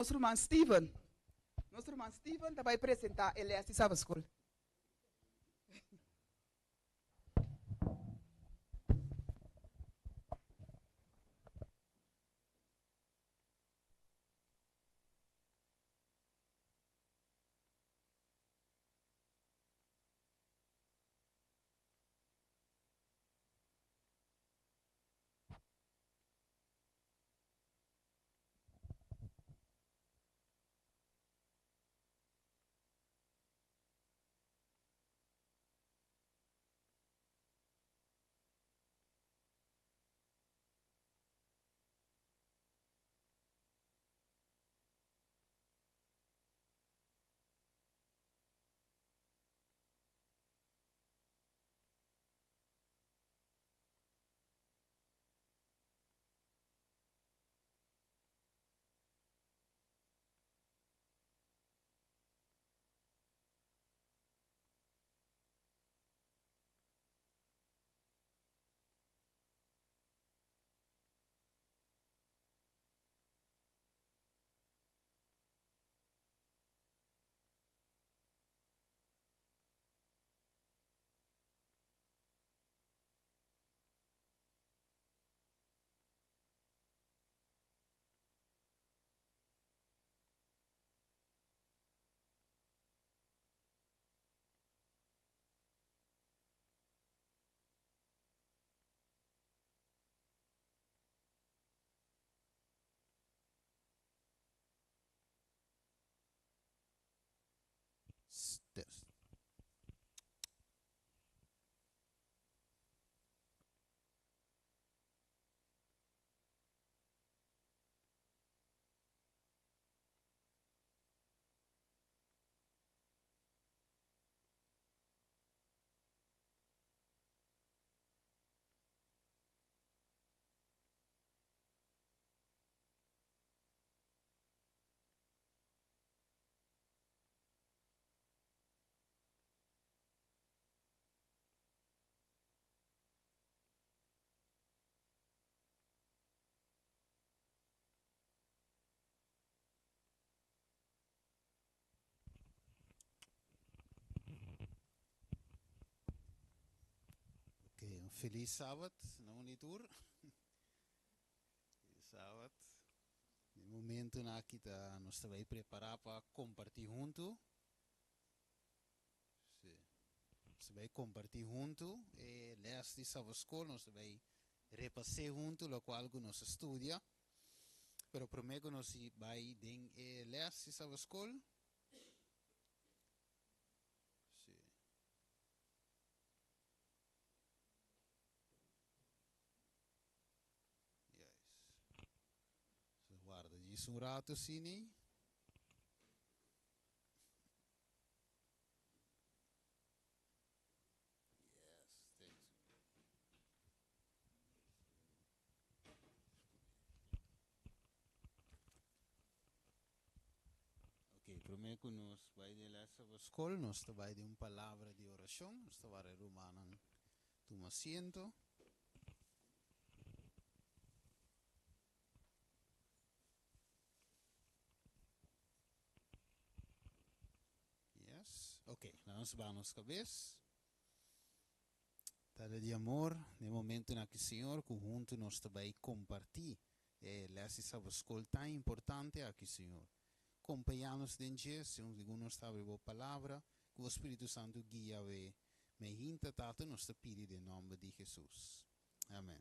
Nos ruman Steven. Nos ruman Steven ta bai presentá e lès di Sabbatschool. Test. Oké, un felis sabat na un i tur. Felis sabat. E momentonan aki ta nos ta bai prepará pa kompartí huntu. Sí. Nos ta bai kompartí huntu e lès di Sabbatschool, nos ta bai repas'é huntu lokual ku nos a studia. Pero promé ku nos bai den e lès di Sabbatschool, sí. Yes. So warda djis un rato asini. Yes, thanks. Ok, promé ku nos bai den les over skol, nos ta bai den un palabra di orashon. Nos ta wara e rumannan tuma asiento. Yes, ok, laga nos baha nos kabes. Tata di amor, den momentonan aki Señor, ku huntu nos ta bai kompartí e les di Sabbatschool tan importante aki Señor. Kompañá nos den dje, segun nos ta abri Bo Palabra, ku Bo Spiritu Santu guia awe mei hinta, Tata, nos ta pidi den nòmber di Hesus. Amèn.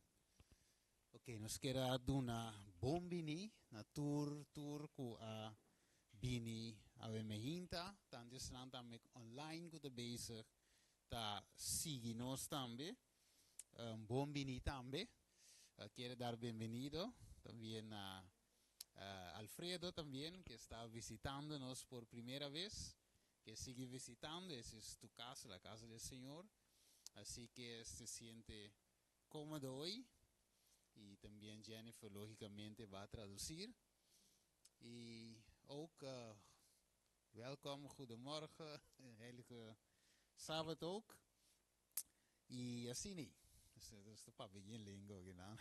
Ok, nos kier a duna bon bini na tur tur ku a bini awe mehinta, tantu esnan tambe online ku ta bezig ta sigui nos tambe. Bon bini tambe. Kier dar bienvenido tambien na Alfredo tambien ke sta visitando nos por primera vez, ke sigui visitando, esa es tu casa, la casa del Señor, asi ke se siente Cómodo hoy y tambien Jennifer lógicamente va a traducir. Y ook welkom, goedemorgen, heilige Sabbat ook. Y asina, dus ta papia bien lengua aki nan.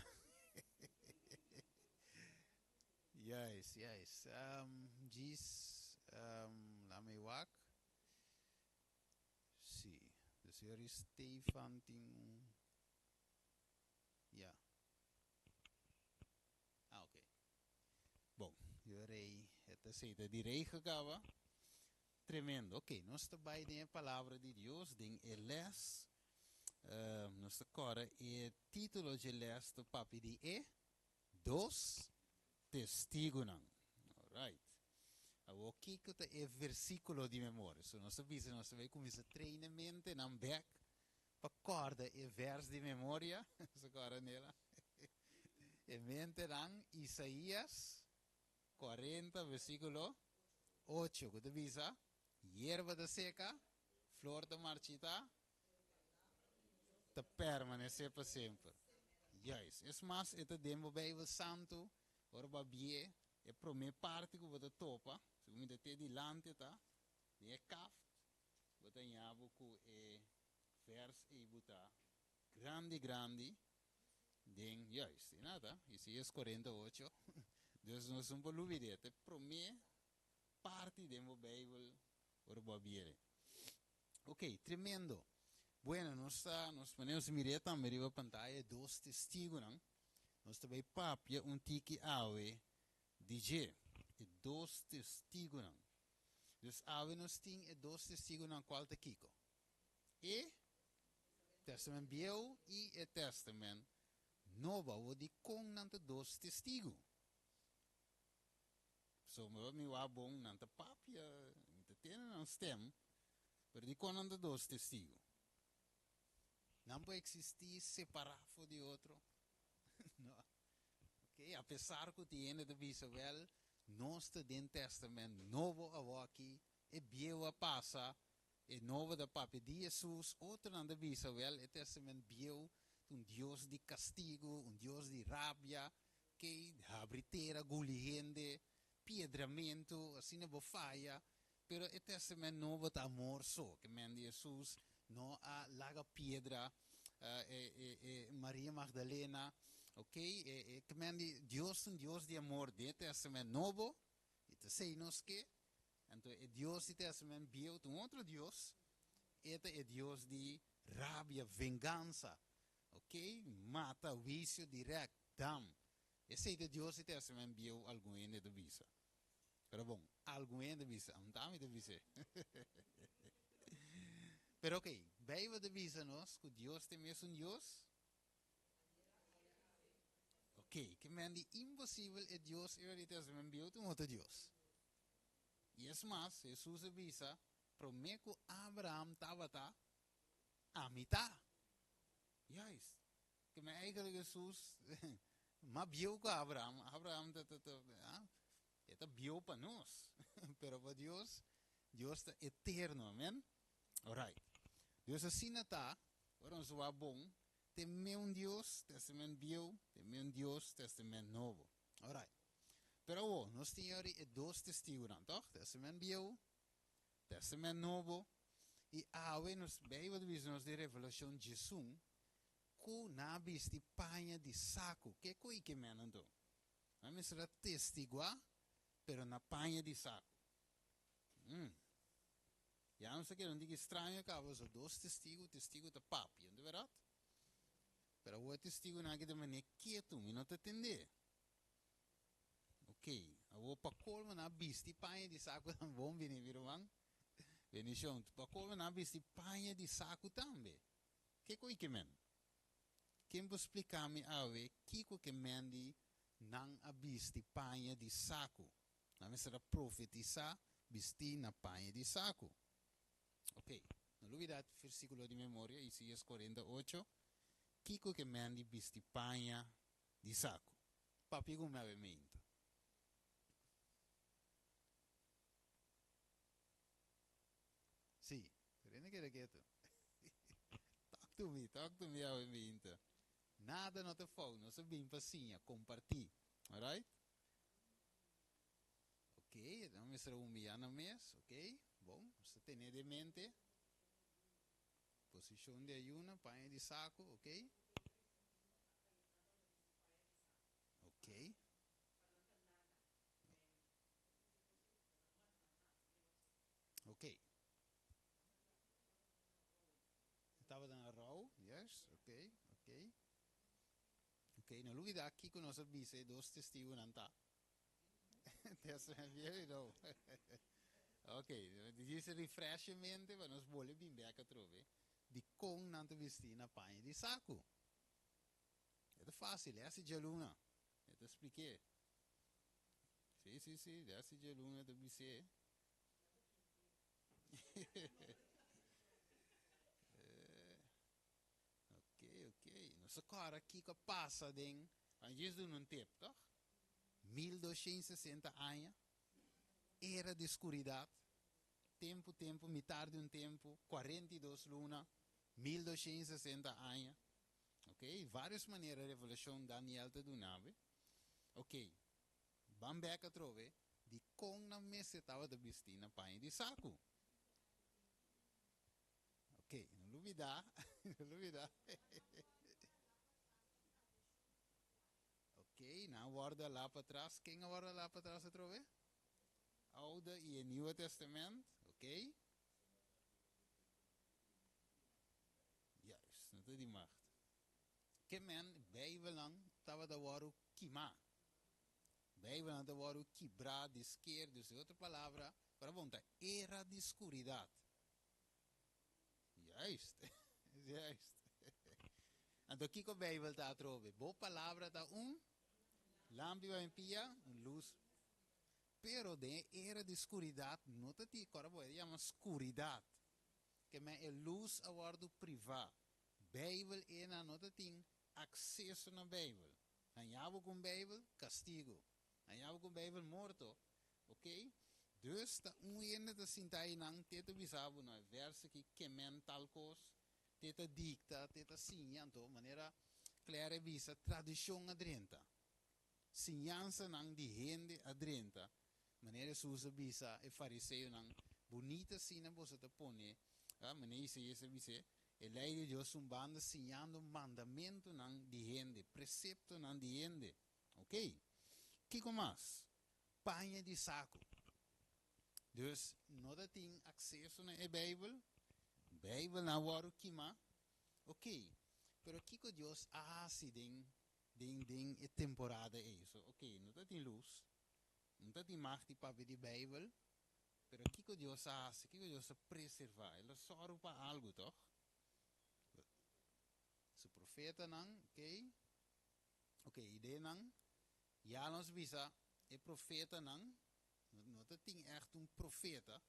Juist, juist. Djis, laat me wak. Sí, de señor Stefan tin un... Ja. Ah, oké. Bon, yo rei, het aceite di rei gekaba. Tremendo. Oké, nos ta bai den e palabra di Dios, den e les. Nos ta kòrda e título dje les ta papia di e dos testigunan. Alright. Awor kiko ta e versíkulo di memoria? So nos ta bisa nos ta bai kuminsá train e mentenan bèk pa kòrda e vèrs di memoria. Nos ta kòrda Nela? E mentenan Isaías 40 versíkulo 8 ku ta bisa, Yerba ta seka, flor ta marchitá, ta permanesé pa semper. Juist. Es mas, e ta den bo Beibel Santu, ora bo a bié, e promé parti ku bo ta topa, segun mi ta te dilanti ta, den e kaft, bo ta haña bo ku e vèrs ei bo ta grandi grandi den, juist, i nada, Isaías 48, dus nos no por lubid'é, ta e promé parti den bo Beibel ora bo a bié. Ok, tremendo. Bueno, nos ta, nos pone nos mir'é tambe riba pantaya e dos testigunan. Nos ta bai papia un tiki awe di dje, e dos testigunan. Dus awe nos tin e dos testigunan kual ta kiko? E Testament Bieu i e Testament Nobo. Awor dikon nan ta dos testigu? Pasobra mi wak bon, nan ta papia, mi ta tende nan stem, pero dikon nan ta dos testigu? Nan por eksistí separá for di otro? No. Ok, apesar ku tin hende ta bisa, wèl, nos ta den Tèstamènt Nobo awòki, e bieu a pasa, e nobo ta papia di Hesus. Otronan ta bisa, wèl, e Tèstamènt Bieu ta un Dios di kastigu, un Dios di rabia, Kei habri tera, guli hende, piedramentu, asina bo faya. Pero e Testament Nobo ta amor so. Ke men di Hesus no a laga piedra e e Maria Magdalena, ok, e e ke men di Dios ta un Dios di amor den e Testament Nobo, i ta esei nos ke. Anto e Dios di Testament Bieu ta un otro Dios, e ta e Dios di rabia, vengansa, ok, mata, huisio dirèkt. Dam. Esei ta Dios di Testament Bieu, algun hende ta bisa. Pero bon, algun hende bisa, amo ta ami ta bis'é. Pero ok, Bijbel ta bisa nos ku Dios ta e mesun Dios. Ok, ke men di imposibel e Dios ei di Testament Bieu ta un otro Dios. I es mas, Hesus a bisa, promé ku Abraham tabata, ami ta. Juist. Ke men eigenlijk Hesus mas bieu ku Abraham. Abraham ta ta ta ah, e ta bieu pa nos, pero pa Dios, Dios ta eterno, amen. Alright. Dios asina ta, ora nos wak bon, te meun Dios, Testament Bieu, te meun Dios, Testament Nobo. Alright. Pero awo, nos tin yori e dos testigunan, toch? Testament Bieu, Testament Nobo, i awe nos Bijbel ta bisa nos den Revelashon 11, Ku nan a bisti paña di saku. Ke ku i ke men anto? Nan mester a testiguá, pero na paña di saku. Mm. Ya nos ta keda un tiki straño kaba, pasobra dos testigu, testigu ta papia, no ta bèrdat? Pero awor e testigunan aki ta manera ketu, mi no ta tendé. Ok, awor pa kolmo nan a bisti paña di saku tambe. Bon bini, mi ruman. Bendishon. Pa kolmo nan a bisti paña di saku tambe. Kiko i ke men? Ken por splika mi awe kiko ke men di nan a bisti paña di saku? Nan mester a profetisá bistí na paña di saku. Ok, no lubidá versíkulo di memoria, Isaías 48, Kiko ke men di bisti paña di saku? Papia ku mi awe meinta. Sí, pero e no keda ketu. Talk to me, talk to me awe meinta. Nada no ta fout, nos a bin pa siña, compartí. Alright? Ok, no mester humillá nan mes, ok? Bon, nos ta tene den mente. Posishon di ayuna, paña di saku, ok? Ok. Ok. Tabata na rou, yes, ok, ok. Ok, no lubida kiko nos a bisa e dos testigunan ta. Testament Bieu i Nou. Ok, djis refresh e mente pa nos bolbe bin bek atrobe dikon nan ta bisti na paña di saku. E ta fácil, lès e djaluna, e ta splik'é. Sí, sí, sí, lès e djaluna e ta bis'é. Ok, ok. Nos a kòrda kiko a pasa den, a djis duna un tip, tòg? 1260 aña, era di skuridat, tempu, tempu, mitar di un tempu, 42 luna, 1260 aña. Ok, vários manera Revelashon Daniel ta duna be. Ok, ban bèk atrobe dikon nan mester tabata bistí na paña di saku. Ok, no lubida, no lubida. Ok, nan a wòrdu alá pa tras. Ken a wòrdu alá pa tras atrobe? Oude i e Nieuwe Testament, ok. Juist, no ta di macht. Ke men Bijbelnan tabata wòrdu kimá. Bijbelnan ta wòrdu kibrá, diskeer, dus den otro palabra, ora bon ta era di skuridat. Juist, juist. Anto kiko Bijbel ta atrobe? Bo palabra ta un lampi pa mi pia, un lus. Pero den e era di skuridat no ta tin, kòrda bo, e ta yama skuridat. Ke men e lus a wòrdu privá. Bijbel ena no ta tin akseso na Bijbel. Haña bo ku un Bijbel, kastigu. Haña bo ku un Bijbel, morto. Ok? Dus ta un hende ta sinta einan te ta bisa bo no e verso aki ke men tal kos, te ta dikta, te ta siña. Anto manera Claire a bisa tradishon a drenta. Siñansanan di hende a drenta. Manera Hesus a bisa e fariseonan, Bunita asina boso ta pone, manera Isaías a bis'é, e lei di Dios un banda siñando mandamentunan di hende, preseptonan di hende. Ok. Kiko mas? Paña di saku. Dus no ta tin akseso na e Beibel. Beibelnan a wòrdu kimá. Ok. Pero kiko Dios a hasi den den den e temporada ei? So, ok, no ta tin lus. No ta tin mag di papia di Beibel. Pero kiko Dios a hasi? Kiko Dios a preservá? El a sòru pa algu, tòg? Su profetanan, ok. Ok, ideanan. Ya nos bisa e profetanan, no ta tin ègt un profeta,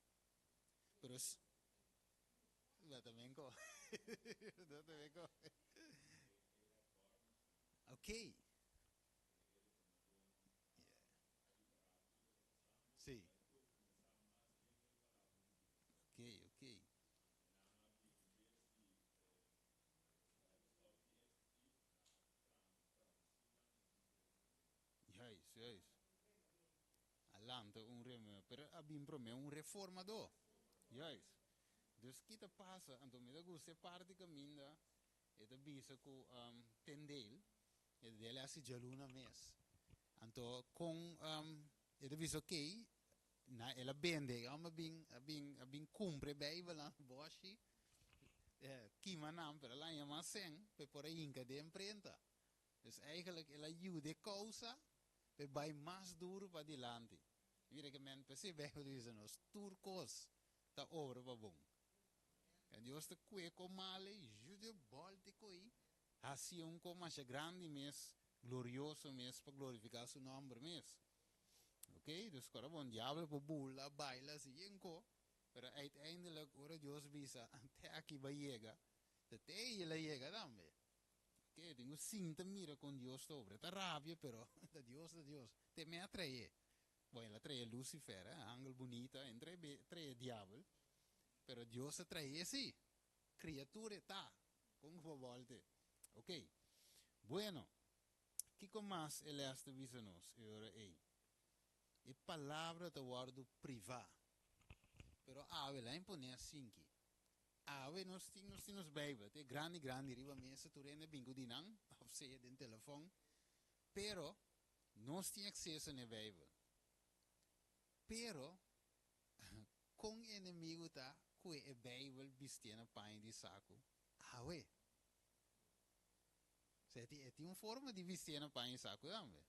pero Dat también ko. Dat también ko. Ok. Sí. Ok, ok. Juist, juist. A lanta un reme, pero a bin prome un reformadó. Juist. Dus ki ta pasa? Anto mi ta gusta e parti kaminda e ta bisa ku um, Tyndale, e ta dele hasi djaluna mes. Anto kon um, e ta bisa oké, na el a bende, e hòmber a bin, a bin, a bin kumpra e Beibelnan bòshi, eh, kima nan, pero el a haña mas sèn pa e por a hinka den imprenta. Dus eigenlijk el a yuda e kousa pa e bai mas duru padilanti. Mira ke men p'esei Beibel ta bisa nos, tur kos ta obra pa bon. En Dios ta kue ko male, yuda e bòlta e koi, hasi un ko masha grandi mes, glorioso mes, pa glorifiká su nòmber mes. Ok, dus kora bon, diabel por bula, baila, hasi yen ko, pero uiteindelijk ora Dios bisa, te aki bo a yega, ta te ei el a yega tambe. Ke tin ku sinta mira kon Dios ta obra. E ta rabia, pero ta Dios ta Dios. Te me a trae. Bon, el a trae Lucifer, eh, angel bunita, en trae be, trae diabel. Pero Dios a trae sí. Criatura e ta. Kon ku bo bolte? Ok. Bueno, kiko mas e les ta bisa nos e ora ei? E palabra ta wòrdu privá. Pero awe la imponé asinki. Awe nos tin nos tin nos Bijbel, te grandi grandi riba mesa tur hende bin ku di nan of sea den telefon, pero nos tin akseso na e Bijbel. Pero Kon enemigu ta kue e Beibel bistié na paña di saku awe? Osea, e tin un forma di bistié na paña di saku tambe.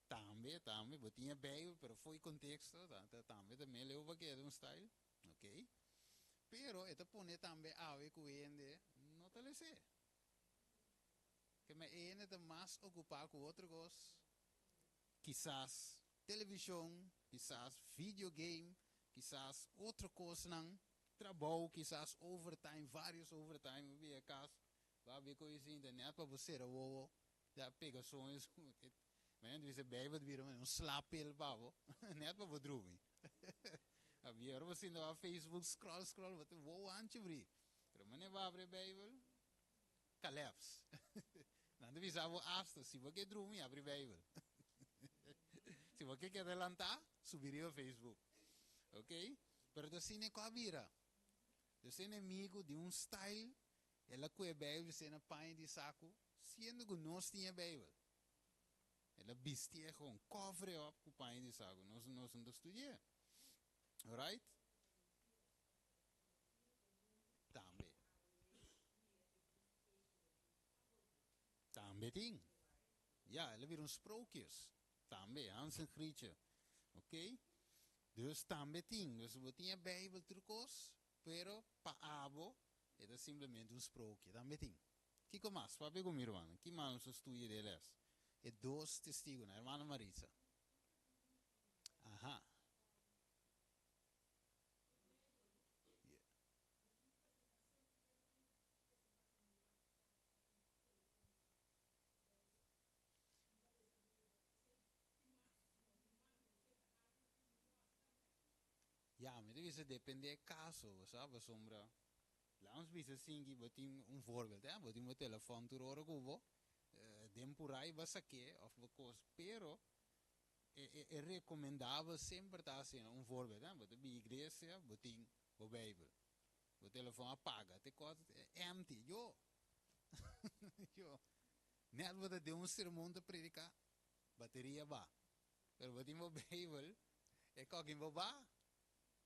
Tambe, tambe, bo tin e Beibel, pero fo'i konteksto, tambe ta mel leu pa keda un style. Ok. Pero e ta pone tambe awe ku hende no ta les'é. Keme e hende ta mas okupá ku otro kos, kisas televishon, kisas video game, kisas otro kosnan, trabou, kisas overtime, vários overtime, bo bia kas, bo a bia koe sinta nèt pa bo sera wowo, ya pega soño, Manera di bisa Bijbel ta bira manera un slaapil pa bo, nèt pa bo drumi. Ora bo sinta wak Facebook, scroll, scroll, bo ta wowo hanchi bri. Pero manera bo abri e Bijbel, Kalèps. Nan ta bisa bo asta, si bo ke drumi, abri Bijbel. Si bo ke keda lantá, subi riba Facebook. Ok? Pero ta asina ku a bira. Dus e enemigu di un style, el a kue Bijbel bis'é na paña di saku, siendo ku nos tin e Bijbel. El a bistié gewoon, cover e op ku paña di saku. Nos nos no ta studi'é. Alright? Tambe. Tambe tin. Ja, el a bira un sprookjes. Tambe, Hans en Grietje. Ok? Dus tambe tin. Dus bo tin e Bijbel tur kos, pero pa abo e ta simplemente un sprookje. Tambe tin. Kiko mas? Papia ku mi rumannan. Ki mas nos a studia den e les? E dos testigunan. Hermana Maritza. Aha. Ya, mi ta bisa depende e kaso, bo sa, pasobra laat nos bisa sinki bo tin un voorbeeld, eh, bo tin bo telefòn tur ora ku bo, den purai bo a sak'é òf bo kos, pero e e rekomendabel semper ta asina, un voorbeeld, eh, bo ta bin iglesia, bo tin bo Bijbel, bo telefòn a paga, te kos empty, yo, yo, net bo ta den un sermon ta prediká, bateria ba, pero bo tin bo Bijbel, e kokin bo ba,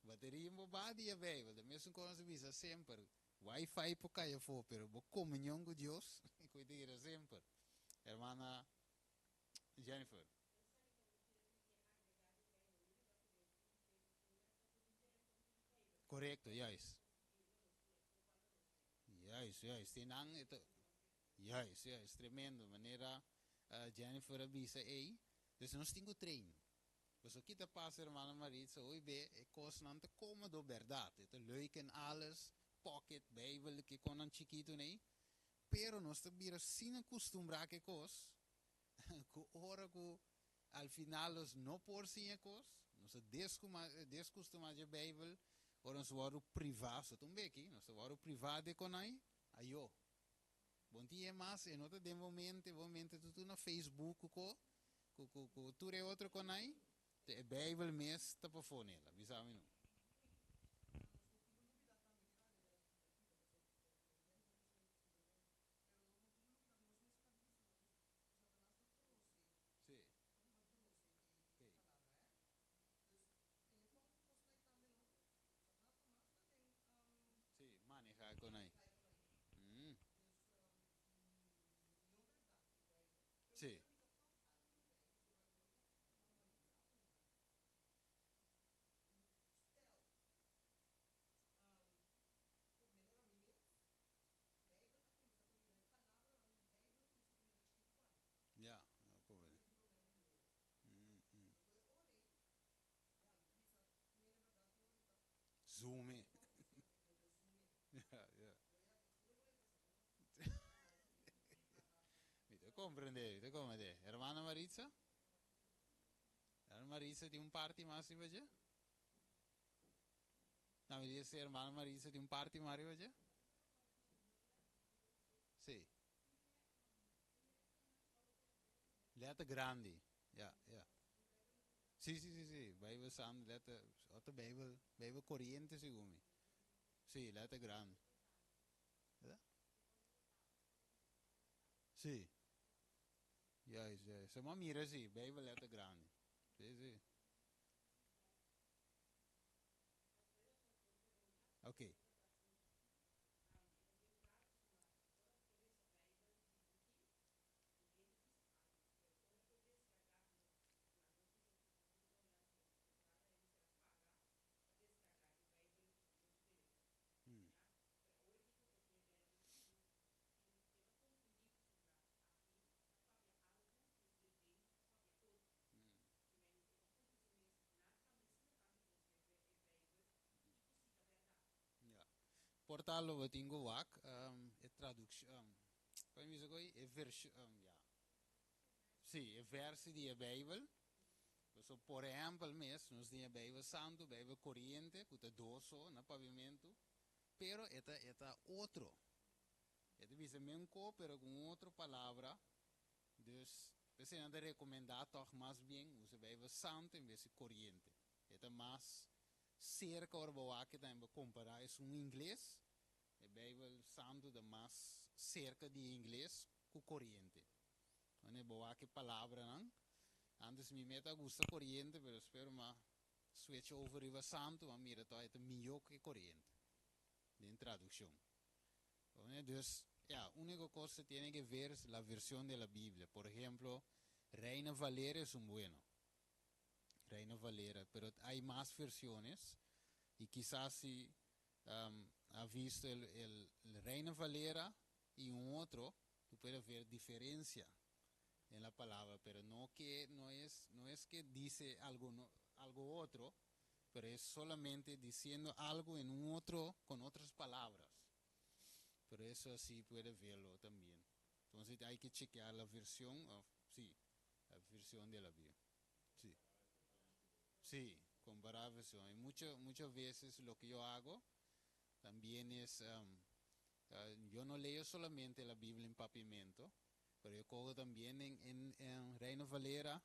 bateria bo ba di e Bijbel, ta mesun kos nos ta bisa semper, Wi-Fi por kai afó, pero bo komunion ku Dios, ku ta keda semper, hermana Jennifer. Korekto, juist. Juist, juist. Tin nan e ta, juist, juist, tremendo. Manera Jennifer a bisa ei. Dus nos tin ku train. Pasobra ki ta pasa, hermana Maritza, hoy be e kosnan ta komodo, bèrdat. E ta leuk en alles, pocket, bijbel, ke konan chikitu nei. Pero nos ta bira asina kustumbrá ku e kos, ku ora ku al final nos no por siña kos, nos ta deskustumá dje Beibel, ora nos wòrdu privá, so ta un beki, nos ta wòrdu privá di e konai, ayó. Bon tin e mas, e no ta den bo mente, bo mente ta tur na Facebook ku ko, ku ku ku tur e otro konai, te e Beibel mes ta pafó nela, bisa mi no. Sí. Sí, maneha con ahí. Sí. Ja, pobre. Zoom in. Ja, ja. Mi ta comprende, mi ta comprende. Hermana Maritza? Hermana Maritza tin un parti mas riba dje? No, mi dice hermana Maritza tin un parti mas riba dje? Sí. Letter grandi. Ja, ja. Sí, sí, sí, sí. Bijbel Santo, letter, otro Bijbel, Bijbel corriente segun mi. Sí, letter grandi. ¿Verdad? Sí. Juist, juist. Se m'a mira sí, Bijbel letter grandi. Sí, sí. Ok. Ja. Por ta lo bo tin ku wak e tradukshon, kon mi bisa ku e vershon, ya. Sí, e versi di e Beibel. Pasobra por ehèmpel mes nos tin e Beibel Santu, Beibel Koriente, ku ta dos so na papiamentu, pero e ta e ta otro. E ta bisa men ko pero ku un otro palabra. Dus p'esei nan ta rekomendá tòg mas bien usa Beibel Santu en bes di Koriente. E ta mas serka ora bo wak tambe bo kompará esun ingles, e Beibel Santu ta mas serka di ingles ku Koriente. Wanneer bo wak e palabranan, antes mi meta a gusta Koriente pero spero m'a switch over riba Santu, m'a mira tòg e ta mihó ku e Koriente den tradukshon. Dus, ja, úniko kos se tiene ke ver es la versión de la Biblia. Por ejemplo, Reina Valera es un bueno. Reina Valera, pero hay más versiones y quizás si ha visto el, el, el Reina Valera y un otro, tú puedes ver diferencia en la palabra, pero no que no es, no es que dice algo, no, algo otro, pero es solamente diciendo algo en un otro, con otras palabras. Pero eso así puede verlo también. Entonces hay que chequear la versión, oh, sí, la versión de la Biblia. Sí. Sí, comparar versión. Y mucho, muchas veces lo que yo hago también es, yo no leo solamente la Biblia en papiamento, pero yo cojo también en, en, en Reina Valera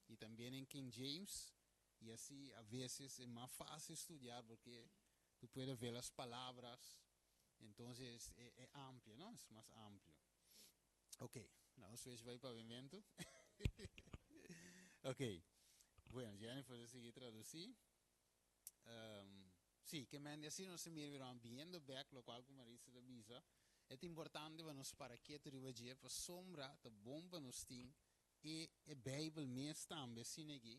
y también en King James. Y así a veces es más fácil estudiar porque tú puedes ver las palabras. Entonces es, es amplio, ¿no? Es más amplio. Ok, nou switch bai papiamento. Ok, bueno, Jennifer ta sigui traducí. Sí, ke men di asina nos ta mira bira biendo bek lokual ku Marisa ta bisa. E ta importante pa nos para ketu riba dje pasobra ta bon pa nos tin e e Beibel mes tambe asina aki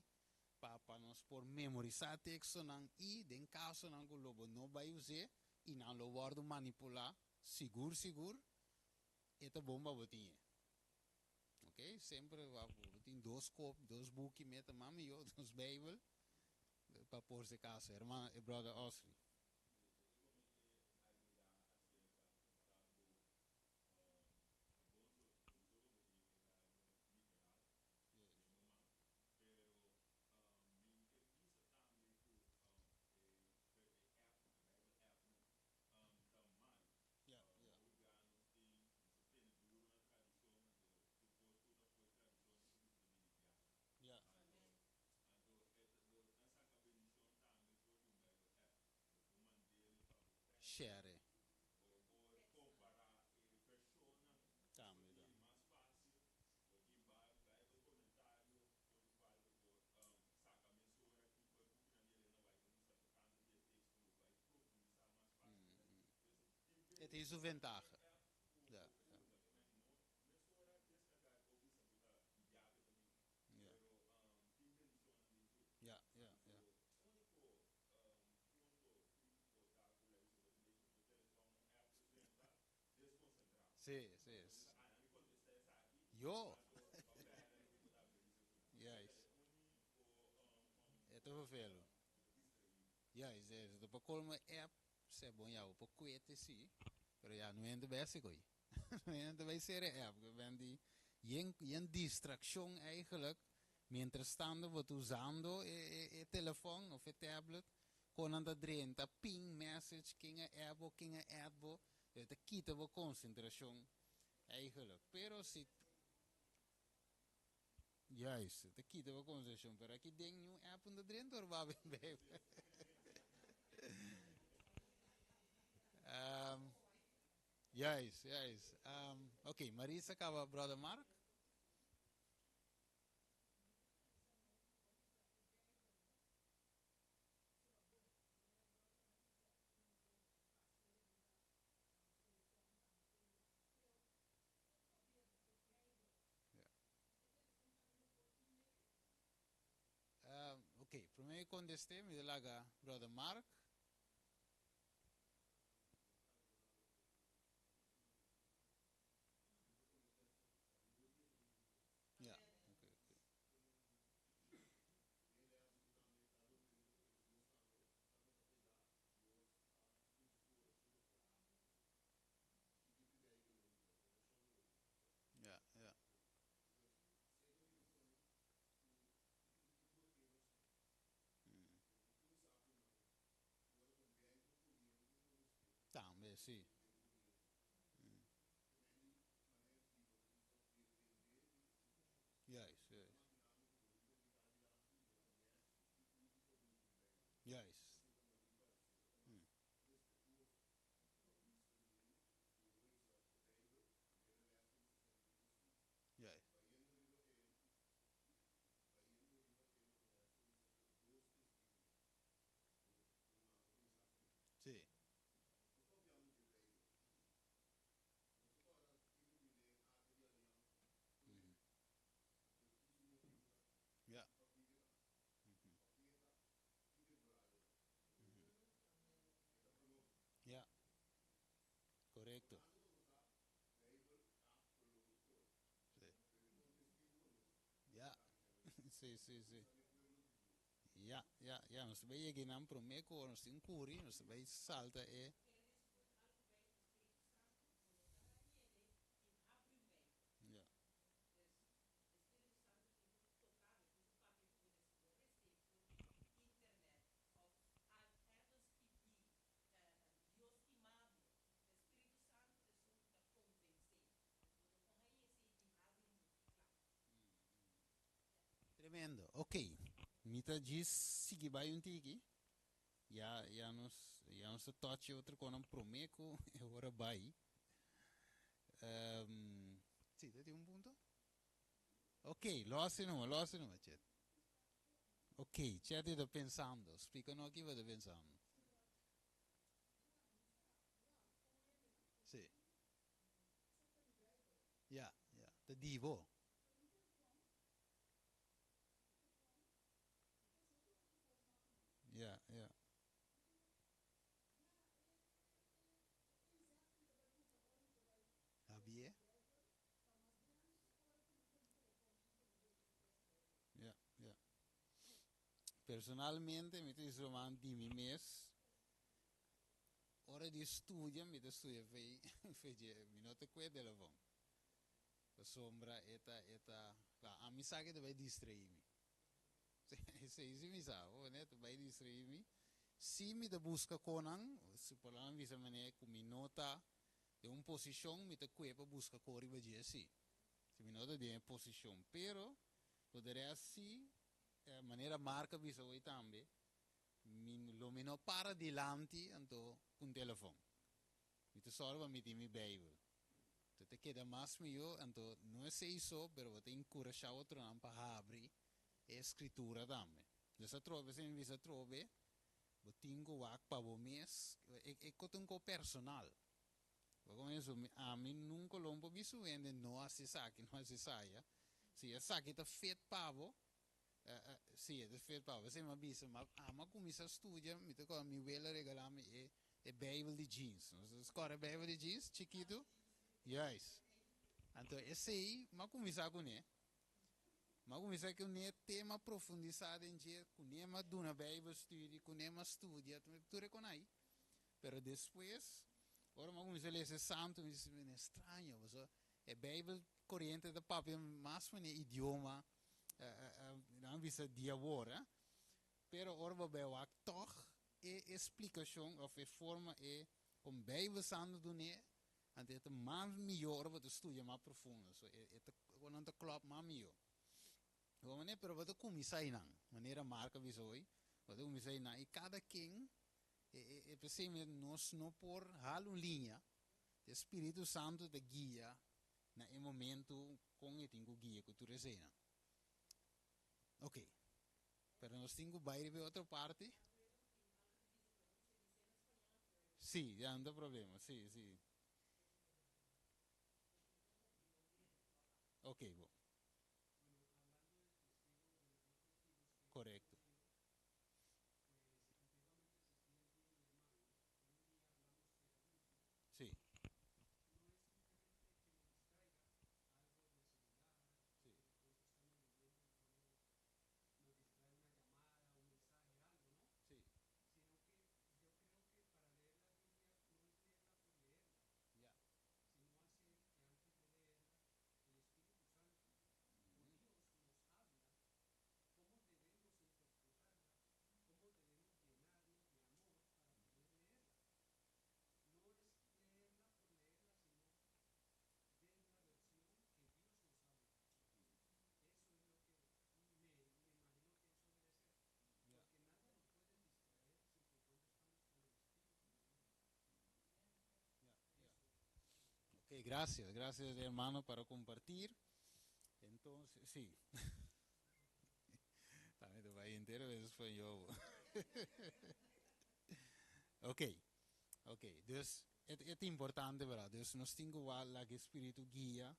pa pa nos por memorisá tekstonan i den kasonan ku lo bo no bai us'é i nan lo wòrdu manipulá sigur sigur e ta bon pa bo tin e. Ok, semper bo tin dos kop, dos buki meta mas mihó, dos Beibel, pa por si acaso. Hermano, e brother Osri. Share. Tambe ta. E tin su ventaha. Ja, ja. Ja. Ja, ja, ja. Sí, sí. Yo. Juist. E ta vervelen. Juist, juist. Ta pa colmo app, se bon ya, bo por cuete sí, pero ya no hende besi koy. No hende bay sere app, ku ben di yen yen distraccion eigenlijk, mientras tanto bo ta usando e e e telefon of e tablet, kon nan ta drenta ping message, ken a app bo, ken a add bo, e ta kita bo concentracion eigenlijk. Pero si Juist, e ta kita bo konsentrashon, pero aki den niun app no ta drenta ora bo habla e Bijbel. Juist, juist. Um, ok, Marisa kaba brother Mark. Um, ok, promé kontestá, mi laga brother Mark. Ja, ok. Ja. Tambe, si. Juist. Juist. Juist. Si. Ja. Ja. Korekto. Si. Ja. Si. Ja. Nos ta bai yega nan promé ku nos tin kuri, nos bai salta e. Ja. Tremendo. Ok. Mi ta djis sigui bai un tiki. Ya nos touch otro kos promé ku e ora bai. Si, tin un punto? Ok, los numa, los numa, chat. Ok, chat ta pensando. Splika no kiko ta pensando. Si. Ja. Te divo. Ja. Javier? Ja. Personalmente, mi ta bisa di mi mes. Ora di studia, mi ta studia fei, fei, mi no ta kue telefòn. Pasombra eta, ami sa ku bai distraí mi. Si, mi sa, ne, bai distraí mi. Si mi ta buska kosnan, si por la bisa mane ku mi no ta den un posishon, mi ta kue pa buska kos riba dje si. Si mi no ta den posishon, pero podría si manera Mark a bisa hoy tambe, mi, lo mi no para dilanti anto ku telefòn. Mi ta sòru pa mi tin mi Bijbel. Anto ta keda mas mihó, anto no ta esei, pero bo ta enkurashá otronan pa habri e skritura tambe. Dus atrobe, si mi bisa atrobe, bo tin ku wak pa bo mes, e un ko personal. Komo ami nunka lo por bisa hende no hasi esaki, no hasi esaya. Si esaki ta fit pa bo, si, ta fit pa bo. Si mi bisa, ma ami a kuminsá studia, mi ta mi wela regalá mi e Bijbel di jeans. No score Bijbel di jeans, chikitu? Yes. Anto, esei, m'a kuminsá kuné. M'a kuminsá kuné tema profundisá den dje, kuné m'a duna Bijbel study, kuné m'a studia, tur kon ei. Pero despues, ora m'a kuminsá lesa santu, mi di, straño, so, e Bijbel koriente ta papia mas un idioma, no bisa di awor, eh? Pero ora bo bai wak toch e eksplikashon òf e forma e kon Bijbel santu dun'é, anto e mas mihó ora bo studia mas profundo. So e e ta klòp mas mihó. Bon, pero bo kuminsá einan, manera Mark a bisa hoy, bo kuminsá einan i kada ken e nos no por hala un liña. E Spiritu Santu ta guia na e momento kon e tin ku guia ku tur eseinan. Ok. Pero nos tin ku bai riba e otro parti. Sí, ya no ta problema. Sí, sí. Ok, bo. Korekto. Sí. Ok, gracias, gracias hermano para compartir. Entonces, sí. También te va entero en español. Ok, ok. Dus het, importante, verdad? Dus nos tin ku laga e Spiritu guia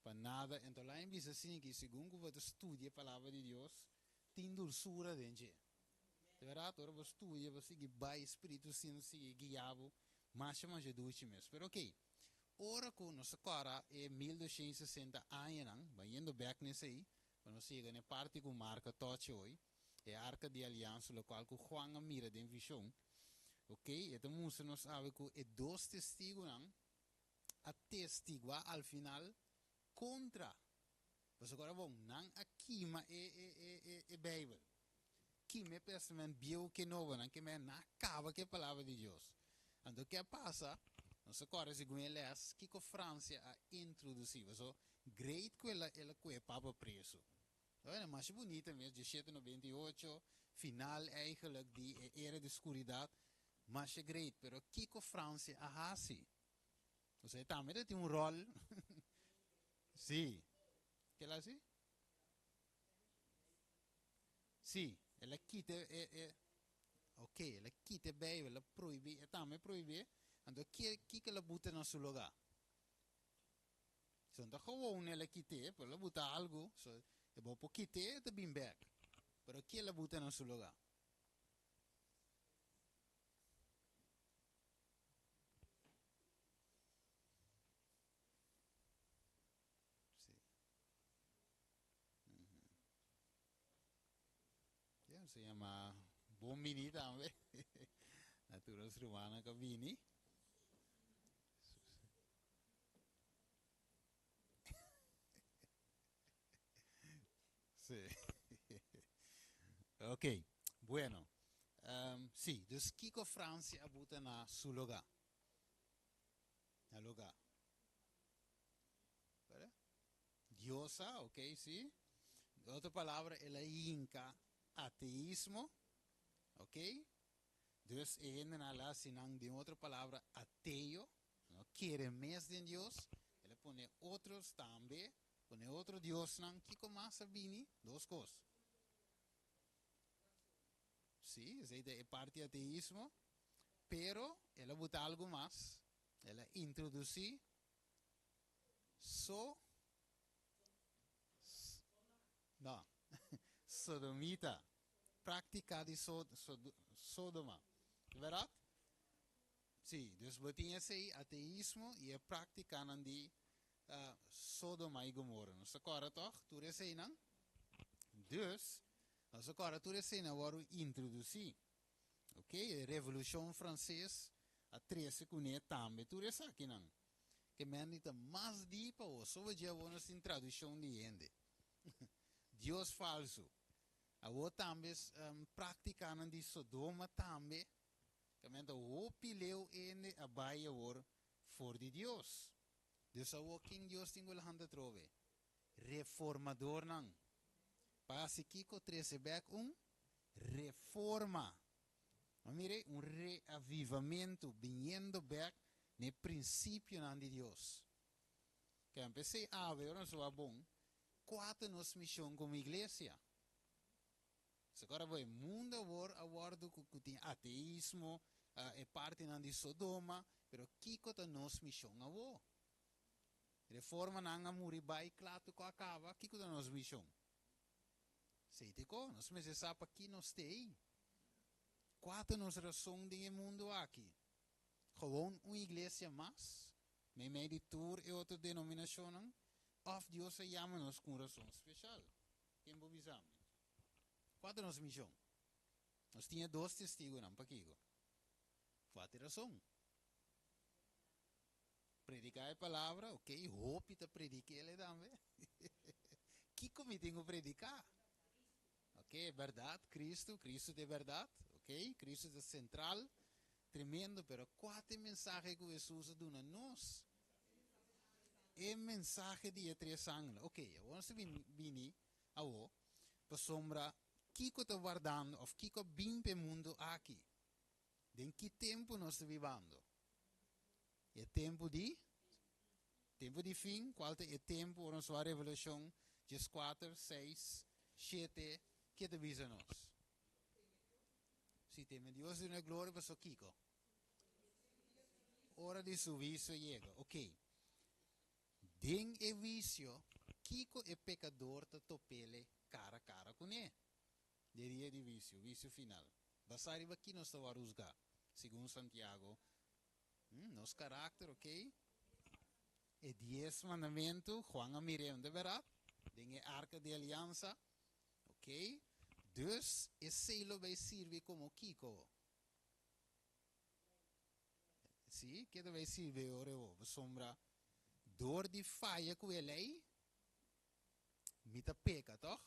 pa nada. Anto laga mi bisa asina ku segun ku bo ta studia e Palabra di Dios, tin dulsura den dje. Di bèrdat, ora bo studia, bo sigui bai, Spiritu Santu sigui guia bo, masha masha dushi mes. Pero ok, ora ku nos a kòrda e 1260 añanan, bayendo bèk na esei, pa nos yega na e parti ku marka tòchi hoy, e Arka di Aliansa, lokual ku Juan a mira den vishon, ok, e ta mustra nos awe ku e dos testigunan a testiguá al final kontra. Pasobra ora bon, nan a kima e e e e e Beibel, kima e Tèstamènt Bieu ku e Nobo, nan kima e, nan a kaba ku e Palabra di Dios. Anto ke a pasa? Nos a kòrda segun e lès kiko Fransia a introdusí, pasobra great ku el a el a kue Papa preso. Bueno, masha bunita mes, 1798, final eigenlijk di e era di skuridat, masha great, pero kiko Fransia a hasi? Osea, e tambe ta tin un ròl. Sí. Ke el a hasi? Sí, el a kita e, e, ok, el a kita e Bijbel, el a prohibí, e tambe a prohibí, anto kiko el a buta na su lugá? So no ta gewoon el a kit'é, pero el a buta algu. So e bo por kit'é, e ta bin bèk. Pero ke el a buta na su lugá? Sí. Ya, se llama Bon Bini tambe. Na tur nos rumannan ku a bini. Sí. Ok, bueno. Sí, dus kiko Francia a buta na su lugá? Na lugá. Para? Diosa, ok, sí. Otro palabra, el a hinka ateísmo, ok. Dus e hendenan a hasi nan, den otro palabra, ateo, no kere mes den Dios. El a pone otros tambe, pone otro diosnan. Kiko mas a bini? Dos kos. Sí, esei ta e parti ateismo, pero el a buta algu mas. El a introdusí so, no, sodomita. Práktika di Sodoma. Bèrdat? Sí, dus bo tin esei ateismo i e práktikanan di Sodoma i Gomorra. Nos ta kòrda tòg tur eseinan? Dus, nos ta kòrda tur eseinan wòrdu introdusí. Ok, e Revolushon Franses a trese kuné tambe tur esakinan. Ke mende ta mas di pa bo, soba dje awor nos tin tradushon di hende. Dios falsu. Awor tambe práktikanan di Sodoma tambe ta hopi leu hende a bai awor for di Dios. Dus awor ken Dios tin ku lanta atrobe? Reformadornan. Pa hasi kiko? Trese bèk un reforma. Ma mira, un reavivamentu biniendo bèk. Na e prinsipionan di Dios. Ke p'esei awe ora nos wak bon, kua ta nos mishon komo iglesia? Awor bo mundu awor a wòrdu ku tin ateismo, e partinan di Sodoma, pero kiko ta nos mishon awor? Reformanan a muri bai klaro ku a kaba, kiko ta nos mishon? Sei ko, nos mester sa pa ki nos t'ei. Kua ta nos rason den mundu aki? Gewoon un iglesia mas? Meimei di tur e otro denominashon? Òf Dios a yama nos ku rason spesial? Ken por bisa mi? Kua ta nos mishon? Nos tin dos testigunan pa kiko. Kua ta rason? Prediká e palabra, ok, hopi ta predik'é tambe. Kiko mi tin ku prediká? Ok, bèrdat, Kristu, Kristu ta bèrdat, ok, Kristu ta sentral, tremendo, pero kua ta e mensahe ku Hesus a duna nos? E mensahe di e tres angelnan. Ok, awor nos bini, awor, pasombra, kiko ta wardando, òf kiko a bin pa e mundu aki? Den ki tempu nos ta bibando? E tempu di? Tempu di fin, kua ta e tempu, ora nos Revelashon, 4, 6, 7, kiko ta bisa nos? Si teme Dios dun'é gloria, paso kiko. Ora di su huisio a yega. Ok. Den e huisio, kiko e pekadó ta top'é kara a kara kuné. Dia di huisio, huisio final. Basá riba ki nos ta husga, segun Santiago. Nos karakter, ok? E 10 mandamentu, Juan a mir'é, di bèrdat? Den e arka di aliansa, ok? Dus, esei lo bai sirbi komo kiko. Si, kiko bai sirbi ora sombra dor di faya ku e lei, mi ta peka, toch?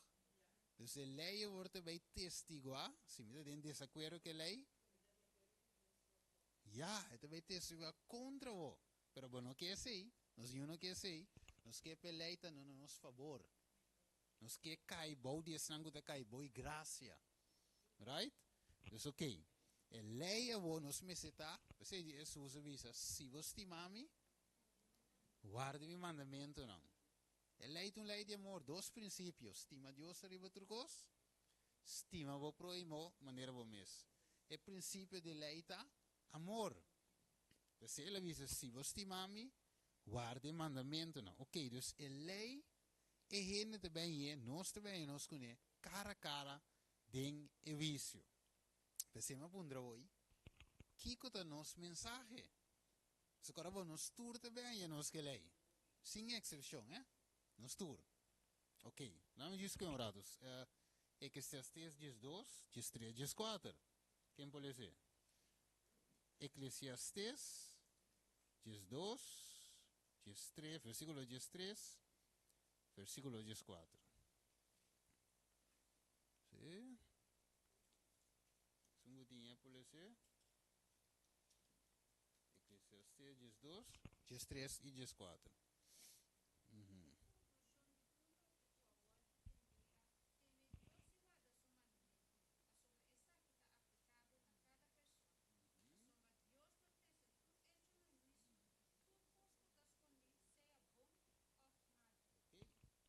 Dus e lei wordt bai testiguá, si mi ta den desakuerdo ku e lei, ja, e bai testiguá kontra bo. Pero bo no ke esei, nos no ke esei, nos ke pa e lei ta na nos fabor. Nos ke kai bou di esnan ku ta kai bou grasia. Right? Dus ok. E lei awor nos mester ta, p'esei Hesus a bisa, si bo stima mi, warda mi mandamentunan. E lei ta un lei di amor, dos prinsipio, stima Dios riba tur kos, stima bo próhimo manera bo mes. E prinsipio di lei ta amor. P'esei el a bisa, si bo stima mi, warda mandamentunan. Ok, dus e lei e hende ta bin nos ta bin nos kuné kara a kara den e huisio. P'esei mi a puntra hoy, kiko ta nos mensahe? Se agora bom, nos tur tambe nos ku lei. Sin eksepshon, eh? Nos tur. Ok, laga mi un ratu. Eklesiastes 2, 3, 4. Ken por lesa? Eklesiastes 2, 3, versíkulo 3, versíkulo 4. Si? Un minutinho por ler. Eklesiastes 2, 3 i 4.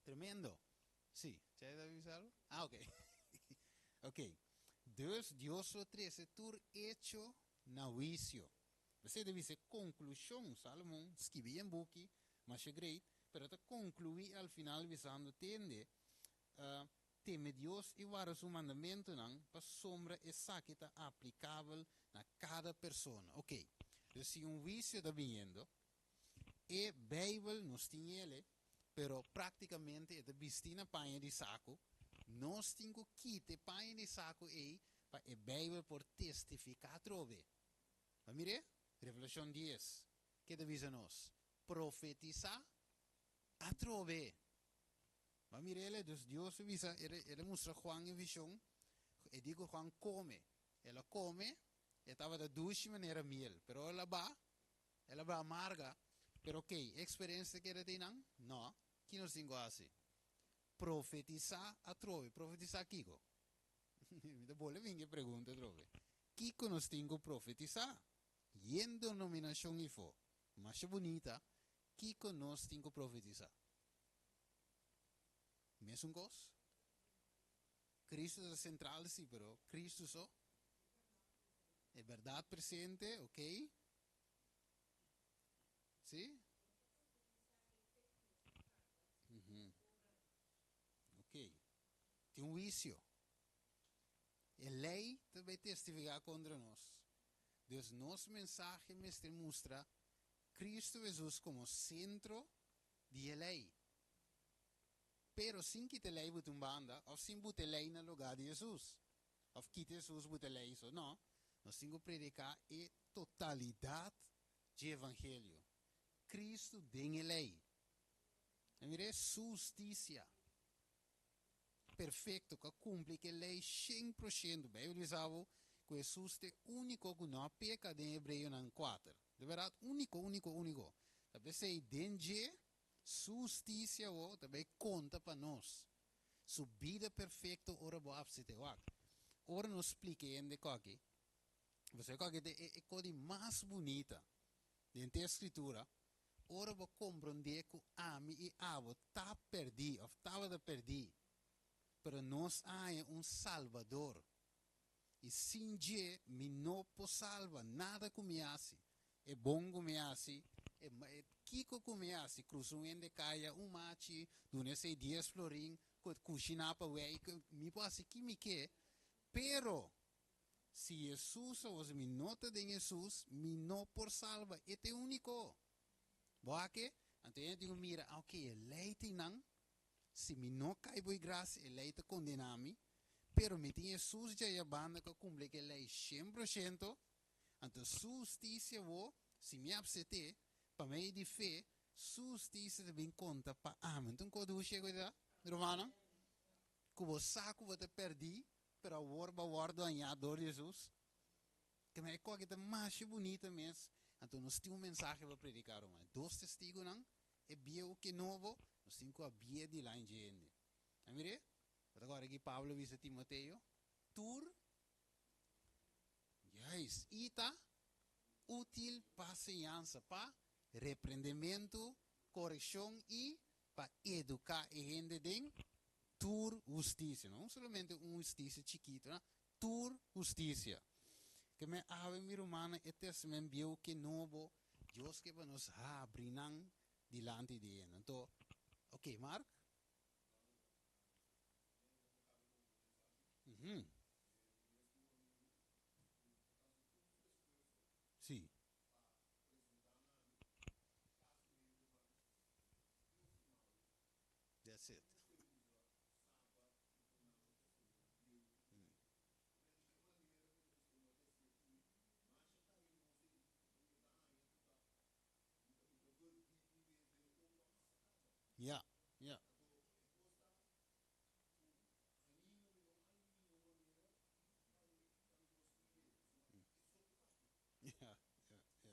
Tremendo. Si, ¿Ya bisa algu? Ah, ok. Ok. Dus Dios lo trese tur hecho na huisio. Bo debe ser konklushon, Salomon skirbi un buki, mas great, pero ta konkluí al final bisando tende, teme Dios i warda su mandamentunan, pasombra esaki ta aplikabel na kada persona. Ok. Dus si un huisio ta biniendo, e Beibel nos tin e, pero práktikamente e ta bistí na paña di saku, nos tin ku kita paña di saku ei pa e Beibel por testifiká atrobe. Ma mira, Revelashon 10, kiko ta bisa nos? Profetisá atrobe. Ma mira, dus Dios bisa, el a mustra Juan e vishon, i di ku Juan kome. El a kome, e tabata dushi manera miel, pero el a ba, el a ba amarga, pero ok, eksperensia ku el tin? No, ki nos tin ku hasi? Profetisá atrobe, profetisá kiko? Mi ta bolbe bin pregunta atrobe. Kiko nos tin ku profetisá? Yen denominashon ifo. Masha bunita, kiko nos tin ku profetisá? Mesun kos? Kristu ta sentral sí, pero Kristu so? E bèrdat presente, ok. Sí? Ok. Tin un huisio. E lei ta bai testifiká kontra nos. Dus nos mensahe mester mustra Kristu Hesus komo sentro di e lei. Pero sin kita e lei buta un banda òf sin buta e lei na lugá di Hesus. Òf kita Hesus buta e lei so. No, nos tin ku prediká e totalidat dje evangelio. Kristu den e lei. A mira e su hustisia perfekto ku a kumpli ku e lei 100%. Beibel bisa bo ku Hesus ta e úniko ku no a peka den Hebreonan 4. Di bèrdat, úniko, úniko, úniko. Ta p'esei den dje su hustisia bo ta bai konta pa nos. Su bida perfekto ora bo apsete. Wak, ora nos splika e hende koki, pasobra koki ta e kos di mas bunita den te Skritura. Ora bo komprondé ku ami i abo ta pèrdí òf tabata pèrdí, pero nos a haña un Salbador, i sin dje mi no por salba nada ku mi hasi, e bon ku mi hasi, e kiko ku mi hasi, krusa un hende kaya, un machi, duna esei dies florin, kushiná pa wei, mi por hasi ki mi ke, pero Si Hesus a si mi no ta den Hesus, mi no por salba. E ta e úniko. Bo a ke? Anto e hende tin ku mira, ah, ok, e lei tin nan. Si mi no kai bo e grasia, e lei ta kondená mi. Pero mi tin Hesus djaya banda ku a kumpli ku e lei 100%. Anto su hustisia bo, si mi apset'é, pa medio di fe, su hustisia ta bin konta pa ami. Anto un kos di hushé ku e ta, rumannan? Ku bo sa ku bo ta pèrdí, Pero awor bo a wòrdu hañá dor di Hesus. Keme e koki ta masha bunita mes. Anto nos tin un mensahe pa prediká, ruman. E dos testigunan, e bieu ku e nobo, nos tin ku abié dilanti dje hende. A mir'é? Bo ta kòrda ki Pablo a bisa Timoteo? Tur juis i ta útil pa siñansa, pa reprendementu, korekshon i pa eduká e hende den tur hustisia. No solamente un hustisia chikitu, no, tur hustisia. Ke men awe, mi rumannan, e Testament Bieu ke Nobo, Dios ke pa nos habri nan dilanti di hende. Anto, ok, Mark? Mhm. Sí. That's it. Ja, ja. Ja, ja, ja.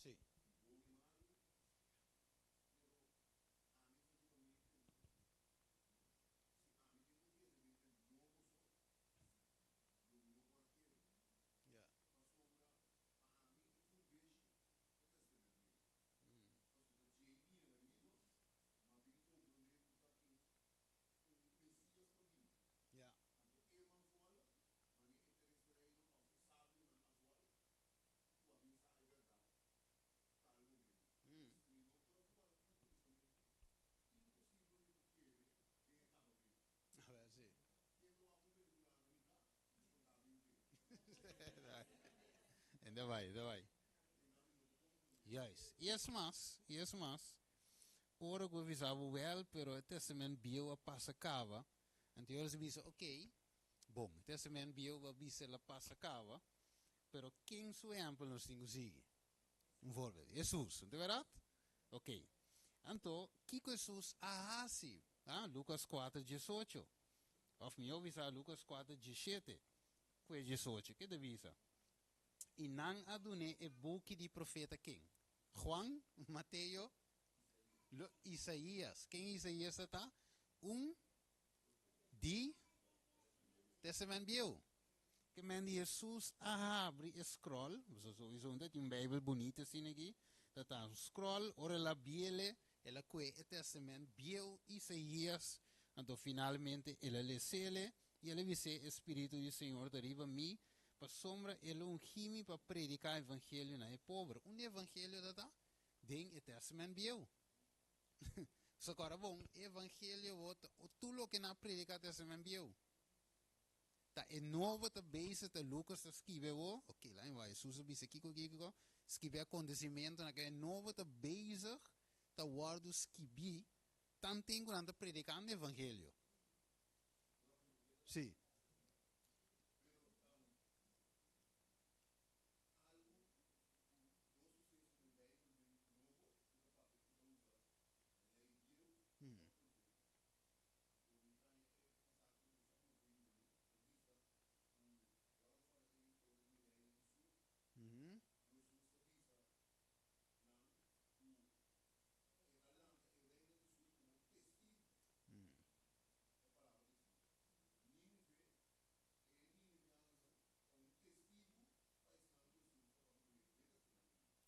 Sí. Ja. A ver, sí. Ende bai, ende bai. Juist. I es mas, i es mas, ora ku e bisa bo wèl, pero e Testament Bieu a pasa kaba, anto e ora si bisa, ok, bon, e Testament Bieu a bisa el a pasa kaba. Pero ken su ehèmpel nos tin ku sigui? Un voorbeeld, Hesus, no ta bèrdat? Ok. Anto, kiko Hesus a hasi? Ah, Lukas kuater diesocho. Òf mihó bisa Lukas kuater dieshete ku e diesocho. Ke ta bisa? I nan a dun'é e buki di profeta ken? Juan, Mateo, Isaías. Ken Isaías ta ta? Un di Testament Bieu. Ke men di Hesus a habri e scroll, boso souiso un ta tin un Bijbel bunito asina aki, ta ta un scroll, ora el a biele, el a kue e Testament Bieu, Isaías, anto finalmente el a lesele, i el a bis'é, E Spiritu di Señor ta riba mi, pasobra el a ungí mi pa prediká evangelio na e pober. Unda e evangelio ta ta? Den e Testament Bieu. So kòrda bon, e evangelio bo ta tur loke nan a prediká Testament Bieu. Ta e nobo ta bezig ta Lucas ta skibi awo, ok laat me wak, Hesus a bisa kiko kiko kiko, skibi acontecimientonan ke e nobo ta bezig ta wordo skibi tanten ku nan ta predikando evangelio. Si.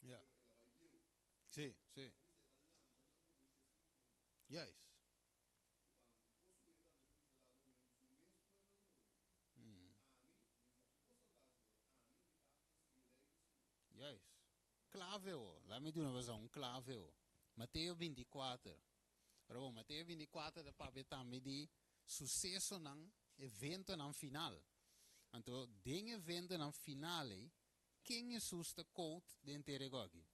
Ja. Sí, sí. Juist. Juist. Clave o. Laat me duna boso un clave o. Mateo 24. Pero bon, Mateo 24 ta papia tambe di sucesonan, eventonan final. Anto, den eventonan final ei, ken Hesus ta quote den terego aki?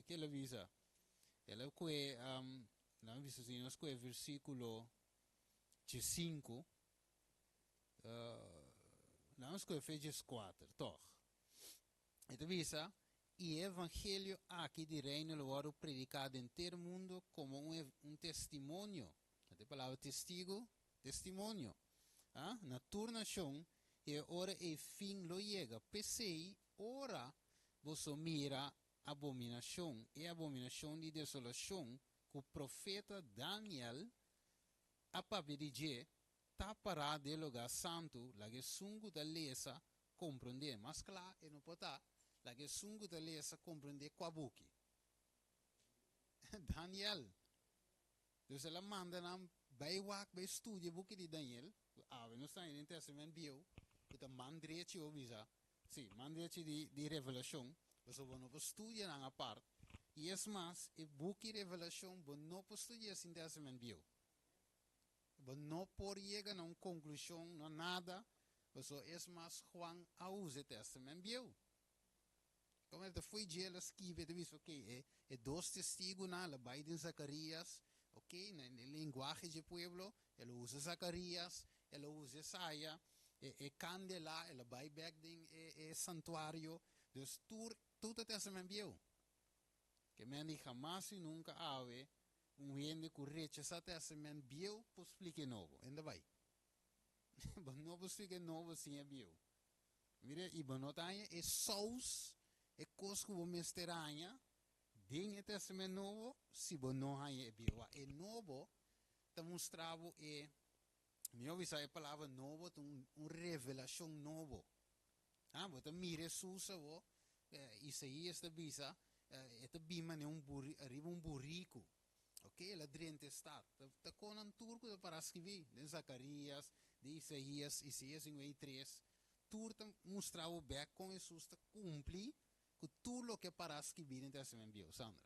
Ke el a bisa? El a kue, laat me bisa si nos kue versíkulo diesinku, laat nos kue fe dieskuater, tòg. E ta bisa, I e evangelio aki di reino lo wòrdu prediká den ter mundu komo un un testimonio, ta e palabra testigu, testimonio, ah, na tur nashon, i e ora ei fin lo yega. P'esei, ora boso mira abominashon, e abominashon di desolashon ku profeta Daniel a papia di dje, ta pará den lugá santu, laga esun ku ta lesa komprondé. Mas kla e no por ta, laga esun ku ta lesa komprondé kua buki. Daniel. Dus el a manda nan bai wak, bai studia e buki di Daniel. Awe nos ta den Testament Bieu, ku ta man drechi bo bisa, sí, man drechi di di Revelashon, pasobra bo no por studia nan apart. I es mas, e buki Revelashon bo no por studia sin Testament Bieu. Bo no por yega na un konklushon, no nada, pasobra es mas Juan a usa e Testament Bieu. Como el ta foi dje, el a skibi, el ta bisa, ok, e, e dos testigunan, el a bai den Zacarías, ok, na e lenguahe dje pueblo, el a usa Zacarías, el a usa Esaya, e, e candela, el a bai bek den e, e santuario, dus tur, tur ta Testament Bieu. Ke men di hamas i nunca awe un hende cu rechasa Testament Bieu por splica e Nobo. Hende bai. Bo no por splica e Nobo sin e Bieu. Mira, i bo no ta haña e sous, e kos ku bo mester haña den e Testament Nobo, si bo no haña e Bieu. Wak, e Nobo ta mustra bo e, mihó bisa e palabra nobo ta un, un revelashon nobo. Ha, bo ta mira Hesus awor, Isaías ta bisa, e ta bin manera un buri, ariba un buriku. Ok, el a drenta e stat. Ta, ta kon nan tur ku ta para skibí den Zakarías, den Isaías, Isaías 53, tur ta mustra bo bèk kon Hesus ta kumpli ku tur loke a para skibí den Testament Bieu. Sandra.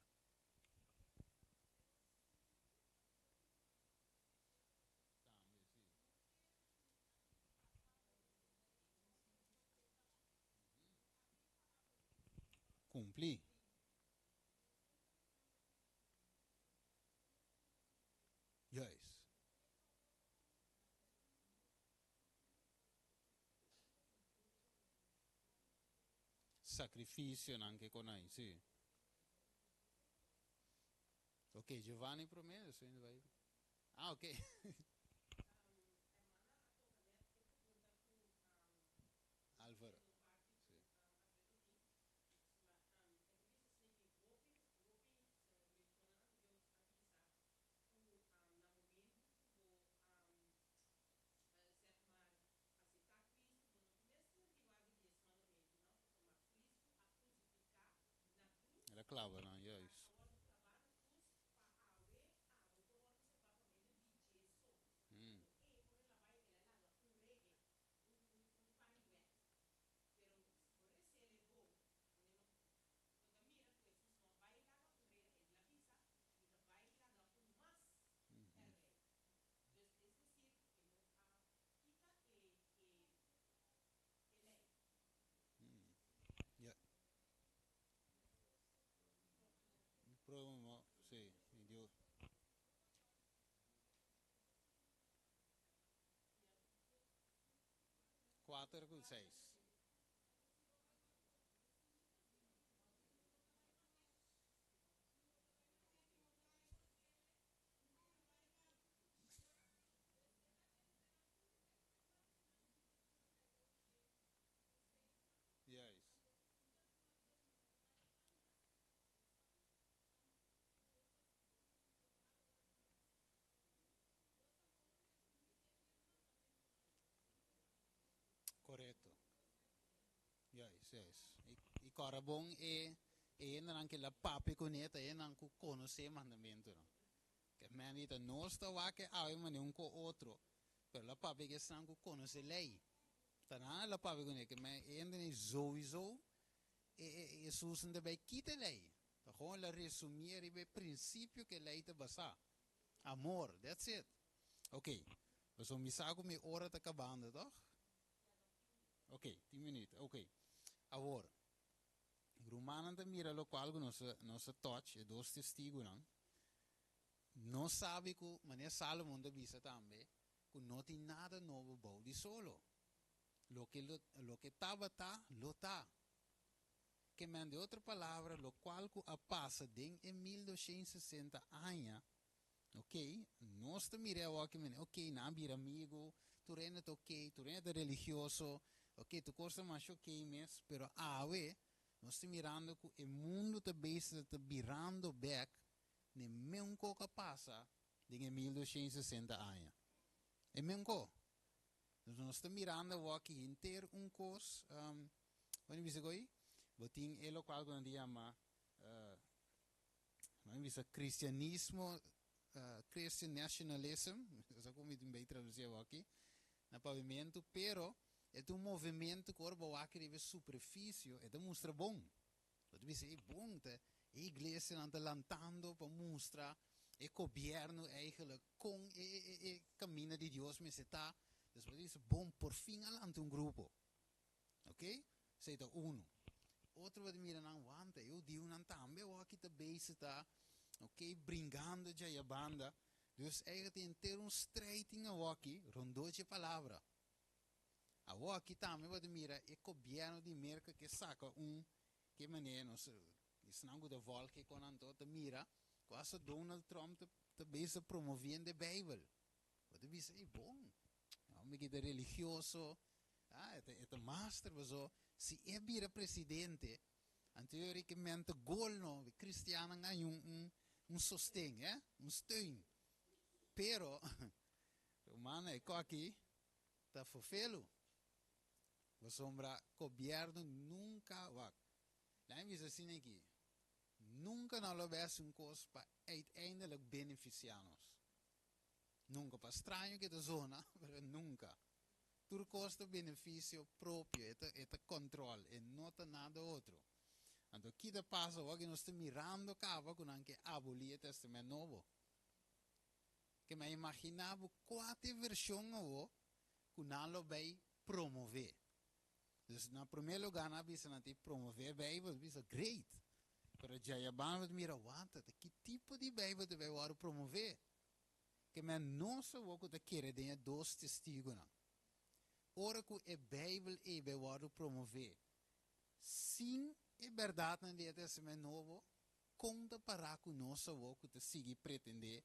Kumpli. Juist. Sacrificionan ke konai, si. Ok, Giovanni promé, despues mi bai. Ah, ok. Álvaro. Si. El a clava nan, juist. Ja. Promo, sí, Dios. Kuater ku seis. Juist. Korekto. Juist, juist. I, i kòrda bon e e hendenan ke la papia kuné ta hendenan ku konosé mandamentunan. Ke men di ta nos ta wak e awe manera un ku otro, pero la papia ku esnan ku konosé lei. Ta nan a la papia kuné ke men e hendenan souiso e e Hesus no ta bai kita e lei. Ta gewoon la resumí riba e prinsipio ku e lei ta basá. Amor, that's it. Ok, pasobra mi sa ku mi ora ta kabando, tòg? Ok, tin minuut. Ok. Awor, rumannan ta mira lokual ku nos a nos a touch, e dos testigunan. Nos sabi ku, manera Salomon ta bisa tambe, ku no tin nada nobo bou di solo. Loke lo loke tabata, lo ta. Ke men, di otro palabra, lokual ku a pasa den e 1260 aña, Ok, nos ta mira e awor ki mene, ok, nan a bira amigu, tur hende ta ok, tur hende ta religioso, ok, tur kos ta masha ok mes, pero awe nos ta mirando ku e mundu ta bezig ta birando bek n'e meun ko ku a pasa den e 1260 aña. E meun ko. Dus nos ta mirando awor ki henter un kos, bo a bisa ko'i? Bo tin e lokual ku nan ta yama Nan bisa cristianismo, Christian nationalism, no sa con mi tin bay traduci awor aki, na pavimentu, pero e ta un movimento cu ora bo wak riba e superficio e ta mustra bon. Bo ta bisa, ey bon, ta e iglesianan ta lantando pa mustra e gobierno eigenlijk con e e e camina di Dios mester ta. Dus bo ta bisa, bon, por fin a lanta un grupo. Ok, esei ta unu. Otro bo ta mira nan wanta, e hudiunan tambe awor aki ta bezig ta, ok, bringando djaya banda. Dus eigenlijk ta henter un strijd tin awor aki rondó dje palabra. Awor aki tambe bo ta mira e gobierno di Merka ke saka un, ke manera nos, esnan ku ta volg e kon anto ta mira ku hasta Donald Trump ta ta bezig ta promoviendo e Bijbel. Bo ta bisa, ey bon, e homber aki ta religioso, Ah, e ta, e ta master paso si e bira presidente, anto e ora ke men ta gol no, e cristiannan haña un, un, un sosten, eh, un steun. Pero, rumannan, e koki ta fofelu. Pasobra gobierno nunca, wak, laat mi bisa asina aki, nunca nan lo bay haci un cos pa uiteindelijk beneficia nos. Nunca. Pa straño ke ta zona, pero nunca. Tur kos ta benefisio propio, e ta e ta kòntròl, e no ta nada otro. Anto ki ta pasa awor ku nos ta mirando kaba ku nan ke abolí e Tèstamènt Nobo? Ke mi a imaginá bo kua ta e vershon awor ku nan lo bai promové. Dus na promé lugá nan a bisa nan tin promové Beibel, bisa great! Pero djayaban bo ta mira, wanta, ta ki tipo di Beibel ta bai wòrdu promové? Ke men nos awor ku ta kere den e dos testigunan. Ora ku e Beibel ei bai wòrdu promové, Sin e bèrdatnan di e Tèstamènt Nobo, kon ta pará ku nos awor ku ta sigui pretendé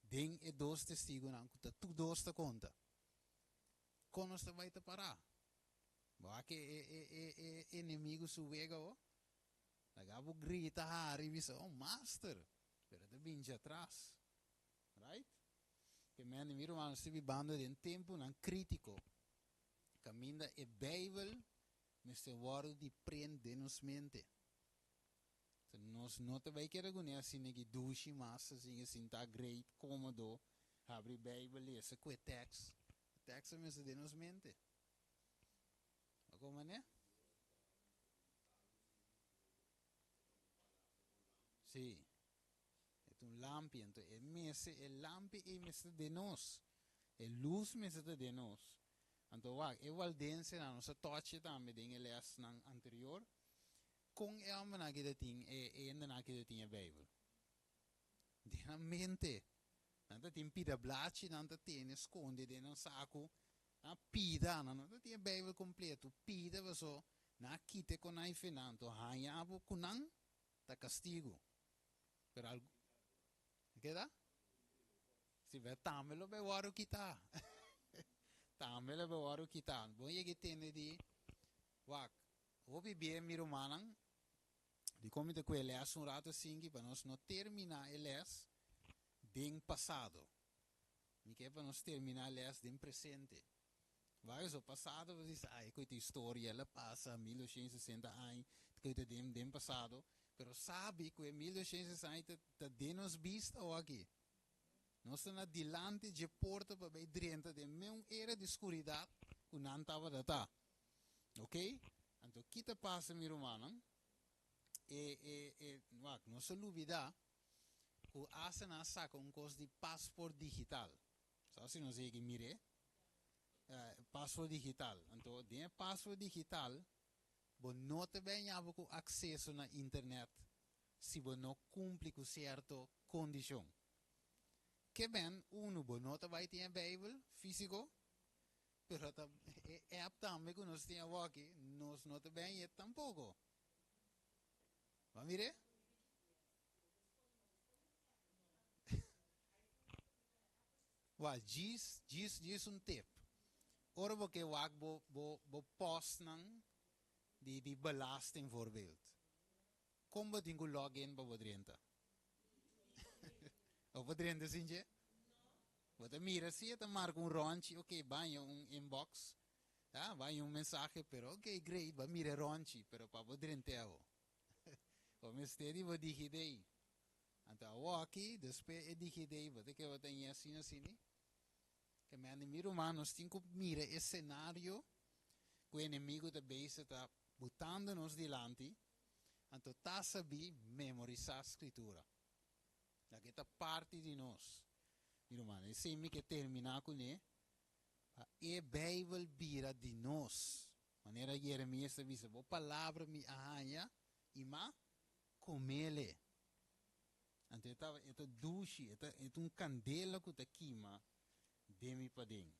den e dos testigunan ku ta tur dos ta konta? Kon nos ta bai ta pará? Bo a ke e e e e enemigu su wega awor? Laga bo grita hari bisa, Oh, master! Pero e ta bin djatras. Right? Ke men di mi ruman, nos ta bibando den tempunan krítiko, kaminda e Beibel mester wòrdu di prent den nos mente. So nos no ta bai keda kuné asina ki dushi mas, asina sintá great, kómodo, habri Beibel, lesa ku e tèks. E tèks a mester den nos mente. Bo komo manera? Sí. E ta un lampi, anto e mester, e lampi ei mester ta den nos. E lus mester ta den nos. Anto wak, e waldensenan, nos a tochi tambe den e lèsnan anterior, kon e hòmbernan aki ta tin, e e hendenan aki ta tin e Beibel? Den nan mente. Nan ta tin pida blachi, nan ta tene skonde den nan saku, nan a pida, nan no ta tin e Beibel kompleto, pida paso nan a kita e konai fe nan, anto haña abo ku nan ta kastigu. Pero algu, keda? Si be tambe lo be wòrdu kitá. Tambe lo be wòrdu kitá. Bon yega e tende di, Wak, hopi bien mi rumannan, dikon mi ta ku e lès un ratu asinki pa nos no terminá e lès den pasado. Mi ke pa nos terminá e lès den presente. Wak eso, pasado bo bisa, ai, koe ta historia, el a pasa 1860 aña, koe ta den den pasado, pero sabi ku e 1860 aña ta ta den nos bista awaki. Nos ta na dilanti dje porta pa bay drenta den meun era di skuridat ku nan tabata ta. Ok? Anto ki ta pasa mi rumannan? E e e wak, nos a lubida ku asta nan a saka un kos di pasport digital. Sa si nos yega mir'é? Pasport digital. Anto den e pasport digital bo no ta bay ña bo ku akseso na internet si bo no kumpli ku sierto kondishon. Ke ben, unu, bo no ta bai tin e Beibel físiko, pero ta e app tambe ku nos tin awoki, nos no ta ben yet tampoko. Bo a mir'é? Wak, djis, djis, djis un tip. Ora bo ke wak bo, bo, bo postnan di, di belasting voorbeeld. Kon bo tin ku log in pa bo drenta? Bo por drenta sin dje? Bo ta mira si e ta marka un ronchi, ok, baña un inbox, ya, baña un mensahe, pero ok, great, bo a mira e ronchi, pero pa bo drent'é awo. Bo mester di bo DigiD. Anto awoki, despues e DigiD, bo ta kere bo ta ñe asina asini? Ke mende mi ruman, nos tin ku mira e senario ku e enemigu ta bezig ta butando nos dilanti, anto ta sabí memorisá Skritura. Ya ke ta parti di nos. Mi ruman, esei mi ke terminá kuné, pa e Beibel bira di nos. Manera Jeremias ta bisa, Bo palabra mi a haña i m'a komele. Anto e ta e ta dushi, e ta e ta un kandela ku ta kima den mi paden.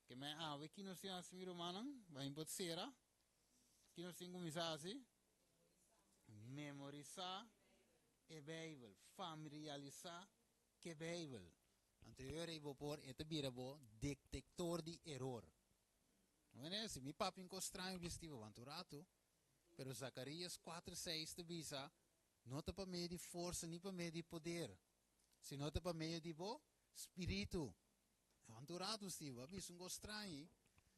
Ke men awe ki nos tin hasi mi rumannan? Bai por sera. Ki nos tin kuminsá hasi? Memorisá e Beibel, familiarisá ke Beibel. Anto e ora ei bo por e ta bira bo detektor di eror. Bueno, si mi papia un kos straño bisti bo wanta un ratu, pero Zacarías 4:6 ta bisa, No ta pa medio di forsa ni pa medio di poder, sino ta pa medio di bo spiritu. Wanta un ratu, Steve, bo a bisa un kos straño,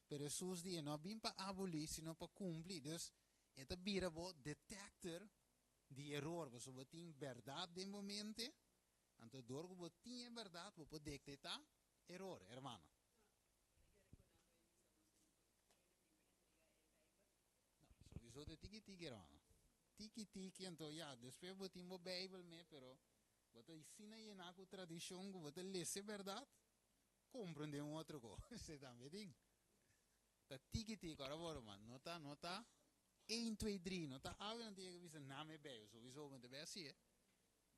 pero Hesus di e no a bin pa abolí, sino pa kumpli. Dus, e ta bira bo detector di eror, pasobra bo tin bèrdat den bo mente, anto dor ku bo tin e bèrdat, bo por detectá eror, hermano. No, sowieso ta tiki tiki, hermano. Tiki tiki, anto ya, despues bo tin bo Bijbel mee, pero bo ta asina yená ku tradishon ku bo ta lesa e bèrdat, komprendé un otro kos. Esei tambe tin. Ta tiki tiki, ora bo ruman, no ta, no ta een, twee, drie, no ta awe nan ta yega bisa name e Bijbel, sowieso bo no ta bai hasié.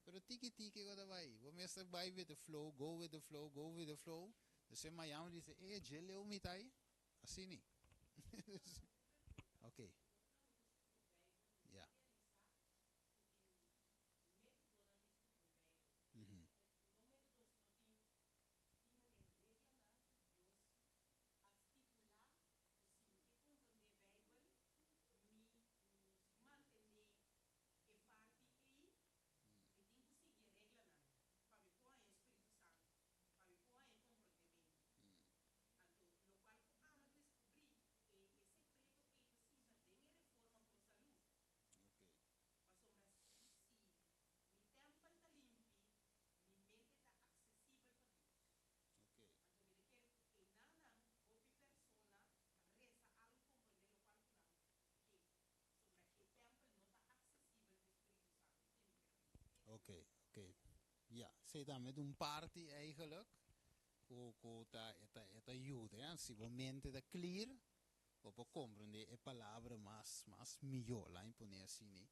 Pero tiki tiki ku ta bai, bo mester bai with the flow, go with the flow, go with the flow. Despues Miami dice, e dje leu mi ta ai? Así ni. Ok. Ok, ok. Ja, esei tambe ta un parti eigenlijk ku ku ta e ta e ta yuda, ja. Si bo mente ta clear, bo por comprende e palabra mas mas mihó, laat mi pone asina.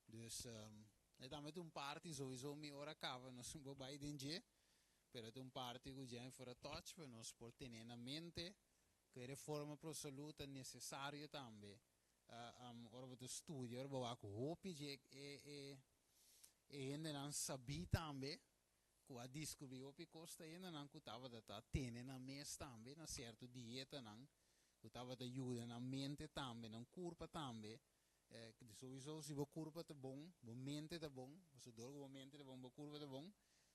Dus e tambe ta un parti souiso mi ora caba nos no por bay den dje, pero e ta un parti cu Jennifer a touch pa nos por tene na mente cu e reforma pro salud ta necesario tambe. Ora bo ta studia, ora bo wak hopi dje e e e hendenan sabí tambe cu a descubri hopi cos ta hendenan cu tabata ta tene nan mes tambe na cierto dietanan cu tabata yuda nan mente tambe, nan curpa tambe. Souiso si bo curpa ta bon, bo mente ta bon, pasobra dor cu bo mente ta bon, bo curpa ta bon,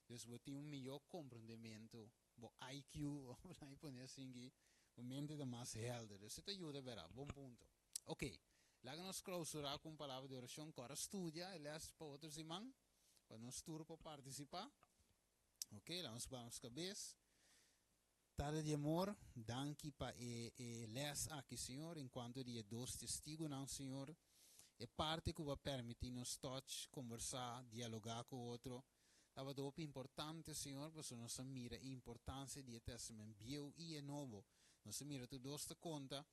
dus bo tin un mihor comprendemento, bo IQ, of laat mi pone asinki, bo mente ta mas helder. Dus e ta yuda bera. Bon punto. Ok, laga nos clausura cu un palabra di oracion. Cora studia e les pa otro siman, pa nos tur por participa. Ok, laga nos baha nos cabes. Tata di amor, danki pa e e les aki, Señor, en cuanto di e dos testigonan, Señor. E parti cu bo a permiti nos toch combersa, dialoga cu otro, tabata hopi importante, Señor, pasobra nos a mira e importancia di e Testament Bieu y e Nobo. Nos a mira tur dos ta conta,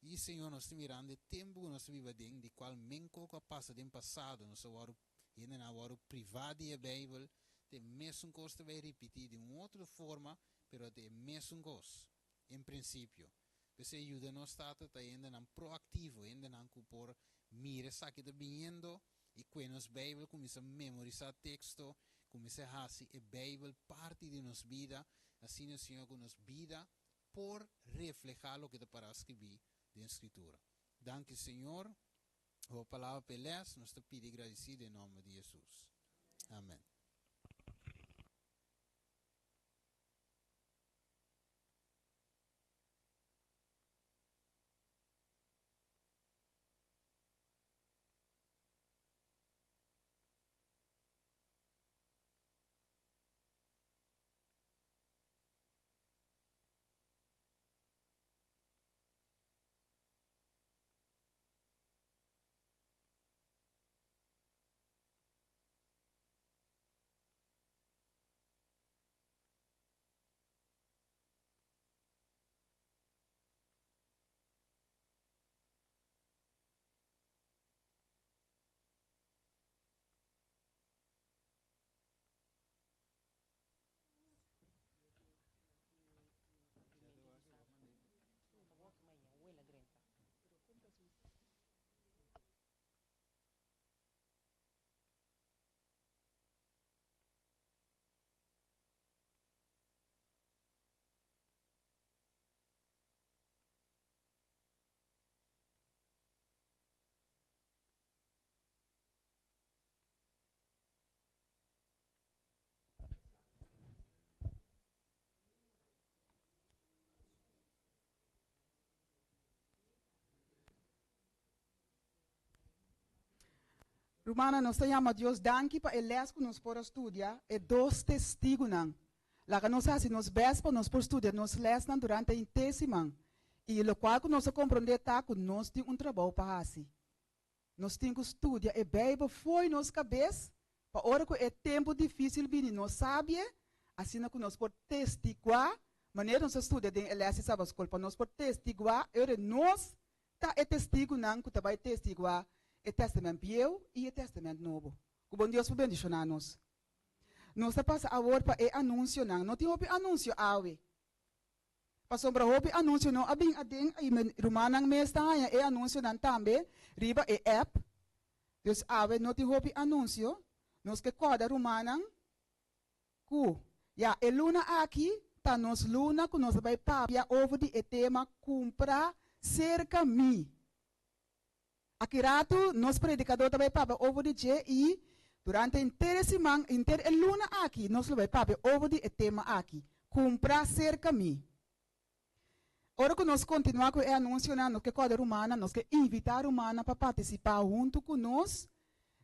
y, Señor, nos ta mirando e tempo cu nos ta biba aden, di cual menco cu a pasa den pasado, nos a worde, hendenan a worde priva di e Bijbel, ta e mesun cos ta bay ripiti den un otro forma, pero ta e mesun kos, en prinsipio. P'esei yuda nos Tata ta hendenan proaktivo, hendenan ku por mira esaki ta biniendo i kue nos Beibel, kuminsá memorisá teksto, kuminsá hasi e Beibel parti di nos bida, asina, Señor, ku nos bida por reflehá loke ta pará skibí den Skritura. Danki, Señor, pa bo palabra pa e lès. Nos ta pidi i gradisí den nòmber di Hesus. Amèn. Rumannan, nos ta yama Dios danki pa e les ku nos por a studia, e dos testigunan. Laga nos hasi nos bèst pa nos por studia nos lèsnan durante henter siman. I lokual ku nos a komprondé ta ku nos tin un trabou pa hasi. Nos tin ku studia e Beibel fo'i nos kabes pa ora ku e tempu difísil bini nos sabie, asina ku nos por testiguá manera nos a studia den e lès di Sabatskol, pa nos por testiguá e ora nos ta e testigunan ku ta bai testiguá e Tèstamènt Bieu i e Tèstamènt Nobo. Ku bon Dios por bendishoná nos. Nos ta pasa awor pa e anunsionan. No tin hopi anunsio awe. Pasobra hopi anunsio no a bin aden i mi rumannan mes ta haña e anunsionan tambe riba e app. Dus awe no tin hopi anunsio. Nos ke kòrda rumannan ku ya e luna aki ta nos luna ku nos ta bai papia over di e tema Kumpra Serka Mi. Aki ratu nos predikadó ta bai papia over di dje i durante henter e siman, henter e luna aki nos lo bai papia over di e tema aki, Kumpra Serka Mi. Ora ku nos kontinuá ku e anunsionan, nos ke kòrda rumannan, nos ke invitá rumannan pa partisipá huntu ku nos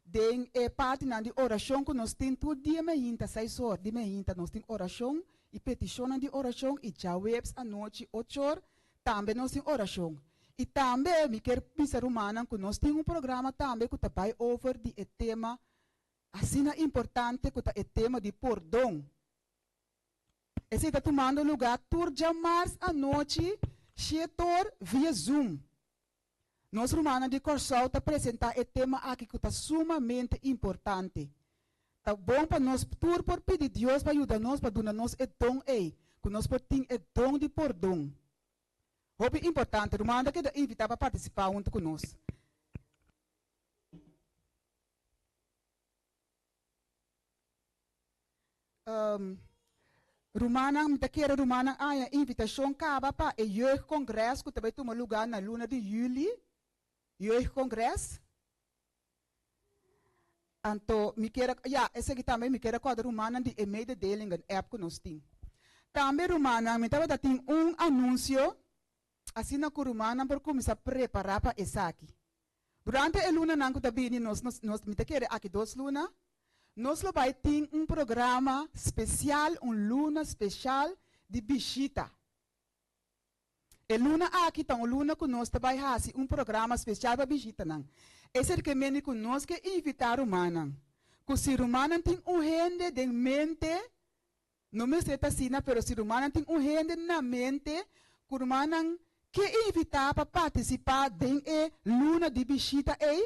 den e partinan di orashon ku nos tin tur dia meinta, seis or di meinta nos tin orashon i petishonnan di orashon i djaweps anochi ocho or tambe nos tin orashon. I tambe mi kier bisa rumannan ku nos tin un programa tambe ku ta bai over di e tema. Asina importante ku ta e tema di pordon. Esei ta tumando lugá tur djamars anochi shetor via Zoom. Nos rumannan di Kòrsou ta presentá e tema aki ku ta sumamente importante. Ta bon pa nos tur por pidi Dios pa yuda nos pa duna nos e don ei, ku nos por tin e don di pordon. Hopi importante, rumannan ta keda invitá pa partisipá huntu ku nos. Rumannan, mi ta kere rumannan haña invitashon kaba pa e Jeugdcongres ku ta bai tuma lugá na luna di yüli, Jeugdcongres. Anto mi kier a, ya, esaki tambe mi kier a kòrda rumannan di e mededelingen app ku nos tin. Tambe rumannan, mi tabata tin un anunsio asina ku rumannan por kuminsá prepará pa esaki. Durante e lunanan ku ta bini nos nos mi ta kere aki dos luna, nos lo bai tin un programa spesial, un luna speshal di bishita. E luna aki ta un luna ku nos ta bai hasi un programa spesial pa bishitanan. Esei ke mende ku nos ke invitá rumannan, ku si rumannan tin un hende den mente, No mester ta asina, pero si rumannan tin un hende na mente ku rumannan ke invitá pa partisipá den e luna di bishita ei,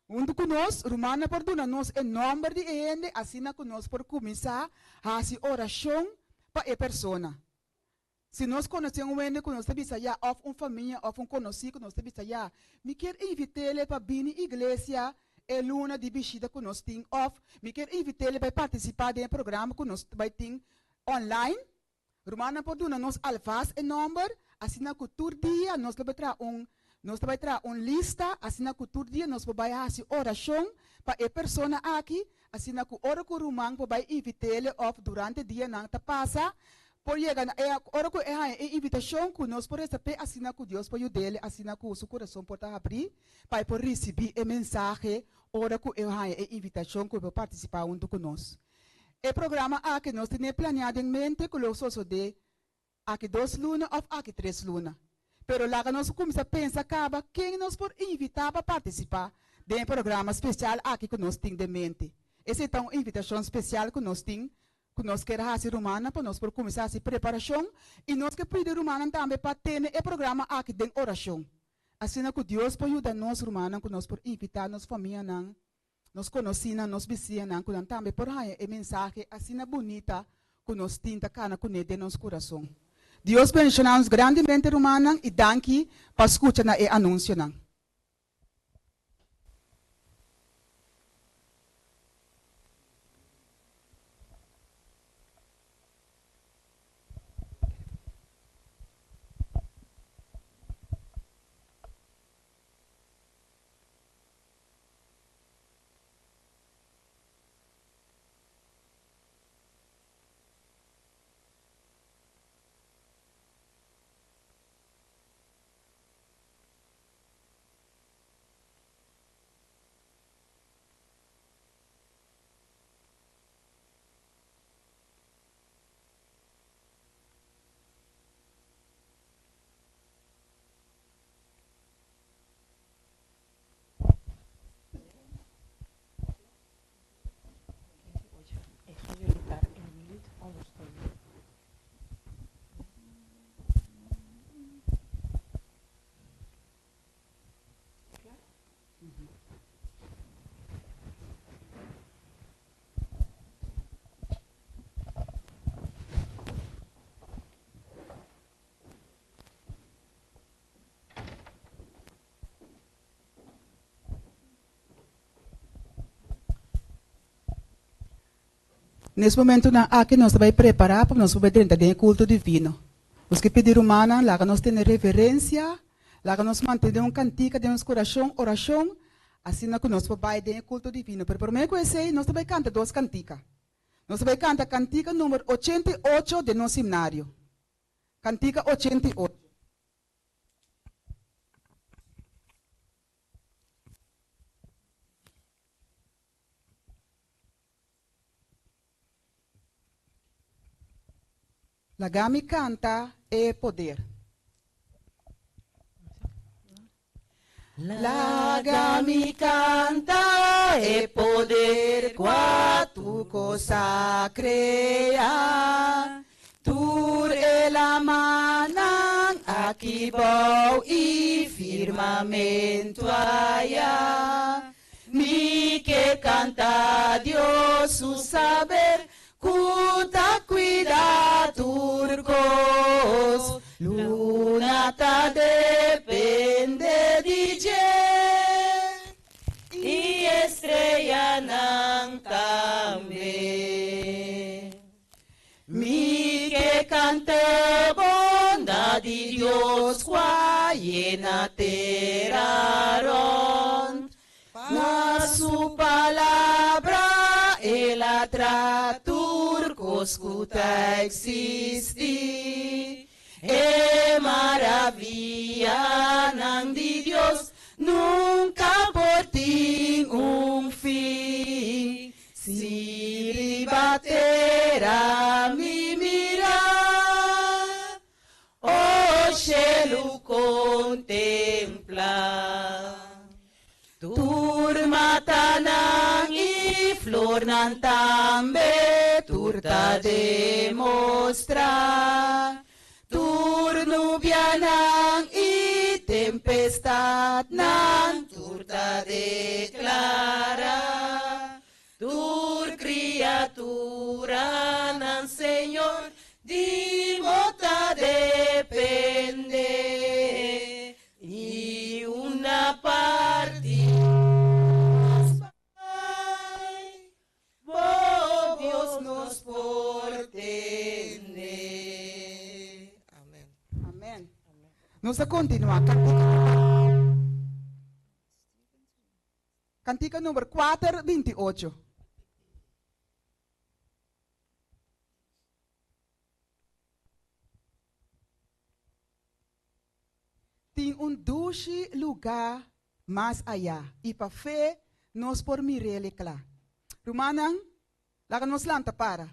huntu ku nos, rumannan por duna nos e nòmber di e hende asina ku nos por kuminsá hasi orashon pa e persona. Si nos konosé un hende ku nos ta bisa ya òf un famia òf un konosí ku nos ta bisa ya, mi kier invit'é pa bini iglesia e luna di bishita ku nos tin òf mi kier invit'é pa e partisipá den e programa ku nos ta bai tin online, rumannan por duna nos alvast e nòmber asina ku tur dia nos lo bai traha un nos ta bai traha un lista asina ku tur dia nos por bai hasi orashon pa e persona aki Asina ku ora ku ruman por bai invit'é òf durante dianan ta pasa, por yega na e ora ku e haña e invitashon ku nos por resa p'e asina ku Dios por yud'é asina ku su kurason por ta habrí pa e por risibí e mensahe ora ku e haña e invitashon ku e por partisipá huntu ku nos. E programa aki nos tene planeá den mente ku lo sosodé Aki dos luna òf aki tres luna. Pero laga nos kuminsá pensa kaba ken nos por invitá pa partisipá den e programa spesial aki ku nos tin den mente. Esei ta un invitashon spesial ku nos tin ku nos kier hasi rumannan pa nos por kuminsá hasi preparashon i nos ke pidi rumannan tambe pa tene e programa aki den orashon. Asina ku Dios por yuda nos rumannan ku nos por invitá nos famianan, Nos konosínan, nos bisiñanan ku nan tambe por haña e mensahe asina bunita ku nos tin ta kana kuné den nos kurason. Dios bendishoná nos grandemente rumannan i danki pa skucha na e anunsionan. Nes momentunan aki nos ta bai prepará pa nos por bai drenta den e kulto divino. Nos ke pidi rumannan laga nos tene reverensia, laga nos mantené un kantika den nos kurashon, orashon, asina ku nos por bai den e kulto divino. Pero promé ku esei nos ta bai kanta dos kantika. Nos ta bai kanta kantika number 88 den nos himnario. Kantika 88. Laga mi kanta e poder. Laga mi kanta e poder kua tur kos a krea, tur e lamannan aki bou i firmamentu aya. Mi ke kanta Dios su saber ku ta kuida tur kos. Luna ta depende di dje i estreanan tambe. Mi ke kanta bondat di Dios kua yena tera rònt. Na su palabra el a traha tur kos ku ta eksistí. E maravianan di Dios nunka por tin un fin. Si riba tera mi mira, o shelu kontemplá. Tur matanan i flornan tambe tur ta demostrá. Tur nubianan i tempestatnan tur ta deklará. Tur kriaturanan Señor di bo ta dependé. I una parti mas bai, bo Dios nos por tende. Amen. Amen. Nos ta kontinuá. Kantika number kuater binti ocho. Tin un dushi lugá mas ayá, i pa fe nos por mir'el e kla. Rumannan, laga nos lanta para.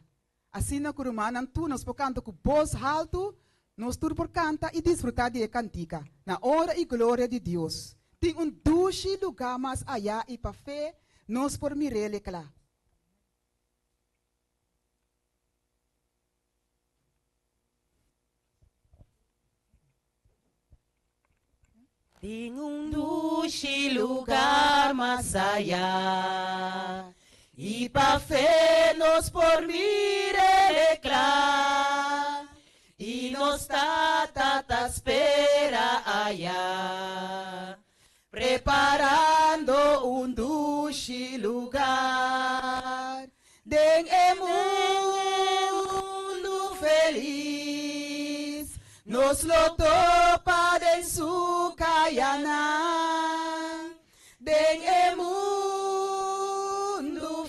Asina ku rumannan tur nos por kanta ku bos haltu, nos tur por kanta i disfrutá di e kantika, Na ora i gloria di Dios. Tin un dushi lugá mas ayá i pa fe nos por mir'el e kla. Tin un dushi lugar mas ayá i pa fe nos por mir'el kla i nos Tata ta spera ayá preparando un dushi lugar den e mundu felis. Nos lo topa den su kayanan den e mundu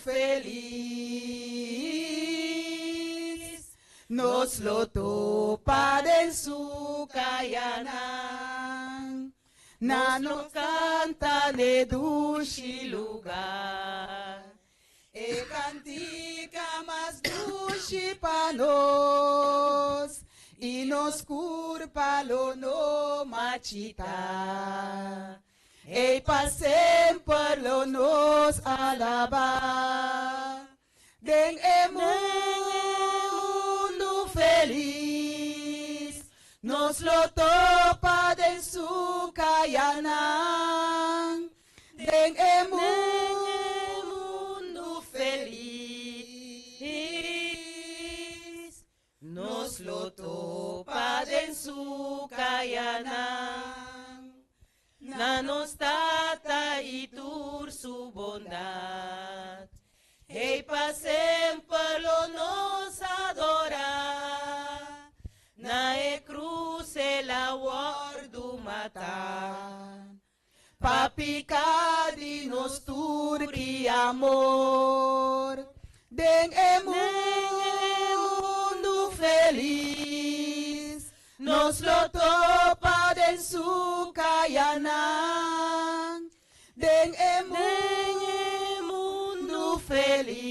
felis. Nos lo topa den su kayanan. Na nos kanta n'e dushi lugar. E kantika mas dushi pa nos i nos kurpa lo no marchitá. Ei pa semper lo nos alabá den e mundu felis. Nos lo topa den su kayanan den e mundu felis. Nos lo topa den su kayanan na nos Tata i tur su bondat. Ei pa semper lo nos adorá. Na e krus el a wòrdu matá. Pa piká di nos tur ki amor. Den e mundu felis. Nos lo topa den su kayanan den e mundu felis.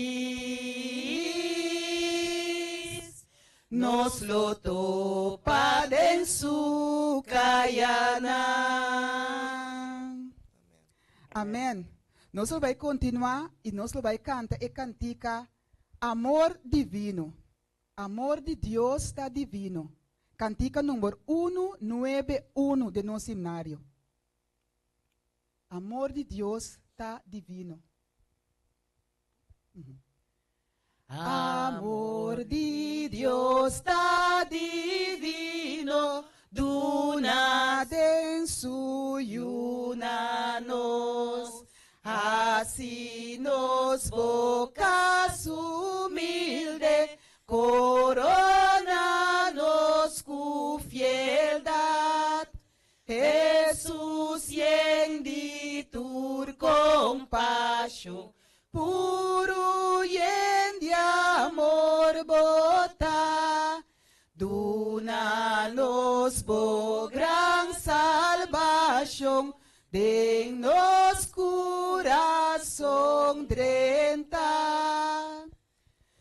Nos lo topa den su kayanan. Amèn. Nos lo bai kontinuá i nos lo bai kanta e kantika Amor Divino. Amor di Dios ta divino. Kantika number unu nuebe unu den nos himnario. Amor di Dios ta divino. Amor di Dios ta divino, duna den su Yu na nos. Hasi nos boka humilde, korona nos ku fieldat. Hesus yen di tur kompashon, puru yen di amor Bo ta. Duna nos bo gran salbashon, den nos kurason drenta.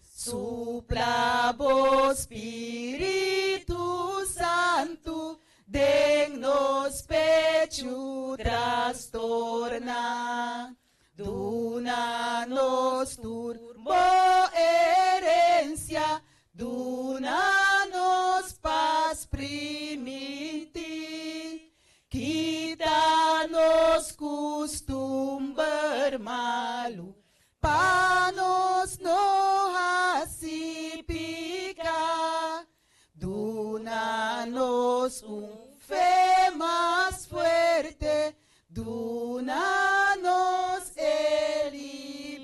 Supla bo Spiritu Santu den nos pechu trastorná. Duna nos tur bo herensia, duna nos pas primintí. Kita nos kustumber malu, pa nos no hasi piká. Duna nos un fe mas fuerte, duna nos e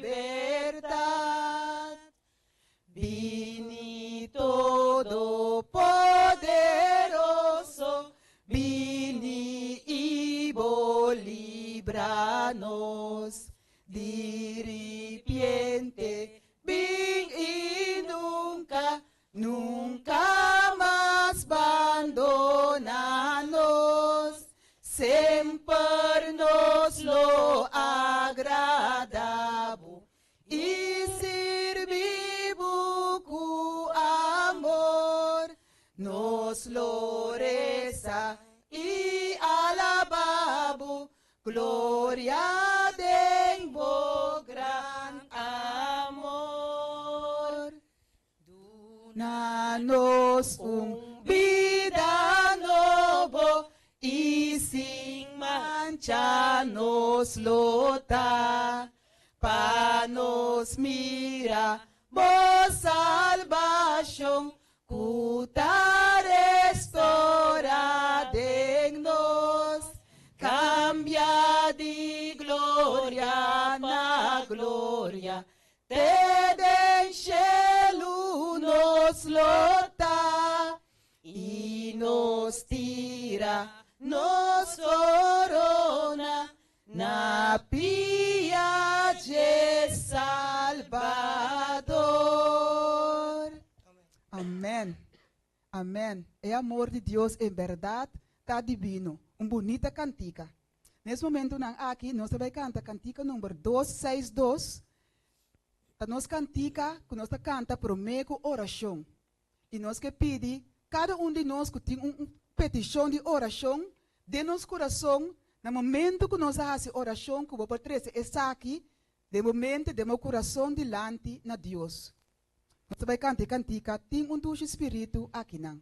libertat. Bini Todopoderoso, bini i bo libra nos. Di ripiente bin i nunka, nunka mas bandoná nos. Semper nos lo agradá bo i sirbi bo ku amor. Nos lo resa i alabá bo, gloria den bo gran amor. Duna nos un bida nobo i sin mancha nos lo ta, pa nos mira bo salbashon ku ta restorá den nos. Kambia di gloria na gloria, te den shelu nos lo ta, i nos tira nos korona na pia dje Salbador. Amèn. Amèn. E amor di Dios en bèrdat ta divino. Un bunita kantika. Nes momentunan aki nos ta bai kanta kantika number dos seis dos. Ta nos kantika ku nos ta kanta promé ku orashon. I nos ke pidi kada un di nos ku tin un petishon di orashon den nos kurason, na momentu ku nos a hasi orashon ku bo por trese esaki den bo mente, den bo kurason dilanti na Dios. Nos ta bai kanta e kantika Tin un dushi spiritu akinan.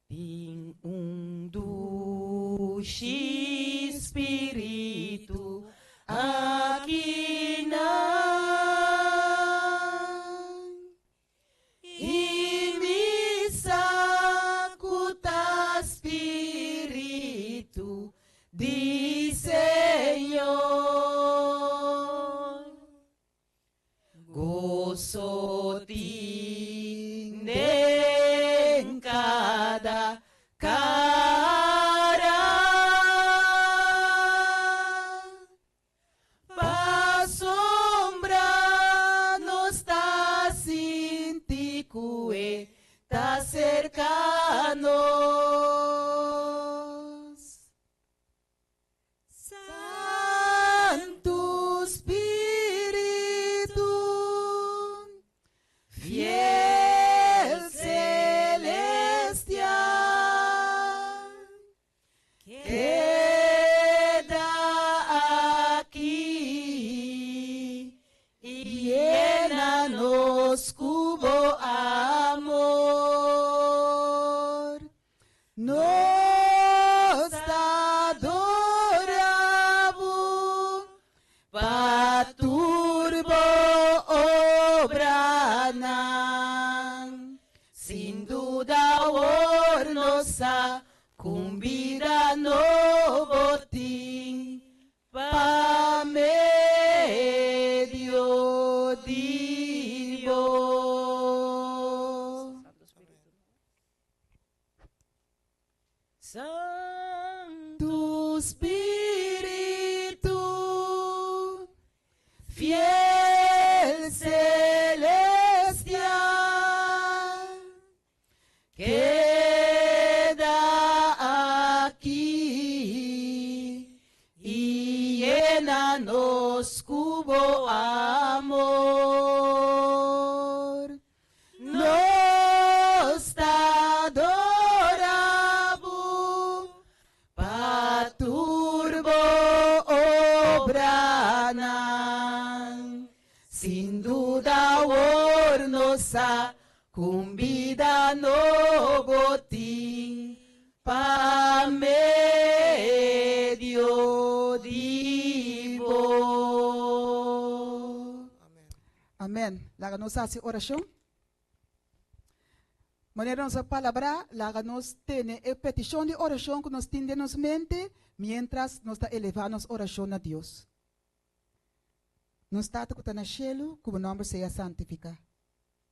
Tin un dushi spiritu akinan. I mi sa ku ta spiritu di Señor. Goso tin den kada kara. Pasobra nos ta sinti ku e ta serka nos. Santu Spiritu, fiel Señor. nos ku bo amor. Nos ta adora bo pa tur bo obranan. Sin duda awor nos sa ku bida nobo tin pa medio di bo. Santu Spiritu, fiel celestial, keda aki i yena nos ku bo amor. Nos ta adora bo pa tur bo obranan. Sin duda awor nos sa ku bida nobo tin pa medio di bo. Amen. Laga nos hasi orashon. Manera nos a palabrá, laga nos tene e petishon di orashon ku nos tin den nos mente miéntras nos ta elevá nos orashon na Dios. Nos Tata ku ta na shelu, ku bo nòmber sea santifiká.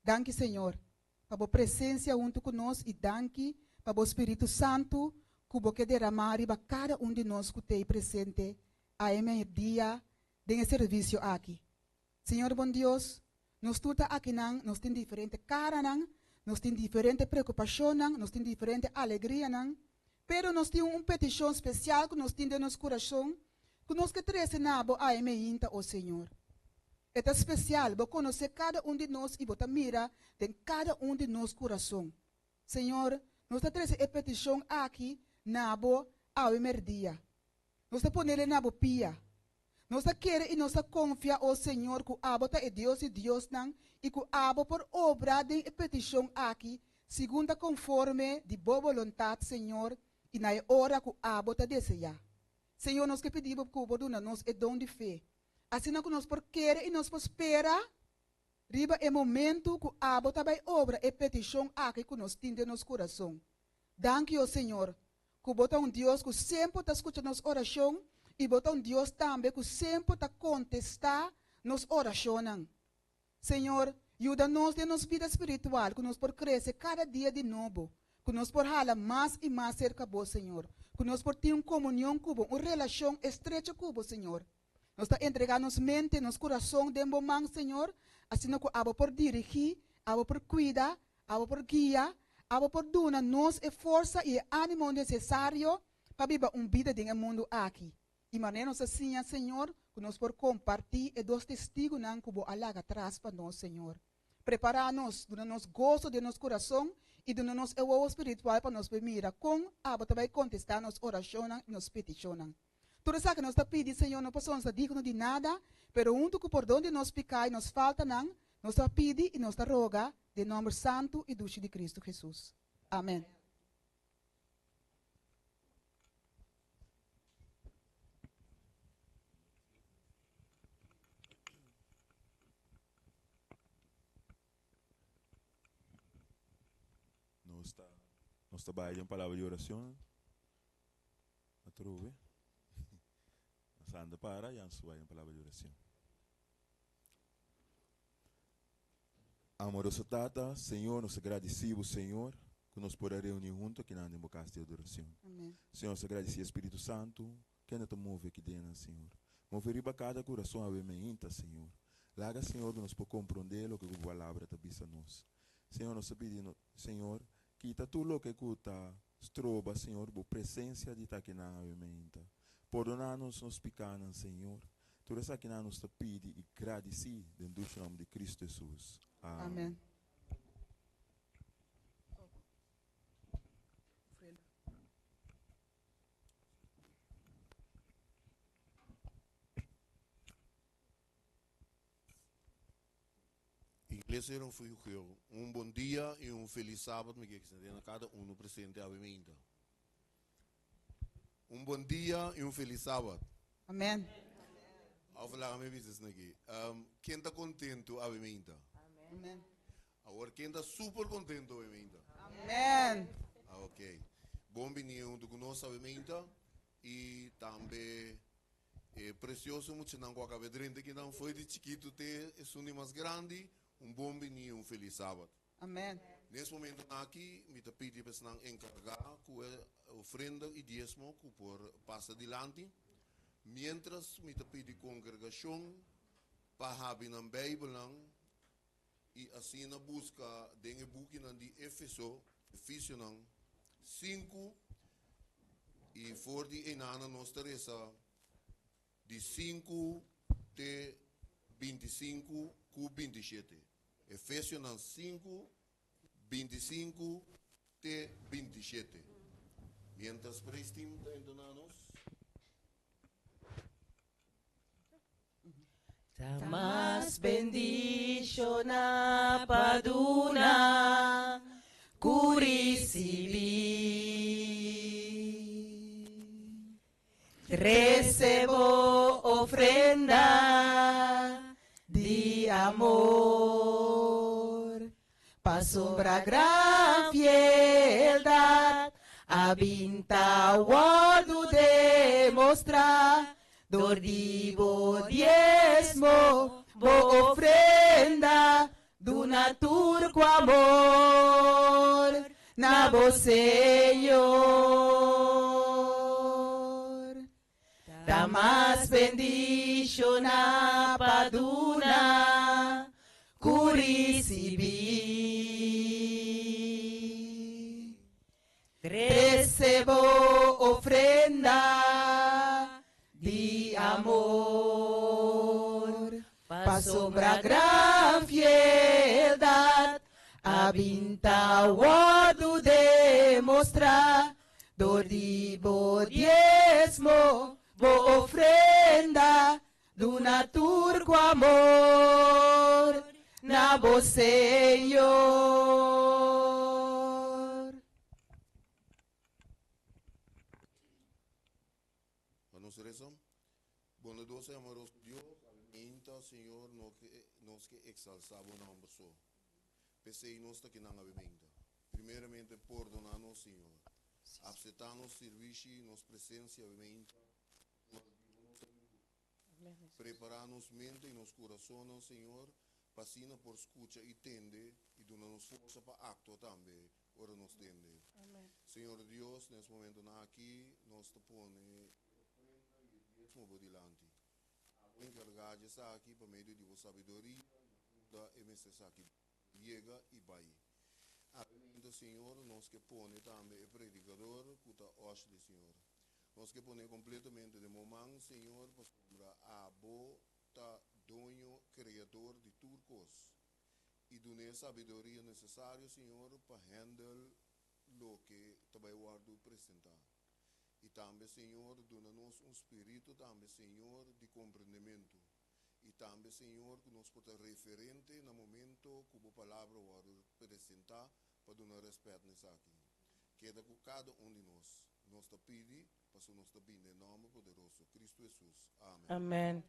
Danki, Señor, pa bo presensia huntu ku nos i danki pa bo Spiritu Santu ku bo ke deramá riba kada un di nos ku t'ei presente ae meidia den e servisio aki. Señor bon Dios, nos tur ta akinan, nos tin diferente karanan, nos tin diferente preokupashonnan, nos tin diferente alegrianan, pero nos tin un petishon spesial ku nos tin den nos kurason ku nos ke trese na bo ae meinta, o Señor. E ta spesial, bo konosé kada un di nos i bo ta mira den kada un di nos kurason. Señor, nos ta trese e petishon aki na bo awe merdia. Nos ta ponele na bo pia. Nos ta kere i nos ta konfia, o Señor, ku abo ta e Dios di diosnan i ku abo por obra den e petishon aki segun ta konforme di bo boluntat, Señor, i na e ora ku abo ta deseá. Señor, nos ke pidi bo ku bo duna nos e don di fe, asina ku nos por kere i nos por spera riba e momentu ku abo ta bai obra e petishon aki ku nos tin den nos kurason. Danki, o Señor, ku bo ta un Dios ku semper ta skucha nos orashon i bo ta un Dios tambe ku semper ta kontestá nos orashonnan. Señor, yuda nos den nos bida spiritual ku nos por krese kada dia di nobo, ku nos por hala mas i mas serka bo, Señor, ku nos por tin un komunion ku bo, un relashon estrecho ku bo, Señor. Nos ta entregá nos mente, nos kurason den bo man, Señor, asina ku abo por dirigí, abo por kuida, Abo por guia, abo por duna nos e forsa i e ánimo nesesario pa biba un bida den e mundu aki. I manera nos a siña, Señor, ku nos por kompartí e dos testigunan ku Bo a laga tras pa nos, Señor. Prepará nos, duna nos goso den nos kurason i duna nos e wowo spiritual pa nos por mira kon Abo ta bai kontestá nos orashonnan i nos petishonnan. Tur esaki nos ta pidi, Señor, no pasobra nos ta digno di nada, pero huntu ku pordon di nos piká i nos faltanan, nos ta pidi i nos ta roga den nòmber santu i dushi di Kristu Hesus. Amèn. Nos ta nos ta bai den palabra di oracion. Atrobe. Nos anda para y ansu bai den palabra di oracion. Amoroso Tata, Señor, nos ta gradeci Bo, Señor, cu nos por a reuni hunto akinan den Bo cas di adoracion. Amen. Señor, nos ta gradeci e Spiritu Santo, kende ta move aki den, Señor. Move riba cada curason awe meinta, Señor. Laga, Señor, cu nos por comprende loke cu Bo Palabra ta bisa nos. Señor, nos ta pidi, Señor, kita tur loke cu ta stroba, Señor, Bo presencia di ta akinan awe meinta. Pordona nos nos picanan, Señor. Tur esakinan nos ta pidi i gradisí den dushi nòmber di Kristu Hesus. Amen. Iglesia Refugio, un bon dia i un felis sabat mi ke eksende na kada unu presente awe mainta. Un bon dia i un felis sabat. Amen. Of laga mi bisa esaki aki. Ken ta kontentu awe mainta? Amen. Awor ken ta super kontentu awe mainta? Amen. Ah, ok. Bon bini huntu ku nos awe mainta i tambe e presioso muchanan ku a kaba drenta kinan foi di chikitu te esun di mas grandi, un bon bini i un felis sabat. Amen. Nes momentonan aki mi ta pidi pa esnan enkargá ku e ofrenda i diesmo ku por pasa dilanti, miéntras mi ta pidi kongregashon pa habri nan Beibelnan i asina buska den e bukinan di Efeso, Efisionan 5, i for di einan nos ta resa di 5 te 25 ku 27. Efesionan 5, 25 te 27. Mientras praise team ta entoná nos. Ta mas bendishoná pa duna ku risibí. Trese bo ofrenda di amor, pasobra gran fieldat a bin ta wòrdu demostrá dor di bo diesmo, bo ofrenda, duna tur ku amor na bo Señor. Ta mas bendishoná pa duna ku risibí. Trese bo ofrenda di amor, pasobra gran fieldat a bin ta wòrdu demostrá dor di bo diesmo, bo ofrenda, duna tur ku amor na bo Señor. Pa nos resa. Bondadoso i amoroso Dios, awe Señor, no ke nos ke eksalsá bo nòmber so. P'esei nos ta kinan awe mainta. Primeramente, pordoná nos, Señor. Aseptá nos sirbishi, nos presensia awe mainta. Prepará nos mente i nos kurason, Señor, pa asina por skucha i tende i duna nos forsa pa aktua tambe, ora nos tende. Señor Dios, na e momentonan aki, nos ta pone diesmo bo dilanti. Abo enkargá di esaki pa medio di bo sabiduria, na unda e mester esaki yega i bai. Awe, Señor, nos ke pone tambe e predikador ku ta Oshley, Señor. Nos ke pone kompletamente den bo man, Señor, pasobra abo ta doño, kreador di tur kos. I dun'é sabiduria nesesario, Señor, pa handle loke ta bai wòrdu presentá. I tambe, Señor, duna nos un spiritu tambe, Señor, di komprendementu. I tambe, Señor, ku nos por ta referente na momento ku bo palabra wòrdu presentá pa duna rèspèt na esaki. Keda ku kada un di nos. Nos ta pidi, pasobra nos ta bini den nòmber poderoso, Kristu Hesus. Amèn. Amèn.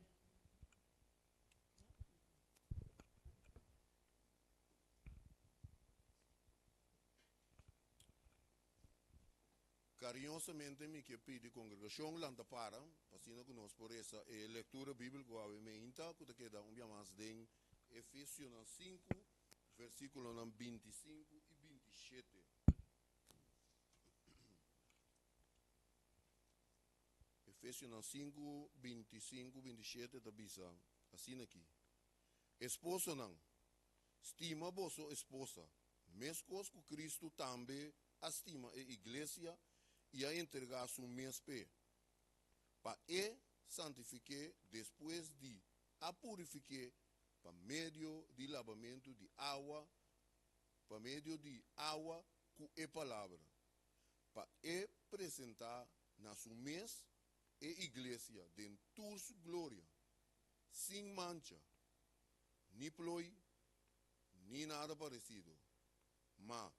Kariñosamente mi ke pidi kongregashon lanta para, pa asina ku nos por resa e lektura bíbliko awe meinta ku ta keda un bia mas den Efesionan 5, versíkulonan 25 i 27. Efesionan 5, 25, 27 ta bisa asina aki: Esposonan, stima boso esposa, meskos ku Kristu tambe a stima e iglesia i a entregá su mes p'e, pa e santifik'é despues di a purifik'é pa medio di labamentu di awa, pa medio di awa ku e palabra, pa e presentá na su mes e iglesia den tur su gloria, sin mancha, ni ploi, Ni nada paresido, ma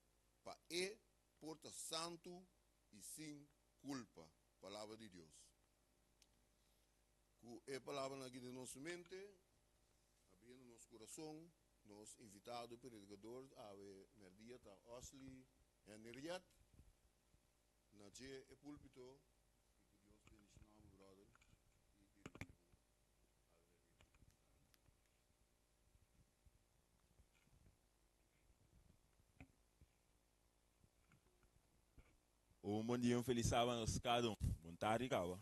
pa e por ta santu i sin kulpa. Palabra di Dios. Ku e palabranan aki den nos mente, abriendo nos kurason, nos invitado predikador awe mèrdia ta Osley Henriette. Na dje e púlpito i ku Dios bendishoná bo bròder i dirigí bo alrededor. Un bon dia, un felis sábado nos kada un. Bon tardi kaba.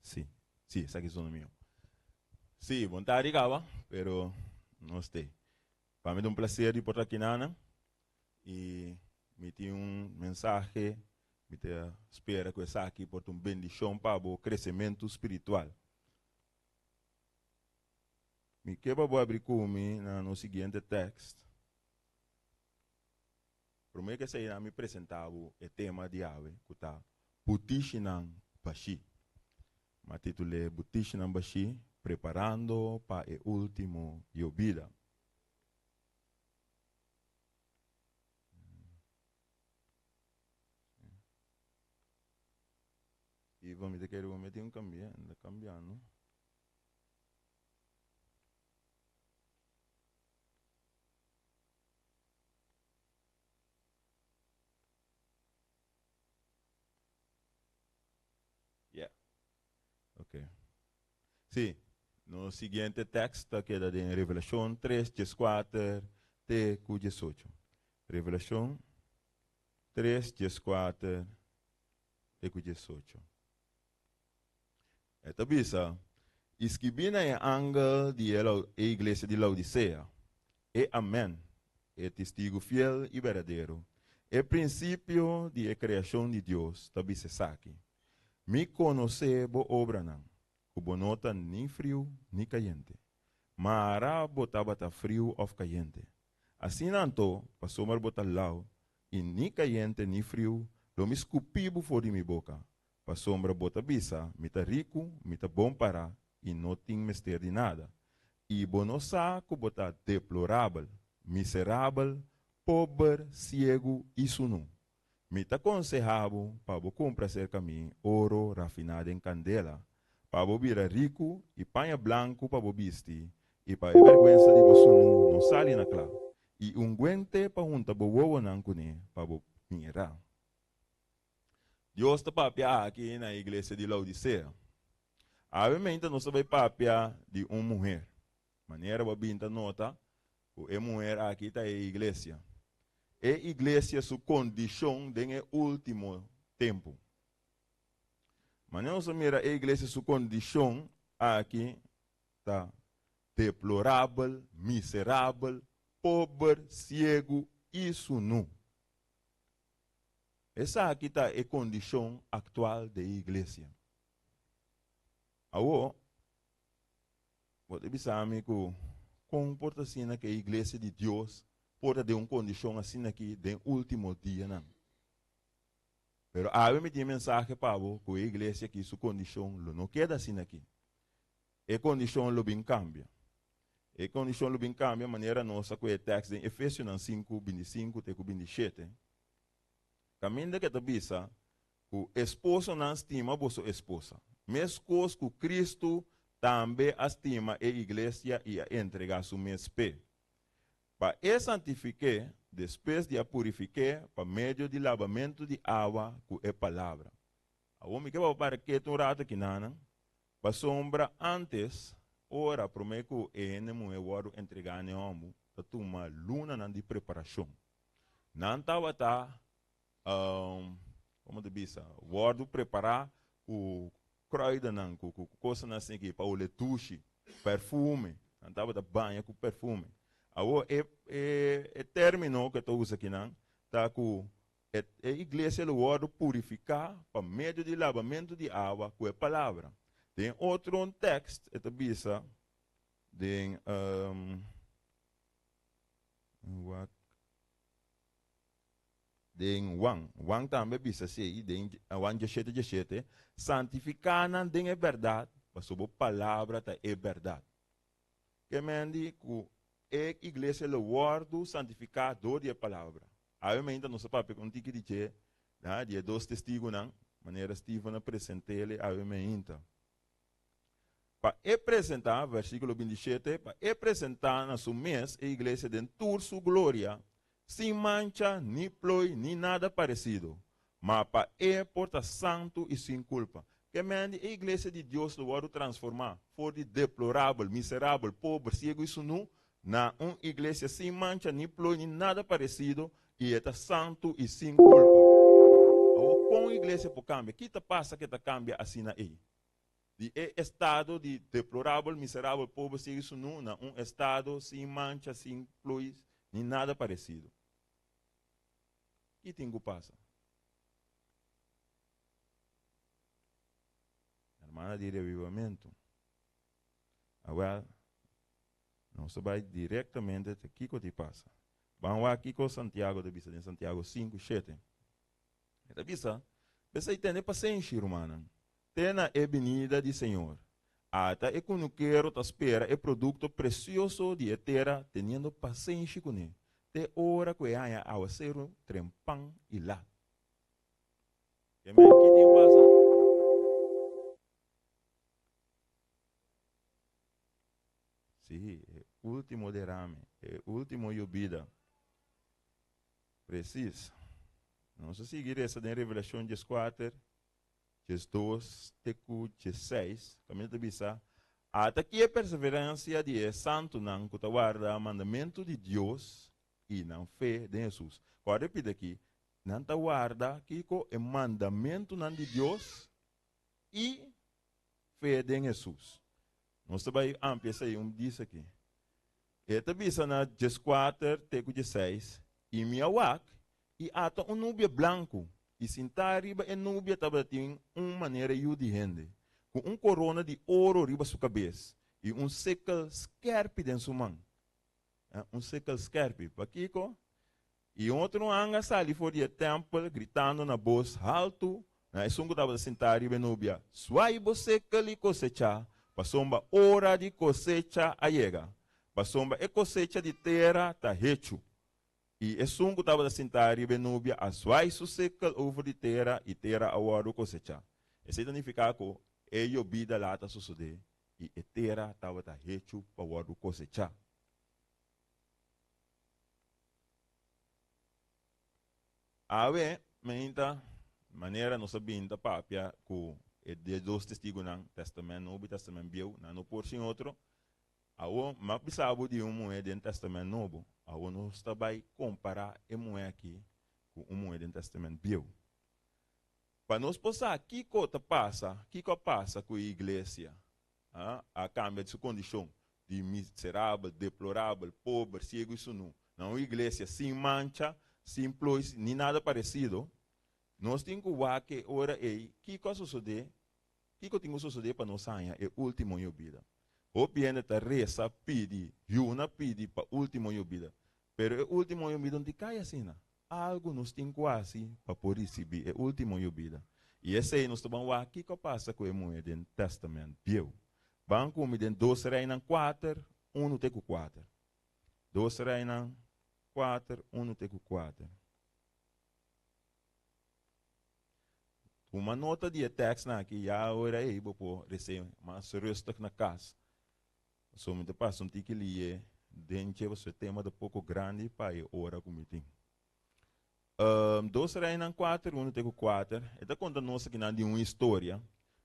Sí, sí, esaki sona mihó. Sí, bon tardi kaba, pero nos te. Pa mi ta un placer di por ta aki nan y mi tin un mensahe, mi ta spera ku esaki por ta un bendishon pa bo kresementu spiritual. Mi ke pa bo abri ku mi na nos siguiente tekst. Promé ku esei mi presentá bo e tema di awe ku ta Butishinan Bashí. Mi a titul'é Butishinan Bashí, Preparando pa e Último Yobida. Ivan, mi ta kere bo mete un kambia, N ta kambiando. Yeah. Ok. Sí, nos siguiente tekst ta keda den Revelashon 3, 14 te ku 18. Revelashon 3, 14 te ku 18. E ta bisa, I skibí na e angel di e e iglesia di Laodisea, E Amen, e tistigu fiel i berdadero, e prinsipio di e kreashon di Dios, ta bisa esaki, Mi konosé bo obranan, ku bo no ta ni friu ni kayente. Mara bo tabata friu òf kayente. Asina anto, pasobra bo ta lau i ni kayente ni friu, lo mi skupí bo for di mi boka. Pasobra bo ta bisa, Mi ta riku, mi ta bon pará i no tin mester di nada. I bo no sa ku bo ta deplorabel, miserabel, pober, siegu i sunú. Mi ta konsehá bo pa bo kumpra serka mi oro rafiná den kandela, pa bo bira riku, i paña blanku pa bo bisti, i pa e bèrgwensa di bo sunú no sali na kla, i unguente pa hunta bo wowonan kuné pa bo mira. Dios ta papia aki na e iglesia di Laodisea. Awe meinta nos ta bai papia di un muher. Manera bo a bin ta nota ku e muher aki ta e iglesia. E iglesia su kondishon den e ultimo tempu. Manera nos a mira e iglesia su kondishon aki ta deplorabel, miserabel, pober, siegu i sunu. Esaki ta e kondishon aktual di e iglesia. Awor, bo ta bisa mi ku kon por ta asina ku e iglesia di Dios por ta den un kondishon asina aki den último dianan? Pero awe mi tin e mensahe pa bo ku e iglesia aki su kondishon lo no keda asina aki. E kondishon lo bin kambia. E kondishon lo bin kambia manera nos a kohe e tèks den Efesionan sinku, 25 te ku 27, kaminda ku e ta bisa ku esposonan stima boso esposa, meskos ku Kristu tambe a stima e iglesia i a entregá su mes p'e, pa e santifik'é despues di a purifik'é pa medio di labamentu di awa ku e palabra. Awor mi ke pa bo para ketu un ratu akinanan. Pasobra ántes, ora promé ku e hende muhé wòrdu entregá na e hòmber, ta tuma lunanan di preparashon. Nan tabata, komo ta bisa, wòrdu prepará ku kruidennan, ku ku kosanan asina aki pa hole dushi, perfume. Nan tabata baña ku perfume. Awor e e término ku e ta usa akinan ta ku E e iglesia lo wòrdu purifiká pa medio di labamentu di awa ku e palabra. Den otro un tèkst e ta bisa den wak. Den Juan. Juan tambe a bisa esei den Juan diesshete diesshete, Santifiká nan den e bèrdat, pasobra bo palabra ta e bèrdat. Ke men di ku e iglesia lo wòrdu santifiká dor di e palabra. Awe mainta nos a papia ku un tiki di dje, di e dos testigunan, manera Steven a present'é awe mainta. Pa e presentá, versíkulo 27, pa e presentá na su mes e iglesia den tur su gloria, sin mancha, ni ploi, ni nada paresido, ma pa e por ta santu i sin kulpa. Ke men di e iglesia di Dios lo wòrdu transformá for di deplorabel, miserabel, pober, siegu i sunú, na un iglesia sin mancha, ni ploi, ni nada paresido, i e ta santu i sin kulpa. Awor, kon iglesia por kambia? Ki ta pasa ku e ta kambia asina ei? Di e estado di deplorabel, miserabel, pober, siegu i sunú na un estado sin mancha, sin ploi, ni nada paresido. Ki tin ku pasa? Hermana di Revivamentu. Awel, nos ta bai direktamente te kiko ti pasa. Ban wak kiko Santiago ta bisa den Santiago 5:7. E ta bisa, P'esei tene pasenshi, rumannan, te na e binida di Señor. Ata e kunukero ta spera e produkto presioso di e tera teniendo pasenshi kuné, te ora ku e haña awaseru trempan i lat. Ke men ki tin pasa? Sí, e último derame, e último yobida. Presis. Nos a sigui resa den Revelashon 14, 12 te ku 16, kaminda ta bisa, Ata ki e perseveransia di e santunan ku ta warda mandamentu di Dios i nan fe den Hesus. Kòrda e pida aki, nan ta warda kiko? E mandamentunan di Dios i fe den Hesus. Nos ta bai amplia esei un dis aki. E ta bisa na 14 te ku 16, I mi a wak, i ata un nubia blanku, i sintá riba e nubia tabatin un manera yu di hende, ku un korona di oro riba su kabes i un sikkel skèrpi den su man. Un sikkel skèrpi. Pakiko? I un otro angel a sali for di e tèmpel, gritando na bos haltu na esun ku tabata sintá riba e nubia, Swai bo sikkel i kosechá, pasobra ora di kosecha a yega, pasobra e kosecha di tera ta hechu. I esun ku tabata sintá riba e nubia a swai su sikkel over di tera, i tera a wòrdu kosechá. Esei ta nifiká ku e yobida lata sosodé, i e tera tabata hechu pa wòrdu kosechá. Awe meinta, manera nos a bin ta papia ku e dos testigunan, Tèstamènt Nobo i Tèstamènt Bieu, nan no por sin otro. Awo mi a bisa bo di un muhé den Tèstamènt Nobo, awo nos ta bai kompará e muhé aki ku un muhé den Tèstamènt Bieu. Pa nos por sa kiko ta pasa, kiko a pasa ku e iglesia, a kambia di su kondishon di miserabel, deplorabel, pober, siegu i sunú, na un iglesia sin mancha, sin plois, ni nada paresido, nos tin ku wak e ora ei kiko a sosodé, kiko tin ku sosodé pa nos haña e último yobida. Hopi hende ta resa pidi, yuna pidi pa último yobida, pero e último yobida no tin kai asina. Algu nos tin ku hasi pa por risibí e último yobida. I esei nos ta ban wak kiko a pasa ku e muhé den Tèstamènt Bieu. Ban ku mi den Dos Reinan kuater, unu te ku kuater. Dos Reinan kuater, unu te ku kuater. Tuma nota di e tèkstnan aki, ya ora ei bo por resé mas rustig na kas. Pasobra mi ta pasa un tiki lié den dje pasobra e tema ta poko grandi pa e ora ku mi tin. Dos Reinan kuater, unu te ku kuater, e ta konta nos akinan di un historia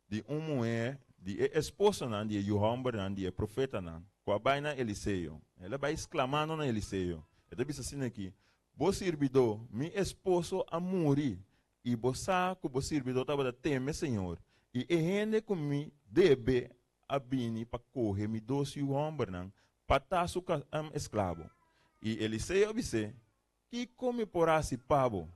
di un muhé di e esposonan di e yu hòmbernan di e profetanan ku a bai na Eliseo. El a bai sklamando na Eliseo. E ta bisa asina aki, Bo sirbidó, mi esposo, a muri, i bo sa ku bo sirbidó tabata teme señor, i e hende ku mi debe a bini pa kohe mi dos yu hòmbernan pa ta su esklabo. I Eliseo a bis'é, Kiko mi por hasi pa bo?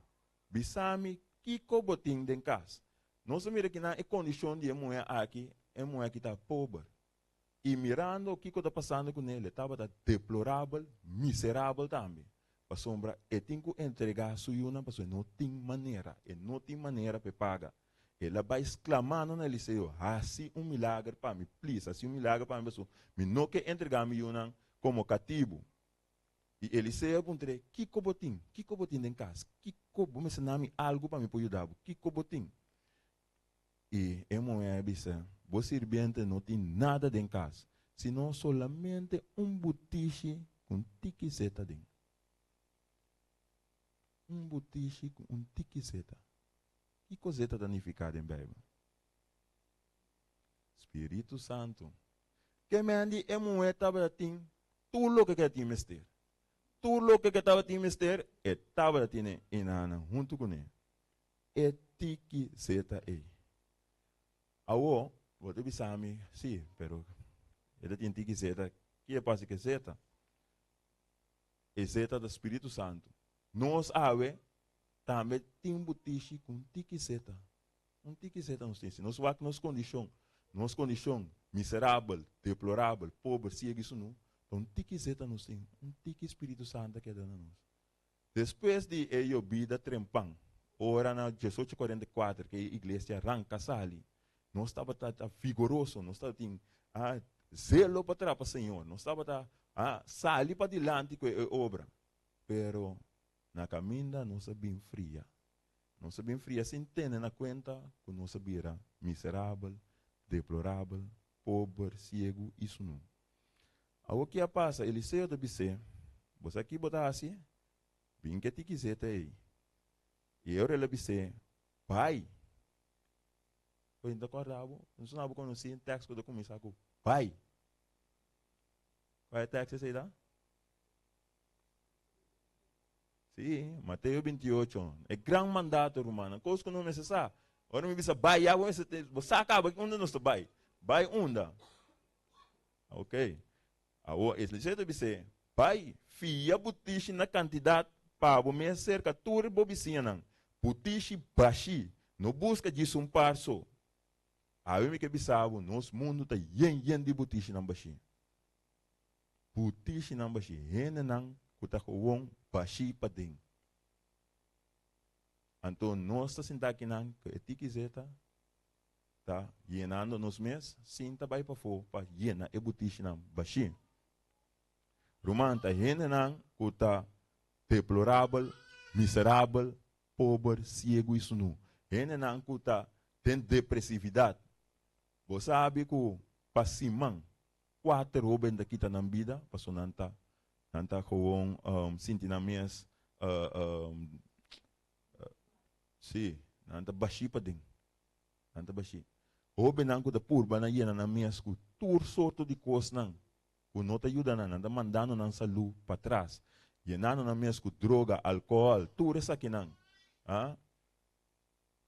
Bisa mi kiko bo tin den kas. Nos a mira kinan e kondishon di e muhé aki, e muhé aki ta pober. I mirando kiko ta pasando kuné, el e tabata deplorabel, miserabel tambe. Pasobra e tin ku entregá su yunan pasobra e no tin manera, e no tin manera pa e paga. El a bai sklamando na Eliseo, Hasi un milager pa mi, plis, hasi un milager pa mi pasobra mi no ke entregá mi yunan komo katibu. I Eliseo a puntr'é, Kiko bo tin? Kiko bo tin den kas? Kiko? Bo mester na mi algu pa mi por yuda bo. Kiko bo tin? I e muhé a bisa, Bo sirbiente no tin nada den kas, sino solamente un butishi ku un tiki zeta den. Un butishi ku un tiki zeta. Kiko zeta ta nifiká den Beibel? Spiritu Santu. Ke men di e muhé tabata tin tur loke ku e tin mester. Tur loke ku e tabatin mester, e tabata tine i nan huntu kuné. E tiki zeta ei. Awo, bo ta bisa mi, sí, pero e ta tin tiki zeta, ki e pasa ku e zeta? E zeta ta Spiritu Santu. Nos awe tambe tin butishi ku un tiki zeta. Un tiki zeta nos tin. Si nos wak nos kondishon, nos kondishon miserabel, deplorabel, pober, siegu i sunu, ta un tiki zeta nos tin. Un tiki Spiritu Santu a keda na nos. Despues di e yobida trempan, ora na 1844 ku e iglesia ranka sali, nos tabata ta vigoroso, nos tabatin zelo pa traha pa Señor, nos tabata sali padilanti ku e obra. Pero na kaminda nos a bin fria. Nos a bin fria sin tene na kuenta ku nos a bira miserabel, deplorabel, pober, siegu i sunú. Awor ki a pasa? Eliseo ta bis'é, Bo sa ki bo ta hasi? Bin ke tiki zeta ei. I e ora el a bis'é, Bai! Bo ta kòrda bo? No suna bo konosí un tèks ku ta kuminsá ku bai. Kua e tèks esei ta? Sí, Mateo 28. E gran mandato, rumannan. Kos ku no mester sa. Ora mi bisa bai ya, bo mester te, bo sa kaba unda nos ta bai. Bai unda? Ok. Awor, Eliseo ta bis'é, Bai, fia butishi na kantidat pa bo mes serka tur bo bisiñanan. Butishi bashí. No buska djis un par so. Awe mi ke bisa bo, nos mundu ta yen yen di butishinan bashí. Butishinan bashí, hendenan ku ta gewoon bashí paden. Anto nos ta sinta akinan ku e tiki zeta ta yenando nos mes sin ta bai pafó pa yena e butishinan bashí. Ruman, ta hendenan ku ta deplorabel, miserabel, pober, siegu i sunú. Hendenan ku ta den depresividat. Bo sabi ku pa siman Kuater hoben ta kita nan bida paso nan ta nan ta gewoon sinti nan mes si nan ta bashí paden nan ta bashí. Hobennan ku ta purba nan yena nan mes ku tur sorto di kosnan ku no ta yuda nan, nan ta mandando nan salú patras, yenando nan mes ku droga, alkohòl, tur esakinan.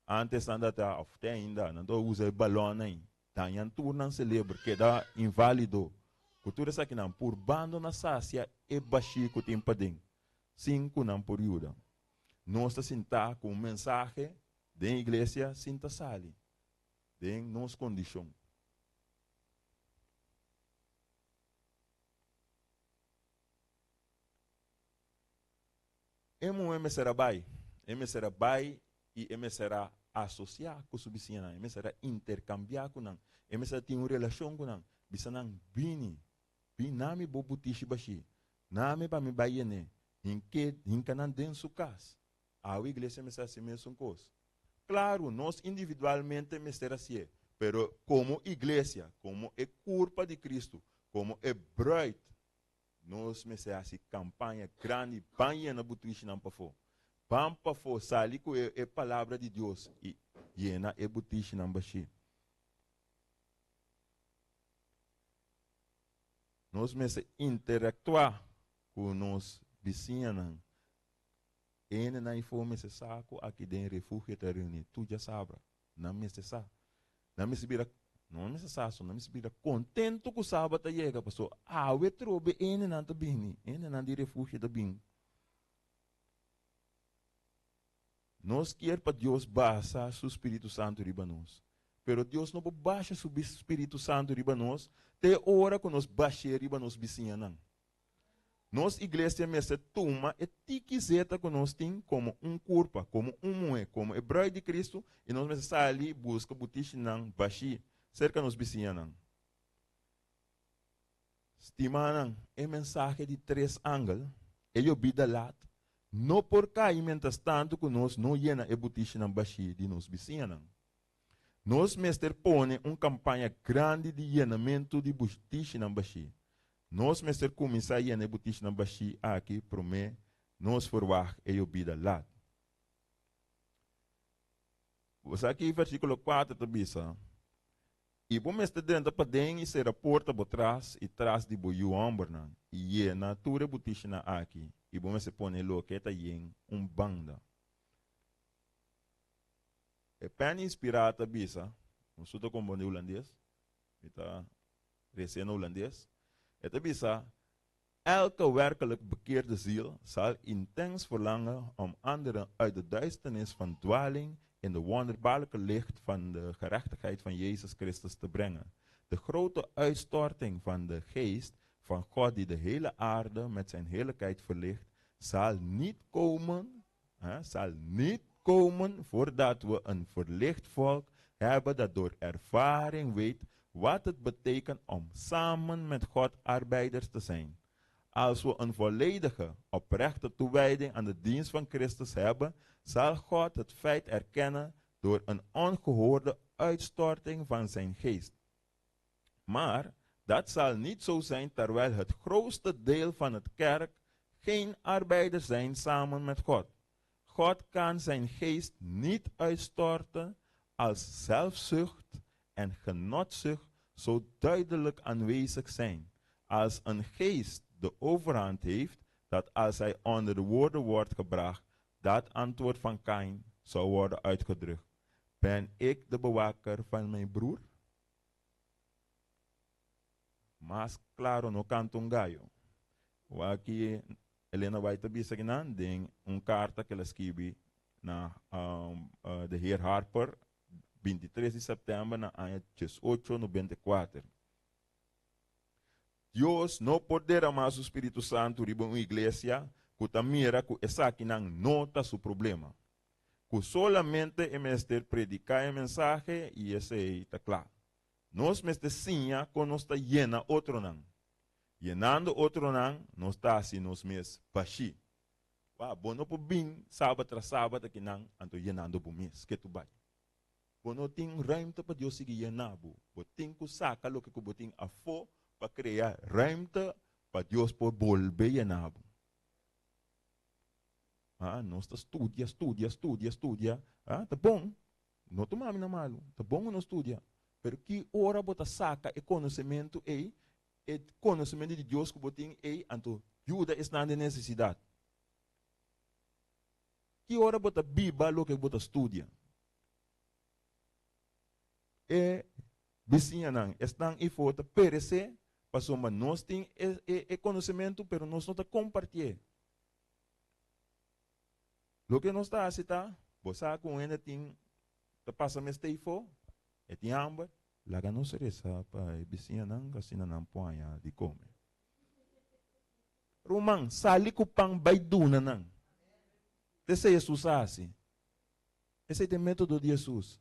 Antes nan ta ta, of te ainda, nan ta usa e balonnan ei, dañan tur nan celebro, keda invalido. Ku tur esakinan purbando na sasia e bashí ku tin paden, sin ku nan por yuda. Nos ta sintá ku un mensahe den iglesia sin ta sali den nos kondishon. E muhé mester a bai. E mester a bai i e mester a asosiá ku su bisiñanan. E mester a interkambiá ku nan. E mester a tin un relashon ku nan. Bisa nan, Bini, bin na mi bo butishi bashí. Na mi pa mi bai yen'é. Hink'é, hinka nan den su kas. Awe iglesia mester hasi mesun kos. Klaru, nos individualmente mester hasié, pero komo iglesia, komo e kurpa di Kristu, komo e brùit, Nos mester hasi kampaña grandi, ban yena butishinan pafó. Ban pafó, sali ku e e palabra di Dios i yena e butishinan bashí. Nos mester interaktuá ku nos bisiñanan. E hendenan ifó mester sa ku aki den refugio ta reuní tur djasabra. Nan mester sa. Nan mester bira, no mester sa so, nan mester bira kontentu ku Sabat a yega, pasobra awe trobe hendenan ta bini, hendenan di refugio ta bin. Nos kier pa Dios basa su Spiritu Santu riba nos, pero Dios no por basha su Spiritu Santu riba nos te ora ku nos bash'é riba nos bisiñanan. Nos iglesia mester tuma e tiki zeta ku nos tin komo un kurpa, komo un muhé, komo e brùit di Kristu, i nos mester sali buska butishinan bashí serka nos bisiñanan. Stimanan, e mensahe di tres angel, e yobida lat, no por kai mientras tantu ku nos no yena e butishinan bashí di nos bisiñanan. Nos mester pone un kampaña grandi di yenamentu di butishinan bashí. Nos mester kuminsá yena e butishinan bashí aki promé nos ferwagt e yobida lat. Bo sa ki versíkulo kuater ta bisa, I bo mester drenta paden i sera porta bo tras i tras di bo yu hòmbernan, i yena tur e butishinan aki, i bo mester pone loke ta yen un banda. E pèn inspirá ta bisa, un su ta komprondé hulandes, mi ta resé na hulandes, e ta bisa, Elke werkelijk bekeerde ziel zal intens verlangen om anderen uit de duisternis van dwaling in de wonderbaarlijke licht van de gerechtigheid van Jezus Christus te brengen. De grote uitstorting van de geest van God die de hele aarde met zijn heerlijkheid verlicht, zal niet komen, hè, zal niet komen voordat we een verlicht volk hebben dat door ervaring weet wat het betekent om samen met God arbeiders te zijn. Als we een volledige, oprechte toewijding aan de dienst van Christus hebben, zal God het feit erkennen door een ongehoorde uitstorting van zijn geest. Maar dat zal niet zo zijn terwijl het grootste deel van het kerk geen arbeiders zijn samen met God. God kan zijn geest niet uitstorten als zelfzucht en genotzucht zo duidelijk aanwezig zijn. Als een geest de overhand heeft, dat als hij onder de woorden wordt gebracht, dat antwoord van Kain zou worden uitgedrukt. Ben ik de bewaker van mijn broer? Mas klaro no kanta un gayo. Wak ki Elena White ta bisa kinan den un karta ku el a skibi na de heer Harper 23 di sèptèmber na aña 1894. Dios no por deramá su Spiritu Santu riba un iglesia ku ta mira ku esakinan no ta su problema. Ku solamente e mester prediká e mensahe i esei ta kla. Nos mester siña kon nos ta yena otronan. Yenando otronan, nos ta hasi nos mes bashí. Wak, bo no por bin sabat tras sabat akinan anto yenando bo mes, ke tu bai. Bo no tin ruimte pa Dios sigui yena bo. Bo tin ku saka loke ku bo tin afó pa krea ruimte pa Dios por bolbe yena bo. Ah, nos ta studia, studia, studia, studia. Ah, ta bon. No tuma mi na malu, ta bon ku no studia, pero ki ora bo ta saka e konosementu ei, e konosementu di Dios ku bo tin ei, anto yuda esnan den nesesidat? Ki ora bo ta biba loke bo ta studia? E bisiñanan, esnan ifo ta peresé pasobra nos tin e e konosementu pero nos no ta kompartié. Loke nos ta hasi ta, bo sa ku un hende tin ta pasa mester ifo, e tin hamber, laga nos resa pa e bisiñanan asina nan por haña di kome. Ruman, sali ku pan bai duna nan. Ta esei Hesus a hasi. Esei ta e metodo di Hesus.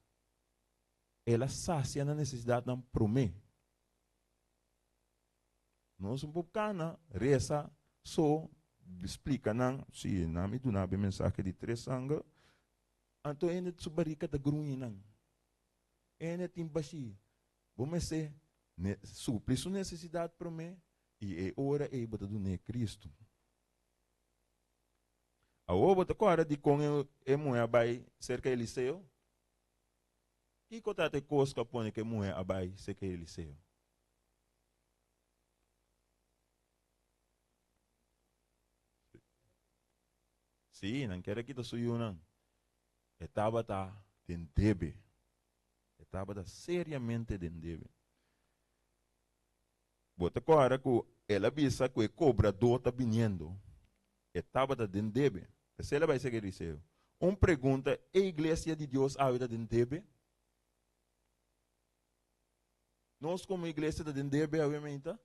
El a sasia nan nesesidatnan promé. Nos un por cana, reza, so, splica nan, si, nan mi duna bo e mensahe di tres angel, anto hende su barica ta gruñi nan. Hende tin bashi. Bo mester supli su necesidad prome y e ora ey bo ta dun'e Cristo. Awor bo ta corda dicon e muhe a bay cerca Eliseo? Kico ta e cos cu a pone cu e muhe a bay cerca Eliseo? Sí, nan kier a kita su yunan. E tabata den debe. E tabata seriamente den debe. Bo ta kòrda ku el a bisa ku e kobradó ta biniendo. E tabata den debe. P'esei el a bai serka Eliseo. Un pregunta, e iglesia di Dios awe ta den debe? Nos komo iglesia ta den debe awe meinta?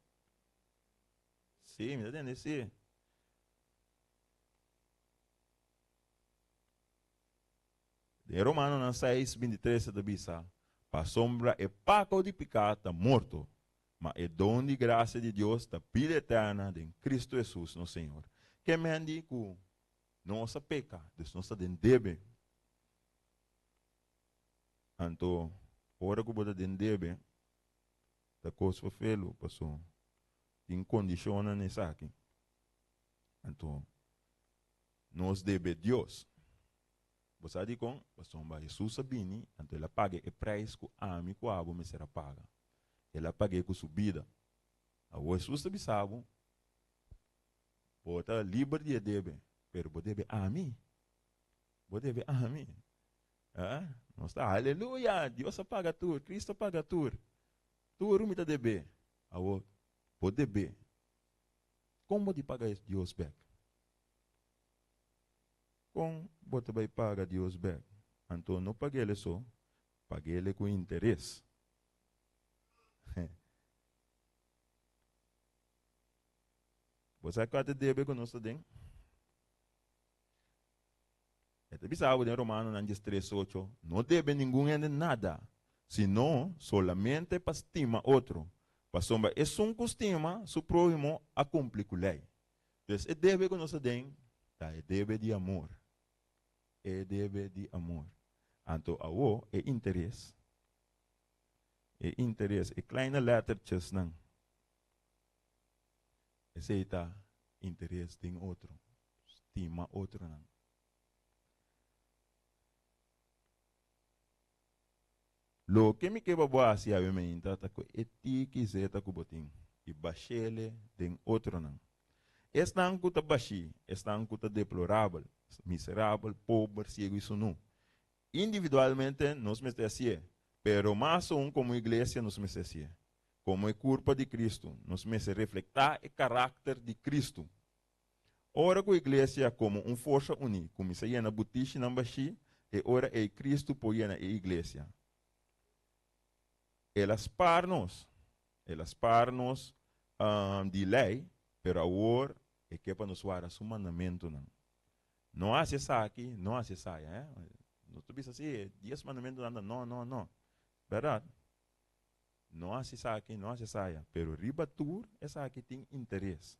Sí, mi ta tende sí. Den Romanonan 6, 23 ta bisa, Pasobra e pago di piká ta morto, ma e don di grasia di Dios ta bida eterna den Kristu Hesus nos Señor. Ke men di ku nos a peka, dus nos ta den debe. Anto, ora ku bo ta den debe, ta kos ferfelu, paso tin kondishonnan na esaki. Anto, nos debe Dios. Bo sa dikon? Pasobra Hesus a bini, anto el a paga e preis ku ami ku abo mester a paga. El a pag'é ku su bida. Awor Hesus ta bisa bo, Bo ta liber di e debe, pero bo debe ami. Bo debe ami. Ah, nos ta, aleluya, Dios a paga tur, Cristo a paga tur. Tur mi ta debe. Awor, bo debe. Kon bo di paga Dios bek? Kon bo ta bai paga Dios bek? Anto no pag'el so, pag'el ku interes. Bo sa kua ta debe ku nos ta den? E ta bisa bo den Romanonan 13, 8, No debe ningun hende nada, sino solamente pa stima otro, pasobra esun ku stima su próhimo a kumpli ku lei. Dus e debe ku nos ta den ta e debe di amor. E debe di amor. Anto awo e interes, e interes, e kleine lettertjesnan, esei ta interes den otro, stima otronan. Loke mi ke pa bo hasi awe meinta ta ku e tiki zeta ku bo tin i bashele den otronan. Esnan ku ta bashí, esnan ku ta deplorabel, miserabel, pober, siegu i sunú. Individualmente nos mester hasié, pero mas aun komo iglesia nos mester hasié. Komo e kurpa di Kristu, nos mester reflektá e karakter di Kristu. Ora ku iglesia komo un forsa uní kuminsá yena butishinan bashí, e ora ei Kristu por yena e iglesia. El a spar nos. El a spar nos di lei, pero awor e ke pa nos warda su mandamentunan. No hasi esaki, no hasi esaya, eh. Nos ta bisa si e dies mandamentunan ta no, no, no. Bèrdat? No hasi esaki, no hasi esaya. Pero riba tur esaki tin interes.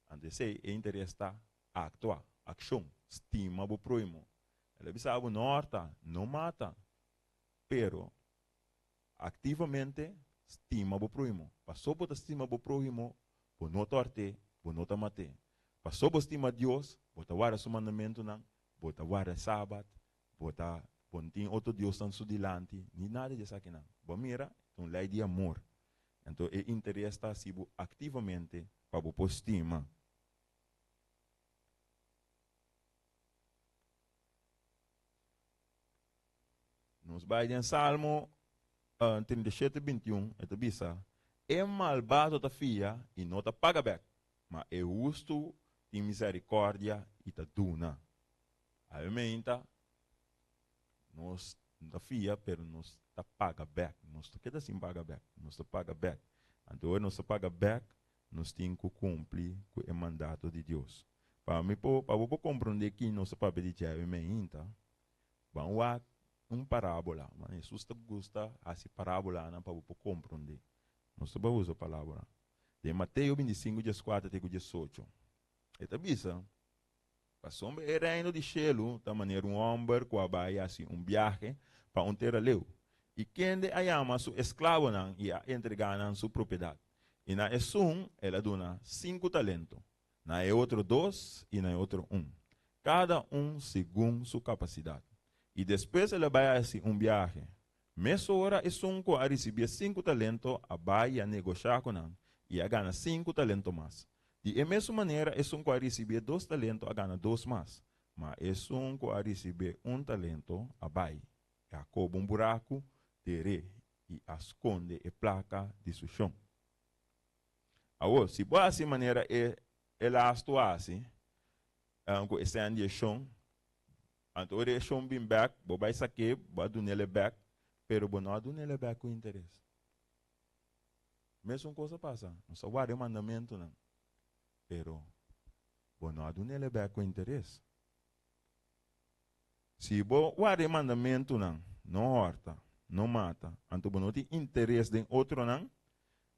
Anto esei e interes ta aktua, akshon, stima bo prohimo. El a bisa bo no hòrta, no mata, pero aktivamente stima bo prohimo. Paso bo ta stima bo prohimo, bo no ta hòrt'é, bo no ta mat'é. Paso bo stima Dios, bo ta warda su mandamentunan, bo ta warda e sabat, bo ta bo no tin otro diosnan su dilanti, ni nada di esakinan. Bo a mira, ta un lei di amor. Anto e interes ta hasi bo aktivamente pa bo por stima. Nos bai den Salmo 37, 21, e ta bisa, E malbado ta fia i no ta paga bek, ma e hustu tin misericordia i ta duna. Awe meinta, nos no ta fia, pero nos ta paga bek. Nos ta keda sin paga bek. Nos ta paga bek. Anto ora nos ta paga bek, nos tin ku kumpli ku e mandato di Dios. Pa mi por, pa bo por komprondé ki nos ta papia di dje awe meinta, ban wak un parábola. Man, Hesus ta gusta hasi parábolanan pa bo por komprondé. Nos ta bai usa palabra. Den Mateo 25, 14 te ku 18, e ta bisa, Pasobra e Reino di shelu ta manera un hòmber ku a bai hasi un biahe pa un tera leu, i kende a yama su esklabonan i a entregá nan su propiedat. I na esun el a duna sinku talento, na e otro dos i na e otro un, kada un segun su kapasidat. I despues el a bai hasi un biahe. Mesora esun ku a risibí e sinku talento a bai i a negoshá ku nan i a gana sinku talento mas. Di e mesun manera esun ku a risibí e dos talento a gana dos mas. Ma esun ku a risibí un talento a bai i a koba un buraku der'é i a skonde e plaka di su shon. Awor, si bo hasi manera e e lastu a hasi, ku e sèn di e shon, anto ora e shon bin bèk, bo bai sak'é, bo a dun'el e bèk, pero bo no a dun'el e bèk ku interes. Mesun kos a pasa, nos a warda e mandamentunan, pero bo no a dun'el e bèk ku interes. Si bo warda e mandamentunan, no hòrta, no mata, anto bo no tin interes den otronan,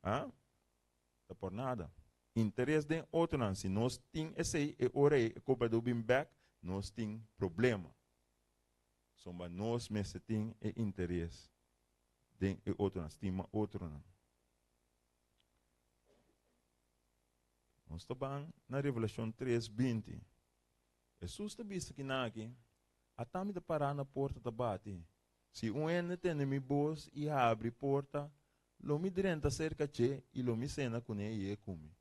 a, ta por nada. Interes den otronan, si nos tin esei, e ora ei e kobradó bin bèk, nos tin problema. Pasobra nos mester tin e interes den e otronan, stima otronan. Nos ta ban na Revelashon tres, binti. Hesus ta bisa kinan aki, Ata mi ta pará na porta ta bati. Si un hende tende mi bos i habri porta, lo mi drenta serka dje i lo mi sena kuné i e ku mi.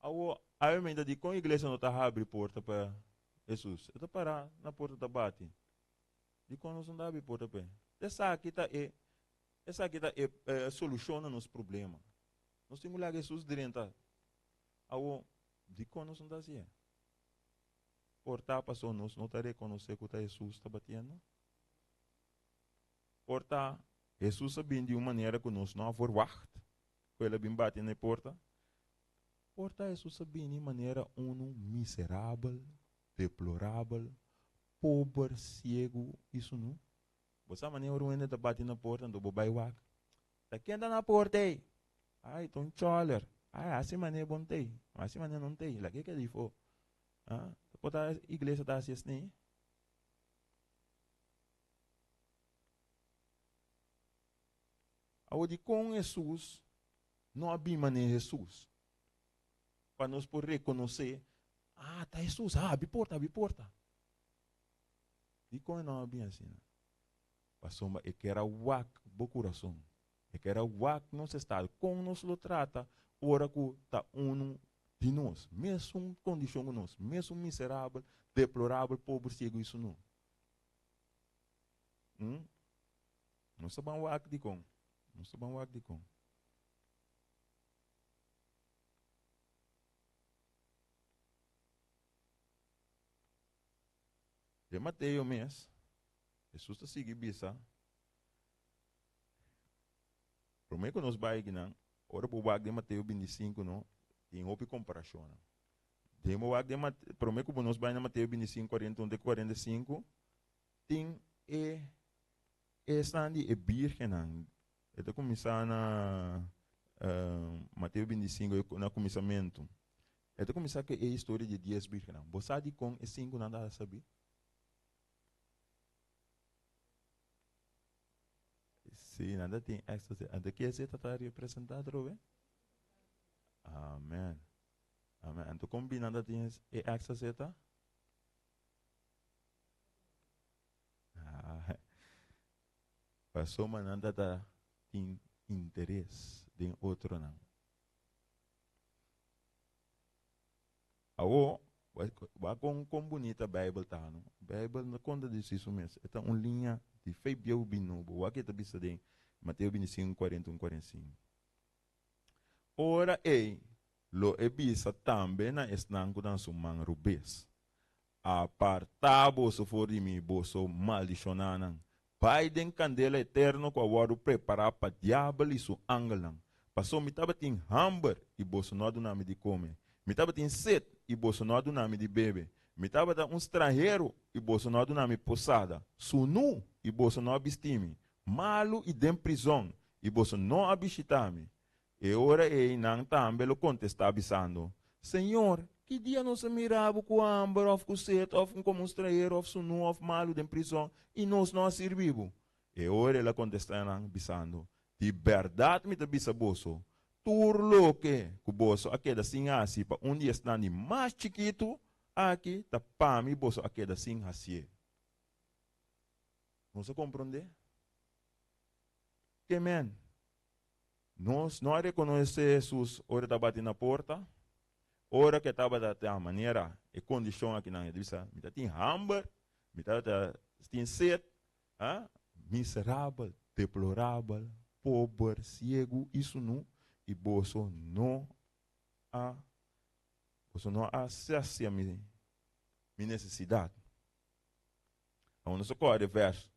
Awor, awe mi ta di kon iglesia no ta habri porta pa Hesus? E ta pará na porta ta bati. Dikon nos no ta habri porta p'e? Esaki ta e esaki ta e solushon na nos problema. Nos tin ku laga Hesus drenta. Awor, dikon nos no ta hasié? Por ta pasobra nos no ta rekonosé ku ta Hesus ta batiendo? Por ta Hesus a bin di un manera ku nos no a verwagt ku el a bin bati na e porta? Por ta Hesus a bini manera unu miserabel, deplorabel, pober, siegu i sunú? Bo sa manera ora un hende ta bati na porta anto bo bai wak, Ta ken ta na porta ei? Ai, ta un choler. Ai, hasi manera bon t'ei. Hasi manera non t'ei. Laga keda ifo. Ah, por ta iglesia ta hasi esnei? Awor dikon Hesus no a bin manera Hesus? Pa nos por rekonosé, ah, ta Hesus, ah, habri porta, habri porta. Dikon e no a bin asina? Pasobra e kier a wak bo kurason. E kier a wak nos estado. Kon nos lo trata ora ku ta unu di nos, mesun kondishon ku nos, mesun miserabel, deplorabel, pober, siegu i sunu? Hm? Nos ta ban wak dikon. Nos ta ban wak dikon. Den Mateo mes, Hesus ta sigui bisa, Promé ku nos bai akinan, ora bo wak den Mateo 25 no, tin hopi komparashonnan. Den bo wak den Mate, promé ku bo nos bai na Mateo 25, 41 te 45, tin e esnan di e bírgennan. E ta kuminsá na Mateo 25, na kuminsamentu. E ta kuminsá ku e historia di e dies bírgennan. Bo sa dikon e sinkunan ta sabí? Sí, nan ta tin extra zeta. Anto ke zeta ta representá atrobe? Amen. Amen. Anto kon bin nan ta tin e extra zeta? Ah, pasobra nan ta ta tin interes den otronan. Awor, wak kon kon bunita Bijbel ta, no? Bijbel no konta di si su mes. E ta un liña di fe bieu bin nobo. Wak e ta bisa den Mateo 25, 41, 45. Ora ei lo e bisa tambe na esnan ku ta na su man rubes, Apartá boso for di mi, boso maldishonánan, bai den kandela eterno ku a wòrdu prepará pa diabel i su angelnan. Paso mi tabatin hamber i boso no a duna mi di kome, mi tabatin set i boso no a duna mi di bebe, mi tabata un stranhero i boso no a duna mi posada, sunú i boso no a bisti mi, malu i den prizòn i boso no a bishitá mi. E ora ei nan tambe lo kontestá bisando, Señor, ki dia nos a mira bo ku hamber òf ku set òf komo un stranhero òf sunú òf malu den prizòn i nos no a sirbi bo? E ora el a kontestá nan, bisando, Di bèrdat mi ta bisa boso, tur loke ku boso a keda sin hasi pa un di esnan di mas chikitu aki, ta pa mi boso a keda sin hasié. Nos a komprondé? Ke men? Nos no a rekonosé Hesus ora e ta bati na porta? Ora ku e tabata ta manera e kondishon akinan, e ta bisa, Mi ta tin hamber, mi tabata tin set, a miserabel, deplorabel, pober, siegu i sunú, i boso no a boso no a sasia mi mi nesesidat. Awor nos a kòrda e vèrs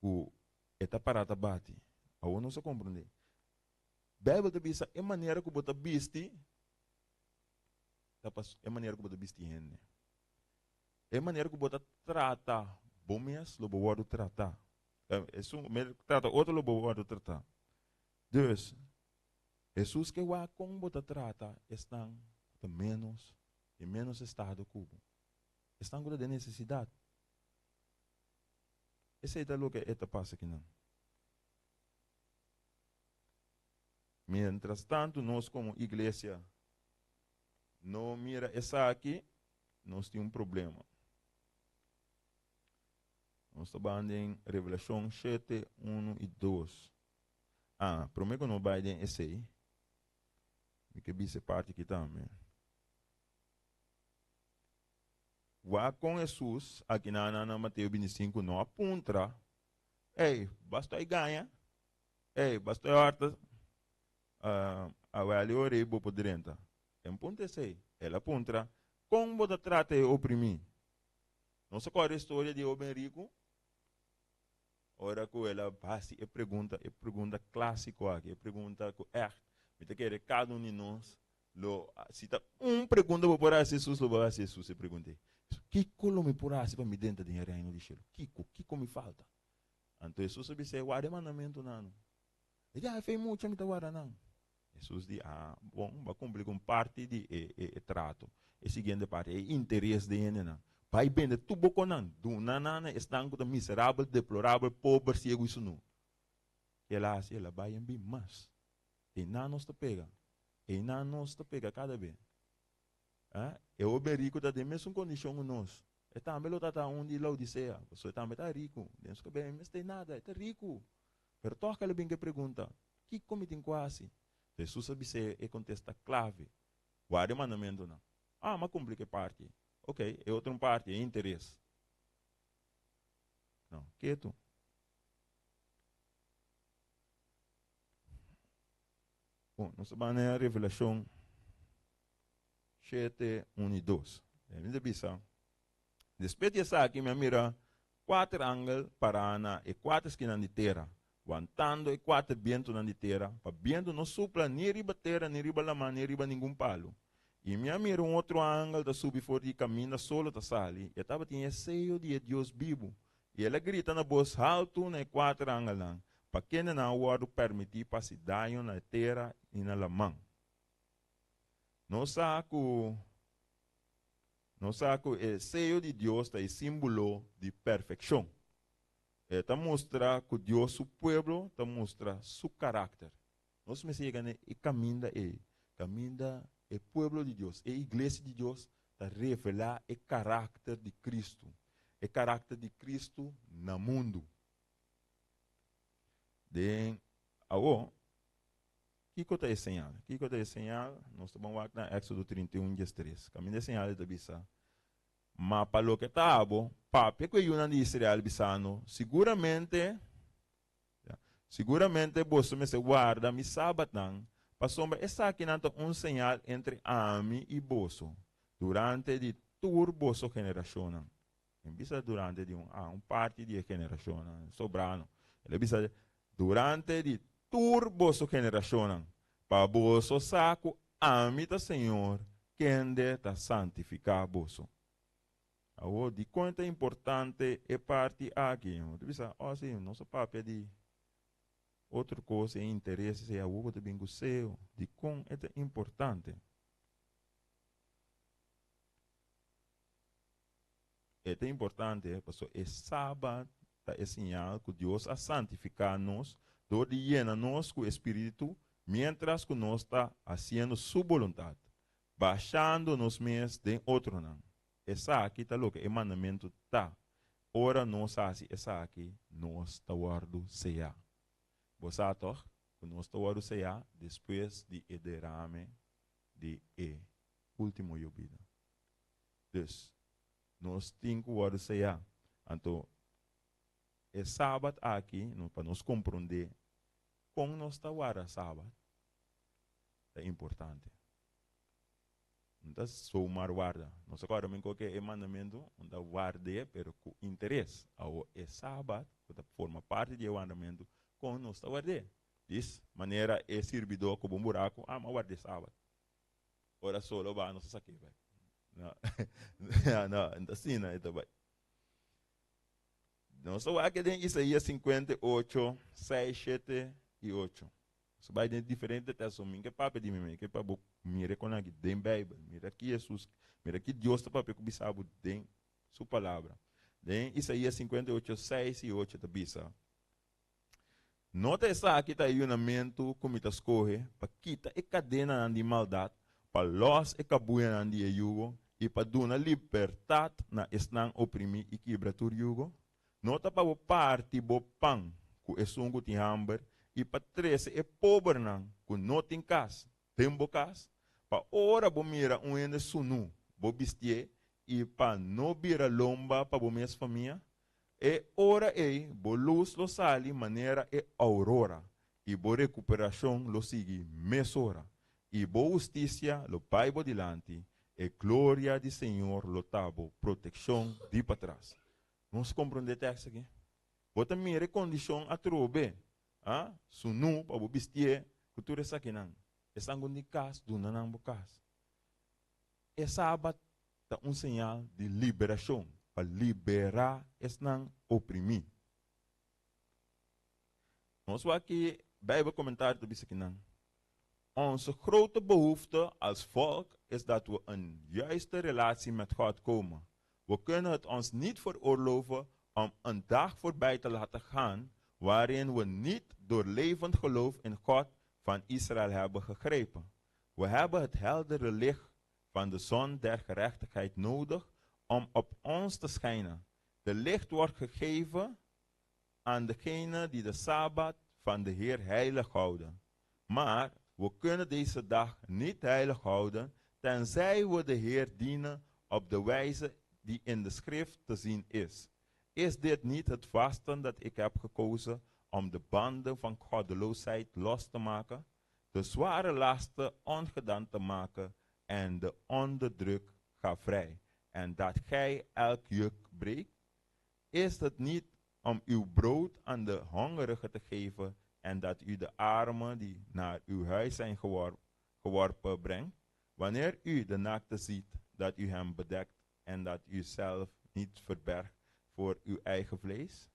ku e ta pará ta bati. Awor nos a komprondé. Beibel ta bisa e manera ku bo ta bisti ta pas e manera ku bo ta bisti hende. E manera ku bo ta trata bo mes, lo bo wòrdu tratá. Esun manera ku trata otro lo bo wòrdu tratá. Dus, Hesus ke wak kon bo ta trata esnan ku ta ménos, den ménos estado ku bo. Esnan ku ta den nesesidat. Esei ta loke e ta pasa akinan. Mientras tantu nos komo iglesia no mira esaki, nos tin un problema. Nos ta ban den Revelashon shete, unu i dos. Ah, promé ku nos bai den esei, mi ke bisa e parti aki tambe. Wak kon Hesus aki na na Mateo bintisinku no a puntra, Ey, basta e gaña? Ey, basta e horta? Awel e ora ei bo por drenta. En punto esei, el a puntra, Kon bo ta trata e oprimí? Nos a kòrda e storia di e hoben riku? Ora ku el a hasi e pregunta, e pregunta klásiko aki, e pregunta ku ègt mi ta kere kada un di nos lo, si ta un pregunta bo por hasi Hesus, lo bo hasi Hesus e pregunta ei, Kiko lo mi por hasi pa mi drenta den e Reino di shelu? Kiko? Kiko mi falta? Anto Hesus a bis'é, Warda e mandamentunan. E di, Ah, e fe mucha mi ta warda nan. Hesus di, Ah, bon, bo a kumpli ku un parti di e e trato. E siguiente parti, e interes den hendenan. Bai bende tur bo konan, duna nan na esnan ku ta miserabel, deplorabel, pober, siegu i sunú. El a hasi, el a bai en bin mas. Einan nos ta pega. Einan nos ta pega kada be. Eh, e hoben riku ta den mesun kondishon ku nos. E tambe lo ta ta un di Laodisea, pasobra e tambe ta riku. Den su kabes e mester nada, e ta riku. Pero tòg el a bin ku e pregunta, Kiko mi tin ku hasi? Hesus a bis'é e kontesta klave, Guarda e mandamentunan. Ah, m'a kumpli ku e parti. Oké, e otro un parti, e interes. No, ketu. Bon, nos ta ban na Revelashon shete, un i dos. E mi ta bisa, Despues di esaki mi a mira kuater angel pará na e kuater skinan di tera, wantando e kuater bientunan di tera, pa bientu no supla ni riba tera, ni riba laman, ni riba ningun palu. I mi a mira un otro angel ta subi for di kaminda solo ta sali, e tabatin e seyo di e Dios bibu, i el a grita na bos haltu na e kuater angelnan, pa kende nan a wòrdu pèrmití pa hasi daño na e tera i na laman. Nos sa ku nos sa ku e seyo di Dios ta e símbolo di perfekshon. E ta mustra ku Dios su pueblo ta mustra su karakter. Nos mester yega na e kaminda ei, kaminda e pueblo di Dios, e iglesia di Dios ta revelá e karakter di Kristu, e karakter di Kristu na mundu. Den awo, Kiko ta e señal? Kiko ta e señal? Nos ta ban wak na Éxodo 31, 13. Kaminda e señal ei ta bisa, Ma pa loke ta abo, papia ku e yunan di Israel bisando, Siguramente, ya, siguramente boso mester warda mi sabatnan, pasobra esakinan ta un señal entre ami i boso durante di tur boso generashonnan. E bisa durante di un, ah, un parti di e generashonnan, sobrano. El a bisa durante di tur boso generashonnan, pa boso sa ku ami ta Señor, kende ta santifiká boso. Awor, dikon ta importante e parti aki? Bo ta bisa, oh si, nos a papia di otro kos, e interes esei, awor bo ta bin ku seo. Dikon e ta importante? E ta importante pasobra e Sabat ta e siñal ku Dios a santifiká nos dor di yena nos ku e Spiritu miéntras ku nos ta hasiendo Su boluntat, bashando nos mes den otronan. Esaki ta loke e mandamentu ta. Ora nos hasi esaki, nos ta wòrdu seyá. Bo sa tòg ku nos ta wòrdu seyá despues di e derame di e último yobida. Dus, nos tin ku wòrdu seyá. Anto, e Sabat aki, pa nos komprondé kon nos ta warda Sabat, ta importante. No ta somar warda. Nos a kòrda men koke e mandamentu, un ta ward'é, pero ku interes. Awor, e Sabat, ku ta forma parti di e wardamentu, kon nos ta ward'é? Dis manera e sirbidó ku bo un buraku, ah, m'a ward'é Sabat. Ora solo ba nos a sak'é bai. No, no, no asina e ta bai. Nos ta wak den Isaías 58, 6, 7 i 8. Nos bai den diferente teksto. Mi ke papia di mi, mi ke pa bo mira kon aki den Beibel. Mira ki Hesus, mira ki Dios ta papia ku bisa bo den su palabra. Den Isaías 58, 6 i 8 ta bisa, No ta esaki ta e yunamentu ku mi ta skohe pa kita e kadenanan di maldat, pa lòs e kabuyanan di e yugo, i pa duna libertat na esnan oprimí i kibra tur yugo? No ta pa bo parti bo pan ku esun ku tin hamber i pa trese e pobernan ku no tin kas den bo kas, pa ora bo mira un hende sunú bo bistié i pa no bira lomba pa bo mes famia? E ora ei bo lus lo sali manera e aurora, i bo rekuperashon lo sigui mesora, i bo hustisia lo bai bo dilanti, e gloria di Señor lo ta bo protekshon di patras. Nos komprondé e tèkst aki? Bo ta mira e kondishon atrobe, a, sunú pa bo bistié ku tur esakinan. Esnan ku tin kas, duna nan bo kas. E Sabat ta un señal di liberashon pa liberá esnan oprimí. Nos wak ki Bijbel Comentario ta bisa kinan, Onze grote behoefte als volk is dat we een juiste relatie met God komen. We kunnen het ons niet veroorloven om een dag voorbij te laten gaan waarin we niet door levend geloof in God van Israël hebben gegrepen. We hebben het heldere licht van de zon der gerechtigheid nodig om op ons te schijnen. De licht wordt gegeven aan degene die de Sabbat van de Heer heilig houden. Maar we kunnen deze dag niet heilig houden, tenzij we de Heer dienen op de wijze die in de schrift te zien is. Is dit niet het vasten dat ik heb gekozen om de banden van goddeloosheid los te maken, de zware lasten ongedaan te maken en de onderdruk ga vrij, en dat gij elk juk breekt? Is het niet om uw brood aan de hongerigen te geven en dat u de armen die naar uw huis zijn geworpen brengt? Wanneer u de naakte ziet, dat u hem bedekt en dat u zelf niet verbergt voor uw eigen vlees?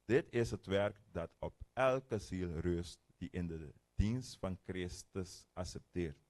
Dit is het werk dat op elke ziel rust die in de dienst van Christus accepteert.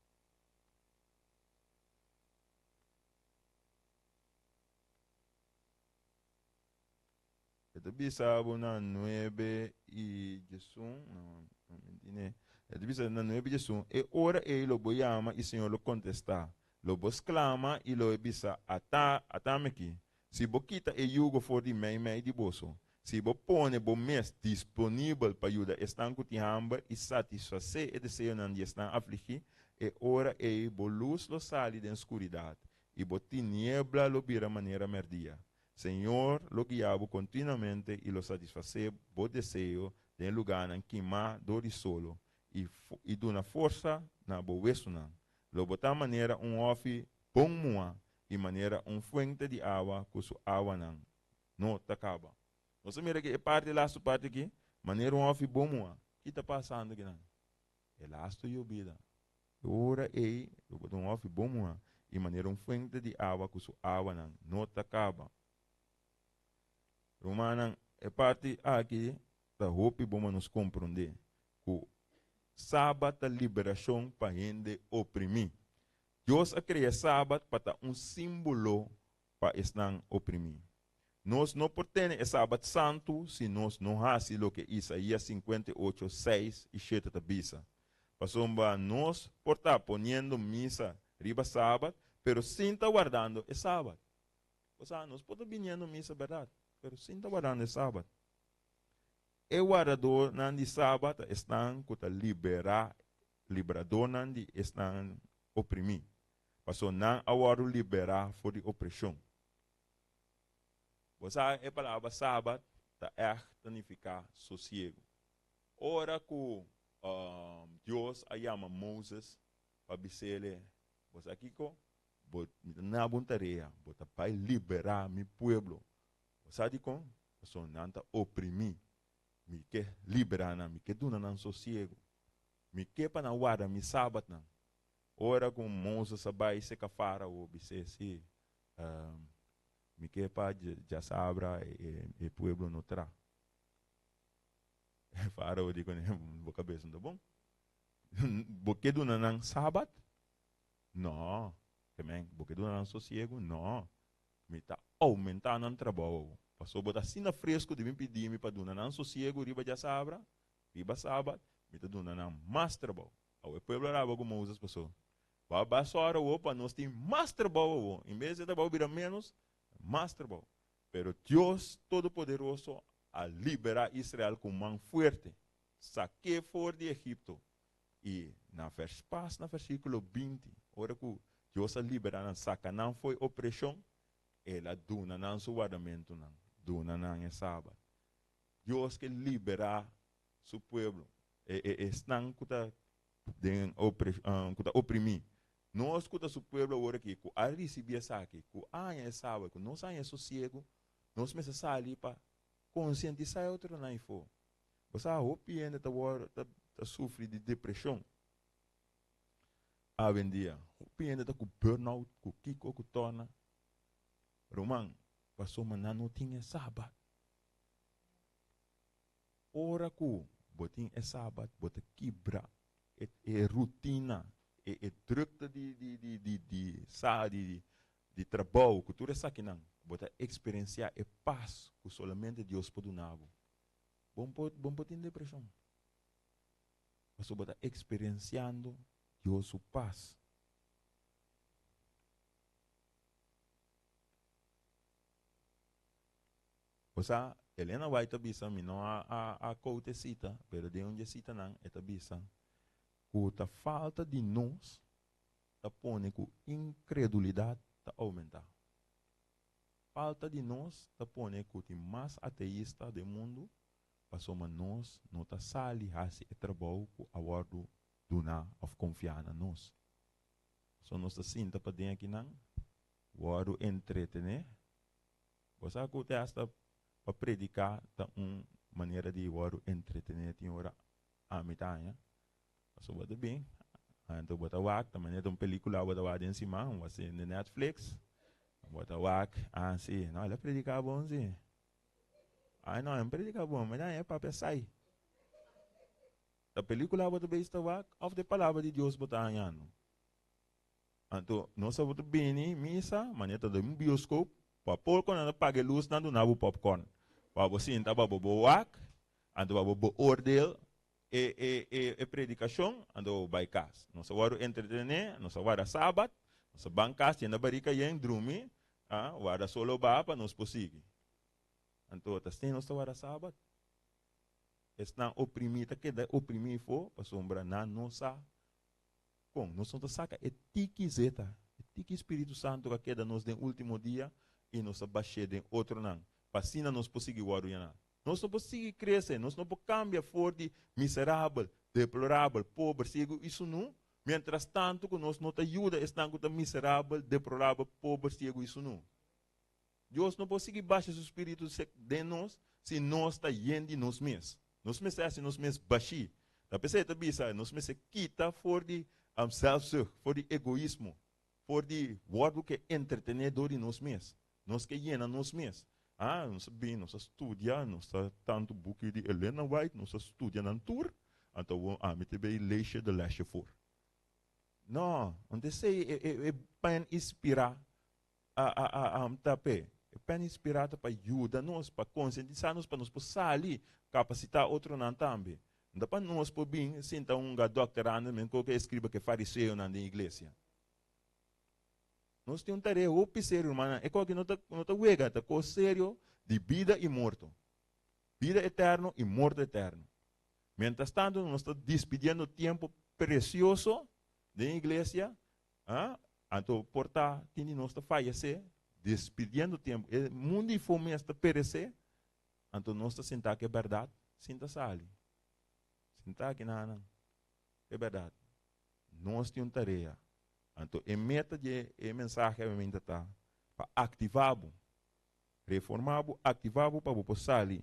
E ta bisa bo na nuebe i diesun, no, no mentine. E ta bisa na nuebe i diesun, e ora ei lo bo yama i Señor lo kontestá. Lo bo sklama i lo e bisa, Ata, atami aki. Si bo kita e yugo for di meimei di boso, si bo pone bo mes disponibel pa yuda esnan ku tin hamber i satisfasé e deseonan di esnan afligí, e ora ei bo lus lo sali den skuridat i bo tiniebla lo bira manera mèrdia. Señor lo guia bo kontinuamente i lo satisfasé bo deseo den lugánan kimá dor di solo i i duna forsa na bo wesunan. Lo bo ta manera un hòfi bon muhá i manera un fuente di awa ku su awanan no ta kaba. Nos a mira ku e parti, e lastu parti aki, manera un hòfi bon muhá. Ki ta pasando akinan? E lastu yobida. E ora ei lo bo ta un hòfi bon muhá i manera un fuente di awa ku su awanan no ta kaba. Rumannan, e parti aki ta hopi bon pa nos komprondé ku Sabat ta liberashon pa hende oprimí. Dios a krea Sabat pa ta un símbolo pa esnan oprimí. Nos no por tene e Sabat santu si nos no hasi loke Isaías 58, 6 i 7 ta bisa. Pasobra nos por ta poniendo misa riba Sabat, pero sin ta wardando e Sabat. Bo sa, nos por ta biniendo misa bèrdat, pero sin ta wardando e Sabat. E wardadornan di Sabat ta esnan ku ta liberá, libradornan di esnan oprimí, pasobra nan a wòrdu liberá for di opreshon. Bo sa e palabra Sabat ta ègt ta nifiká sosiegu. Ora ku Dios a yama Moses pa bis'é, Bo sa kiko? Bo, mi ta na bo un tarea, bo ta bai liberá mi pueblo. Bo sa dikon? Pasobra nan ta oprimí. Mi ke liberá nan, mi ke duna nan sosiegu. Mi ke pa nan warda mi sabatnan. Ora ku Moses a bai seka Fárao bis'é, Sí, mi ke pa djasabra e pueblo no tra. Fárao di kuné, Bo kabes no ta bon. Bo ke duna nan sabat? No. Kemen, bo ke duna nan sosiegu? No. Mi ta oumentá nan trabou. Pasobra bo ta asina fresku di bin pidi mi pa duna nan sosiegu riba djasabra, riba sabat, mi ta duna nan mas trabou. Awe pueblo a raba ku Moses paso bo a bai sòru awo pa nos tin mas trabou awo. En bes di e trabou bira ménos, mas trabou. Pero Dios Todopoderoso a liberá Israel ku man fuerte, sak'é for di Egipto. I na vers pas na versíkulo 20, ora ku Dios a liberá nan, saka nan fo'i opreshon, El a duna nan su wardamentunan, duna nan e sabat. Dios ke liberá su pueblo, e e esnan ku ta den ku ta oprimí. Nos ku ta su pueblo awor aki, ku a risibí esaki, ku a haña e sabat, ku nos a haña e sosiegu, nos mester sali pa konsientisá e otronan afó. Bo sa hopi hende ta wòrdu ta ta sufri di depreshon awendia. Hopi hende ta ku burnout, ku kiko, ku tòrna. Ruman, pasobra nan no tin e sabat. Ora ku bo tin e sabat, bo ta kibra e e rutina, e e drukte di di di di di sa di di trabou, ku tur esakinan. Bo ta eksperensiá e pas ku solamente Dios por duna bo. Bo por bo por tin depreshon, pasobra bo ta eksperensiando Dios su pas. Osea, Elena White ta bisa, mi no a a a quote e cita, pero den un dje citanan e ta bisa cu ta falta di nos ta pone cu incredulidad ta aumenta. Falta di nos ta pone cu tin mas ateista den mundu pasobra nos no ta sali haci e trabou cu a wordo duna of confia na nos. So nos ta sinta paden akinan, wordo entretene. Bo sa ku te hasta pa prediká ta un manera di wòrdu entretené tin ora ami ta haña. Pasobra bo ta bin, anto bo ta wak, ta manera ta un pelíkula bo ta wak den siman, bo a sende Netflix, bo ta wak, ah si, no el a prediká bon si. Ay no, el no prediká bon, mi ta haña e papia sai. Ta pelíkula bo ta bezig ta wak òf ta e palabra di Dios bo ta hañando? Anto nos tabata bini misa, manera ta den un bioskop, pa por ku nan a paga e lus nan duna bo popcorn, pa bo sinta pa bo bo wak, anto pa bo beoordeel e e e e predikashon, anto bo bai kas. Nos a wòrdu entretené, nos a warda sabat, nos a ban kas yenda barika yen, drumi, a warda solo baha pa nos por sigui. Anto ta asina nos ta warda sabat. Esnan oprimí ta keda oprimí afó pasobra nan no sa Kon nos no ta saka e tiki zeta, e tiki Spiritu Santu ku a keda nos den último dia i nos ta bash'é den otronan, pa asina nos por sigui wòrdu yaná? Nos no por sigui krese, nos no por kambia for di miserabel, deplorabel, pober, siegu i sunú, miéntras tantu ku nos no ta yuda esnan ku ta miserabel, deplorabel, pober, siegu i sunú. Dios no por sigui basha su spiritu den nos si nos ta yen di nos mes. Nos mester hasi nos mes bashí. Ta p'esei e ta bisa, nos mester kita for di zelfzucht, for di egoismo, for di wòrdu ke entretené dor di nos mes. Nos ke yena nos mes. Ah, nos a bin, nos a studia, nos ta tantu buki di Elena White, nos a studia nan tur, anto awor ami ta bay leesje de lesje for. No, anto esei e pen inspirá a a a a ta p'e. E pen inspirá ta pa yuda nos, pa konsientisá nos pa nos por sali kapasitá otronan tambe. No ta pa nos por bin sinta hunga dòkterando men ku e eskriba ku e fariseonan den iglesia. Nos tin un tarea hopi serio, rumannan. E kos aki no ta no ta wega, ta kos serio di bida i morto. Bida eterno i morto eterno. Mientras tanto nos ta dispidiendo tiempo presioso den iglesia Ah, anto por ta tin di nos ta fayesé, despidiendo tempu. E mundu i fo mes ta peresé, anto nos ta sintá ku e bèrdat sin ta sali. Sintá aki nan, e bèrdat. Nos tin un tarea. Anto e meta di e mensahe awe ta pa aktivá bo, reformá bo, aktivá bo pa bo por sali,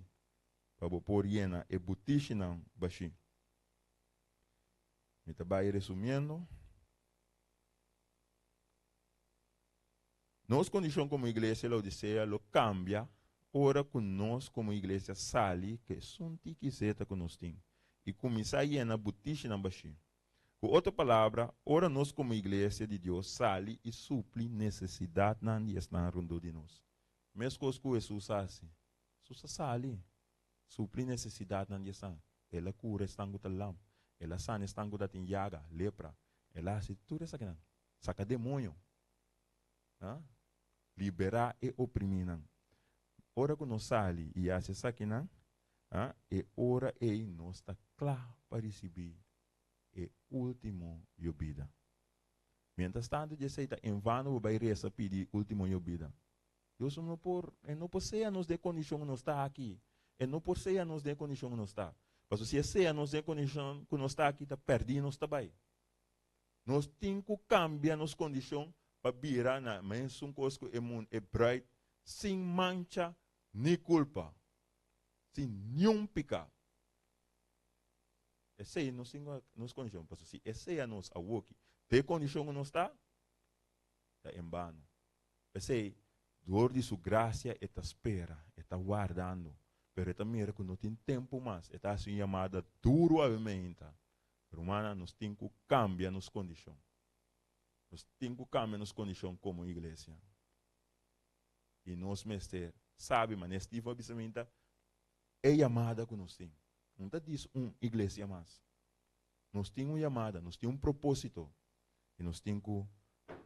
pa bo por yena e butishinan bashí. Mi ta bai resumiendo. Nos kondishon komo iglesia Laodisea lo kambia ora ku nos komo iglesia sali ku esun tiki zeta ku nos tin i kuminsá yena butishinan bashí. Ku otro palabra, ora nos komo iglesia di Dios sali i supli nesesidatnan di esnan rondó di nos. Meskos ku Hesus a hasi. Hesus a sali, supli nesesidatnan di esnan. El a kura esnan ku ta lam. El a sana esnan ku ta tin yaga, lepra. El a hasi tur esakinan. Saka demoño. Ha? Liberá e oprimínan. Ora ku nos sali i hasi esakinan, ha, e ora ei nos ta kla pa risibí e último yobida. Mientras tanto di esei ta en vano bo bai resa pidi último yobida. Dios no por, e no por sea nos den e kondishon ku nos ta aki. E no por sea nos den e kondishon ku nos ta. Pasobra si e sea nos den e kondishon ku nos ta aki, ta pèrdí nos ta bai. Nos tin ku kambia nos kondishon pa bira na mesun kos ku e mundu, e bruid sin mancha ni kulpa, sin niun piká. Esei nos tin nos kondishon, pasobra si esei a nos awoki, den e kondishon ku nos ta, ta en bano. P'esei, dor di su grasia e ta spera, e ta wardando, pero e ta mira ku no tin tempu mas, e ta hasi un yamada duru awe meinta, Rumannan, nos tin ku kambia nos kondishon. Nos tin ku kambia nos kondishon komo iglesia. I nos mester sabi, manera Steve a bisa meinta, e yamada ku nos tin. No ta dis un iglesia mas. Nos tin un yamada, nos tin un propósito i nos tin ku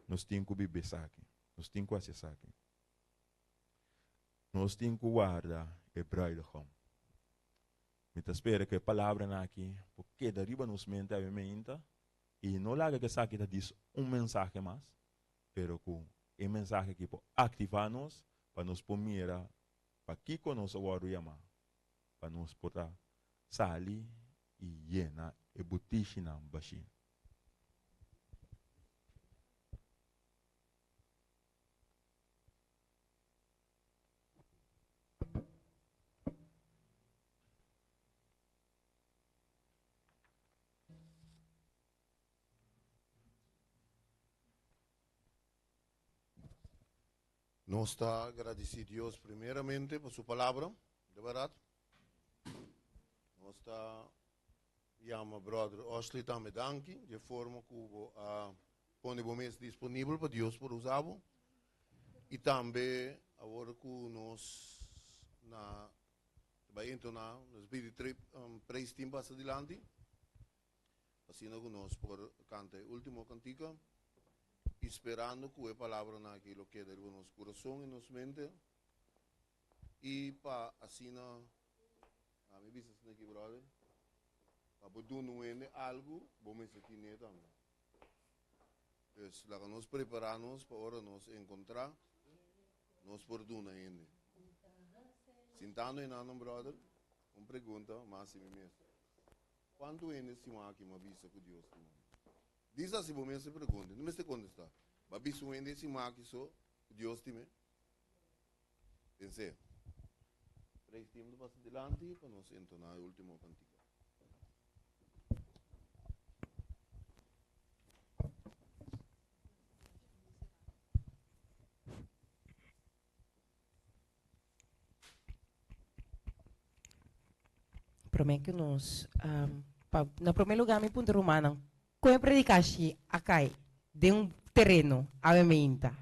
nos tin ku biba esaki. Nos tin ku hasi esaki. Nos tin ku warda e bruidegom. Mi ta spera ku e palabranan aki por keda riba nos mente awe meinta i no laga ku esaki ta dis un mensahe mas, pero ku e mensahe aki por aktivá nos pa nos por mira pakiko nos a wòrdu yamá, pa nos por ta sali i yena e butishinan bashí. Nos ta agradeci Dios primeramente pa su palabra, de berdad. Nos ta yama brother Osley tambe danki, de forma cu bo a pone bo mes disponibel pa Dios por usa bo. Y tambe awor cu nos na bay entona nos bidi trip um, praise team pasa dilanti. Asina cu nos por canta e ultimo cantica. Y sperando cu e palabranan aki lo keda riba nos curason y nos mente. Y pa asina, ami bisa asina aki brother, pa bo duna un hende algo, bo mester tine tambe. Dus laga nos prepara nos pa ora nos encontra, nos por duna hende. Sintando einan brother, un pregunta mas si mi mes. Cuanto hende stima aki m'a bisa cu Dios stima? Diz asi bo mes e pregunta, no mester contesta. B'a bisa un hende stima aki so cu Dios stim'e? Pens'e. Praise team ta pasa dilanti pa nos entona e ultimo cantica. Promé ku nos, um, pa, na promé lugá mi puntra rumannan, kon e predikashi a kai den un tereno awe meinta?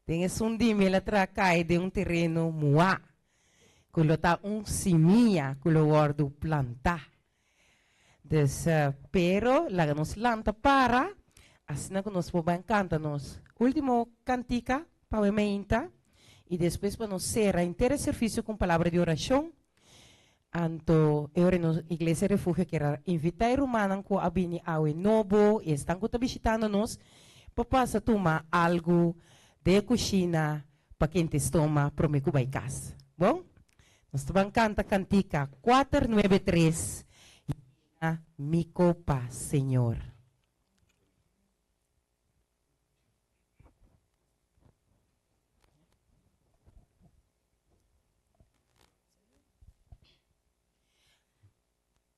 Den esun di mi el a traha kai den un tereno muá, ku lo ta un simia ku lo wòrdu plantá. Dus, pero laga nos lanta para, asina ku nos por ban kanta nos último kantika pa awe meinta, i despues pa nos sera henter e servisio ku un palabra di orashon. Anto e ora nos Iglesia Refugio kier a invitá e rumannan ku a bini awe nobo i esnan ku ta bishitando nos pa pasa tuma algu den e kushina pa kente stoma promé ku bai kas. Bon? Nos ta ban kanta kantika kuater nuebe tres, Yena mi kopa, Señor.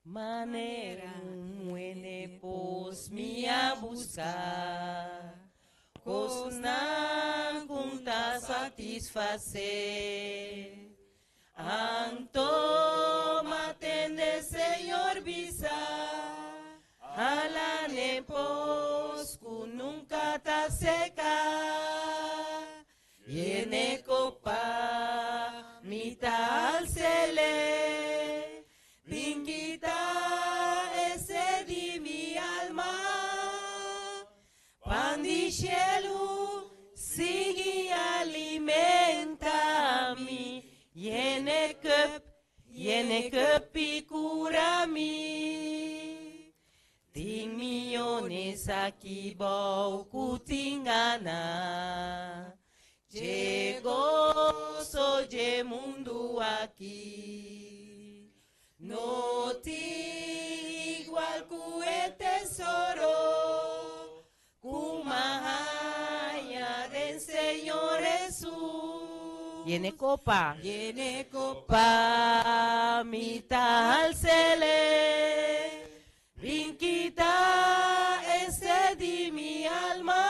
Manera un muene pos mi a busca, cosnan con. satisfasé. Anto m'a tende Señor bisa, Hala n'e pos ku nunka ta seka, Yene kopa mi ta alsele, Bin kita e sed di mi alma. Pan di shelu sigui alimenta mi, Yene cup, yene cup i cura mi. Tin miyones aki bou cu tin gana dje goso dje mundu aki. No tin igual ku e tesoro ku m'a haña den Señor Hesus. Yene kopa. Yene kopa mi ta halsele. Bin kita e sed di mi alma.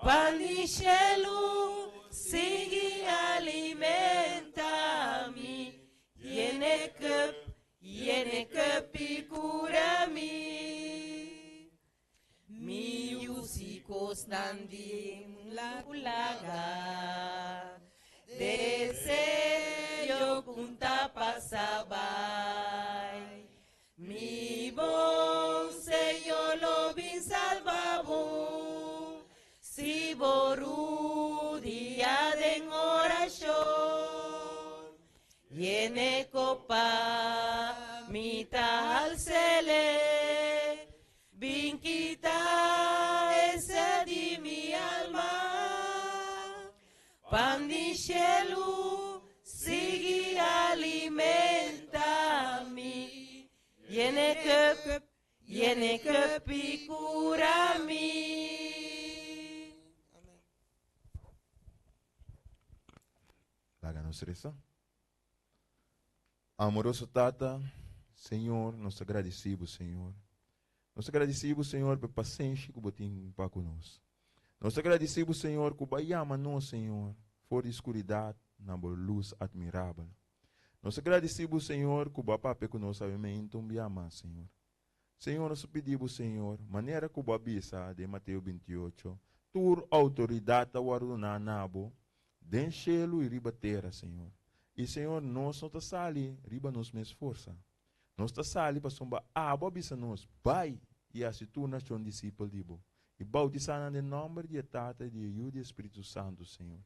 Pan di shelu sigui alimenta mi, yene cup, yene cup i cura mi. Mi yu si cosnan di laga, deseo cu ta pasa bay. Mi bon Señor lo bin salba bo si bo rudia den orashon. Yene kopa mi ta halsele, bin kita e sed di mi alma. Pan di shelu sigui alimenta mi, yene cup, yene cup i cura mi. Laga nos resa. Amoroso Tata, Señor, nos ta gradisí bo, Señor. Nos ta gradisí bo, Señor, pa e pasenshi ku bo tin pa ku nos. Nos ta gradisí bo, Señor, ku bo a yama nos, Señor, for di skuridat na bo lus atmirabel. Nos ta gradisí bo, Señor, ku bo a papia ku nos awe meinta un bia mas, Señor. Señor, nos ta pidi bo, Señor, manera ku bo a bisa den Mateo 28, tur outoridat ta wòrdu duná na bo den shelu i riba tera, Señor. I, Señor, nos no ta sali riba nos mes forsa. Nos ta sali pasobra abo a bisa nos, Bai i hasi tur nashon disipel di bo, i bautisá nan den nòmber di e Tata i di e Yu i di e Spiritu Santu, Señor.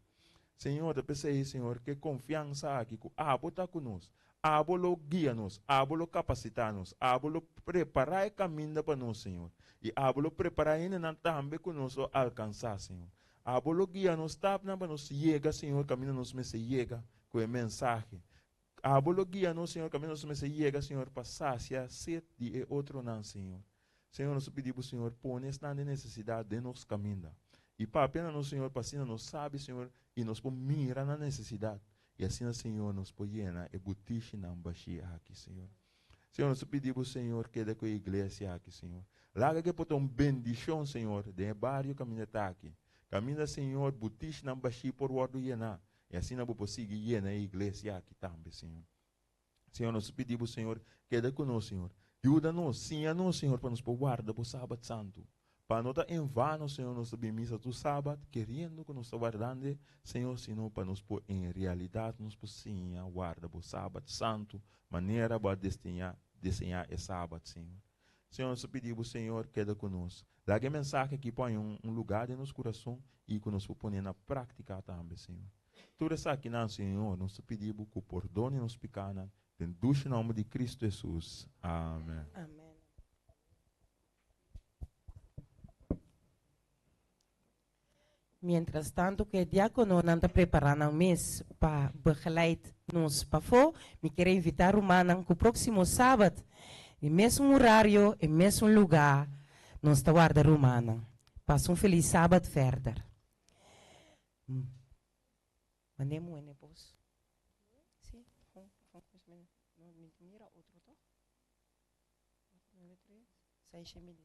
Señor, ta p'esei, Señor, ku e konfiansa aki ku abo ta ku nos, abo lo guia nos, abo lo kapasitá nos, abo lo prepará e kaminda pa nos, Señor, i abo lo prepará hendenan tambe ku nos lo alkansá, Señor. Abo lo guia nos stapnan pa nos yega, Señor, kaminda nos mester yega ku e mensahe. Abo lo guia nos, Señor, kaminda nos mester yega, Señor, pa sasia set di e otronan, Señor. Señor, nos ta pidi Bo, Señor, pone esnan den nesesidat den nos kaminda. I papia na nos, Señor, pa asina nos sabi, Señor, i nos por mira nan nesesidat. I asina, Señor, nos por yena e butishinan bashí aki, Señor. Señor, nos ta pidi Bo, Señor, keda ku e iglesia aki, Señor. Laga ku e por ta un bendishon, Señor, den e bario kaminda ta aki. Kaminda, Señor, butishinan bashí por wòrdu yená. I asina bo por sigui yena e iglesia aki tambe, Señor. Señor, nos ta pidi bo, Señor, keda ku nos, Señor. Yuda nos, siña nos, Señor, pa nos por warda bo Sabat santu. Pa no ta en vano, Señor, nos ta bin misa tur Sabat, keriendo ku nos ta wardand'e, Señor, sino pa nos por en realidat nos por siña warda bo Sabat santu, manera bo a destiñá, diseñá e Sabat, Señor. Señor, nos ta pidi bo, Señor, keda ku nos. Laga e mensahe aki por haña un lugá den nos kurason i ku nos por pon'é na práktika tambe, Señor. Tur esakinan, Señor, nos ta pidi bo ku pordone nos pikánan, den dushi nòmber di Kristu Hesus. Amèn. Amèn. Mientras tanto ku e diakononan ta prepará nan mes pa begeleid nos pafó, mi kier a invitá rumannan ku próksimo sabat, e mesun horario, e mesun lugá, nos ta warda rumannan. Pasa un felis sabat verder. Mand'é muhé n'e bos. Sí, mi mira otro, toch? 9, 3, 6, 6.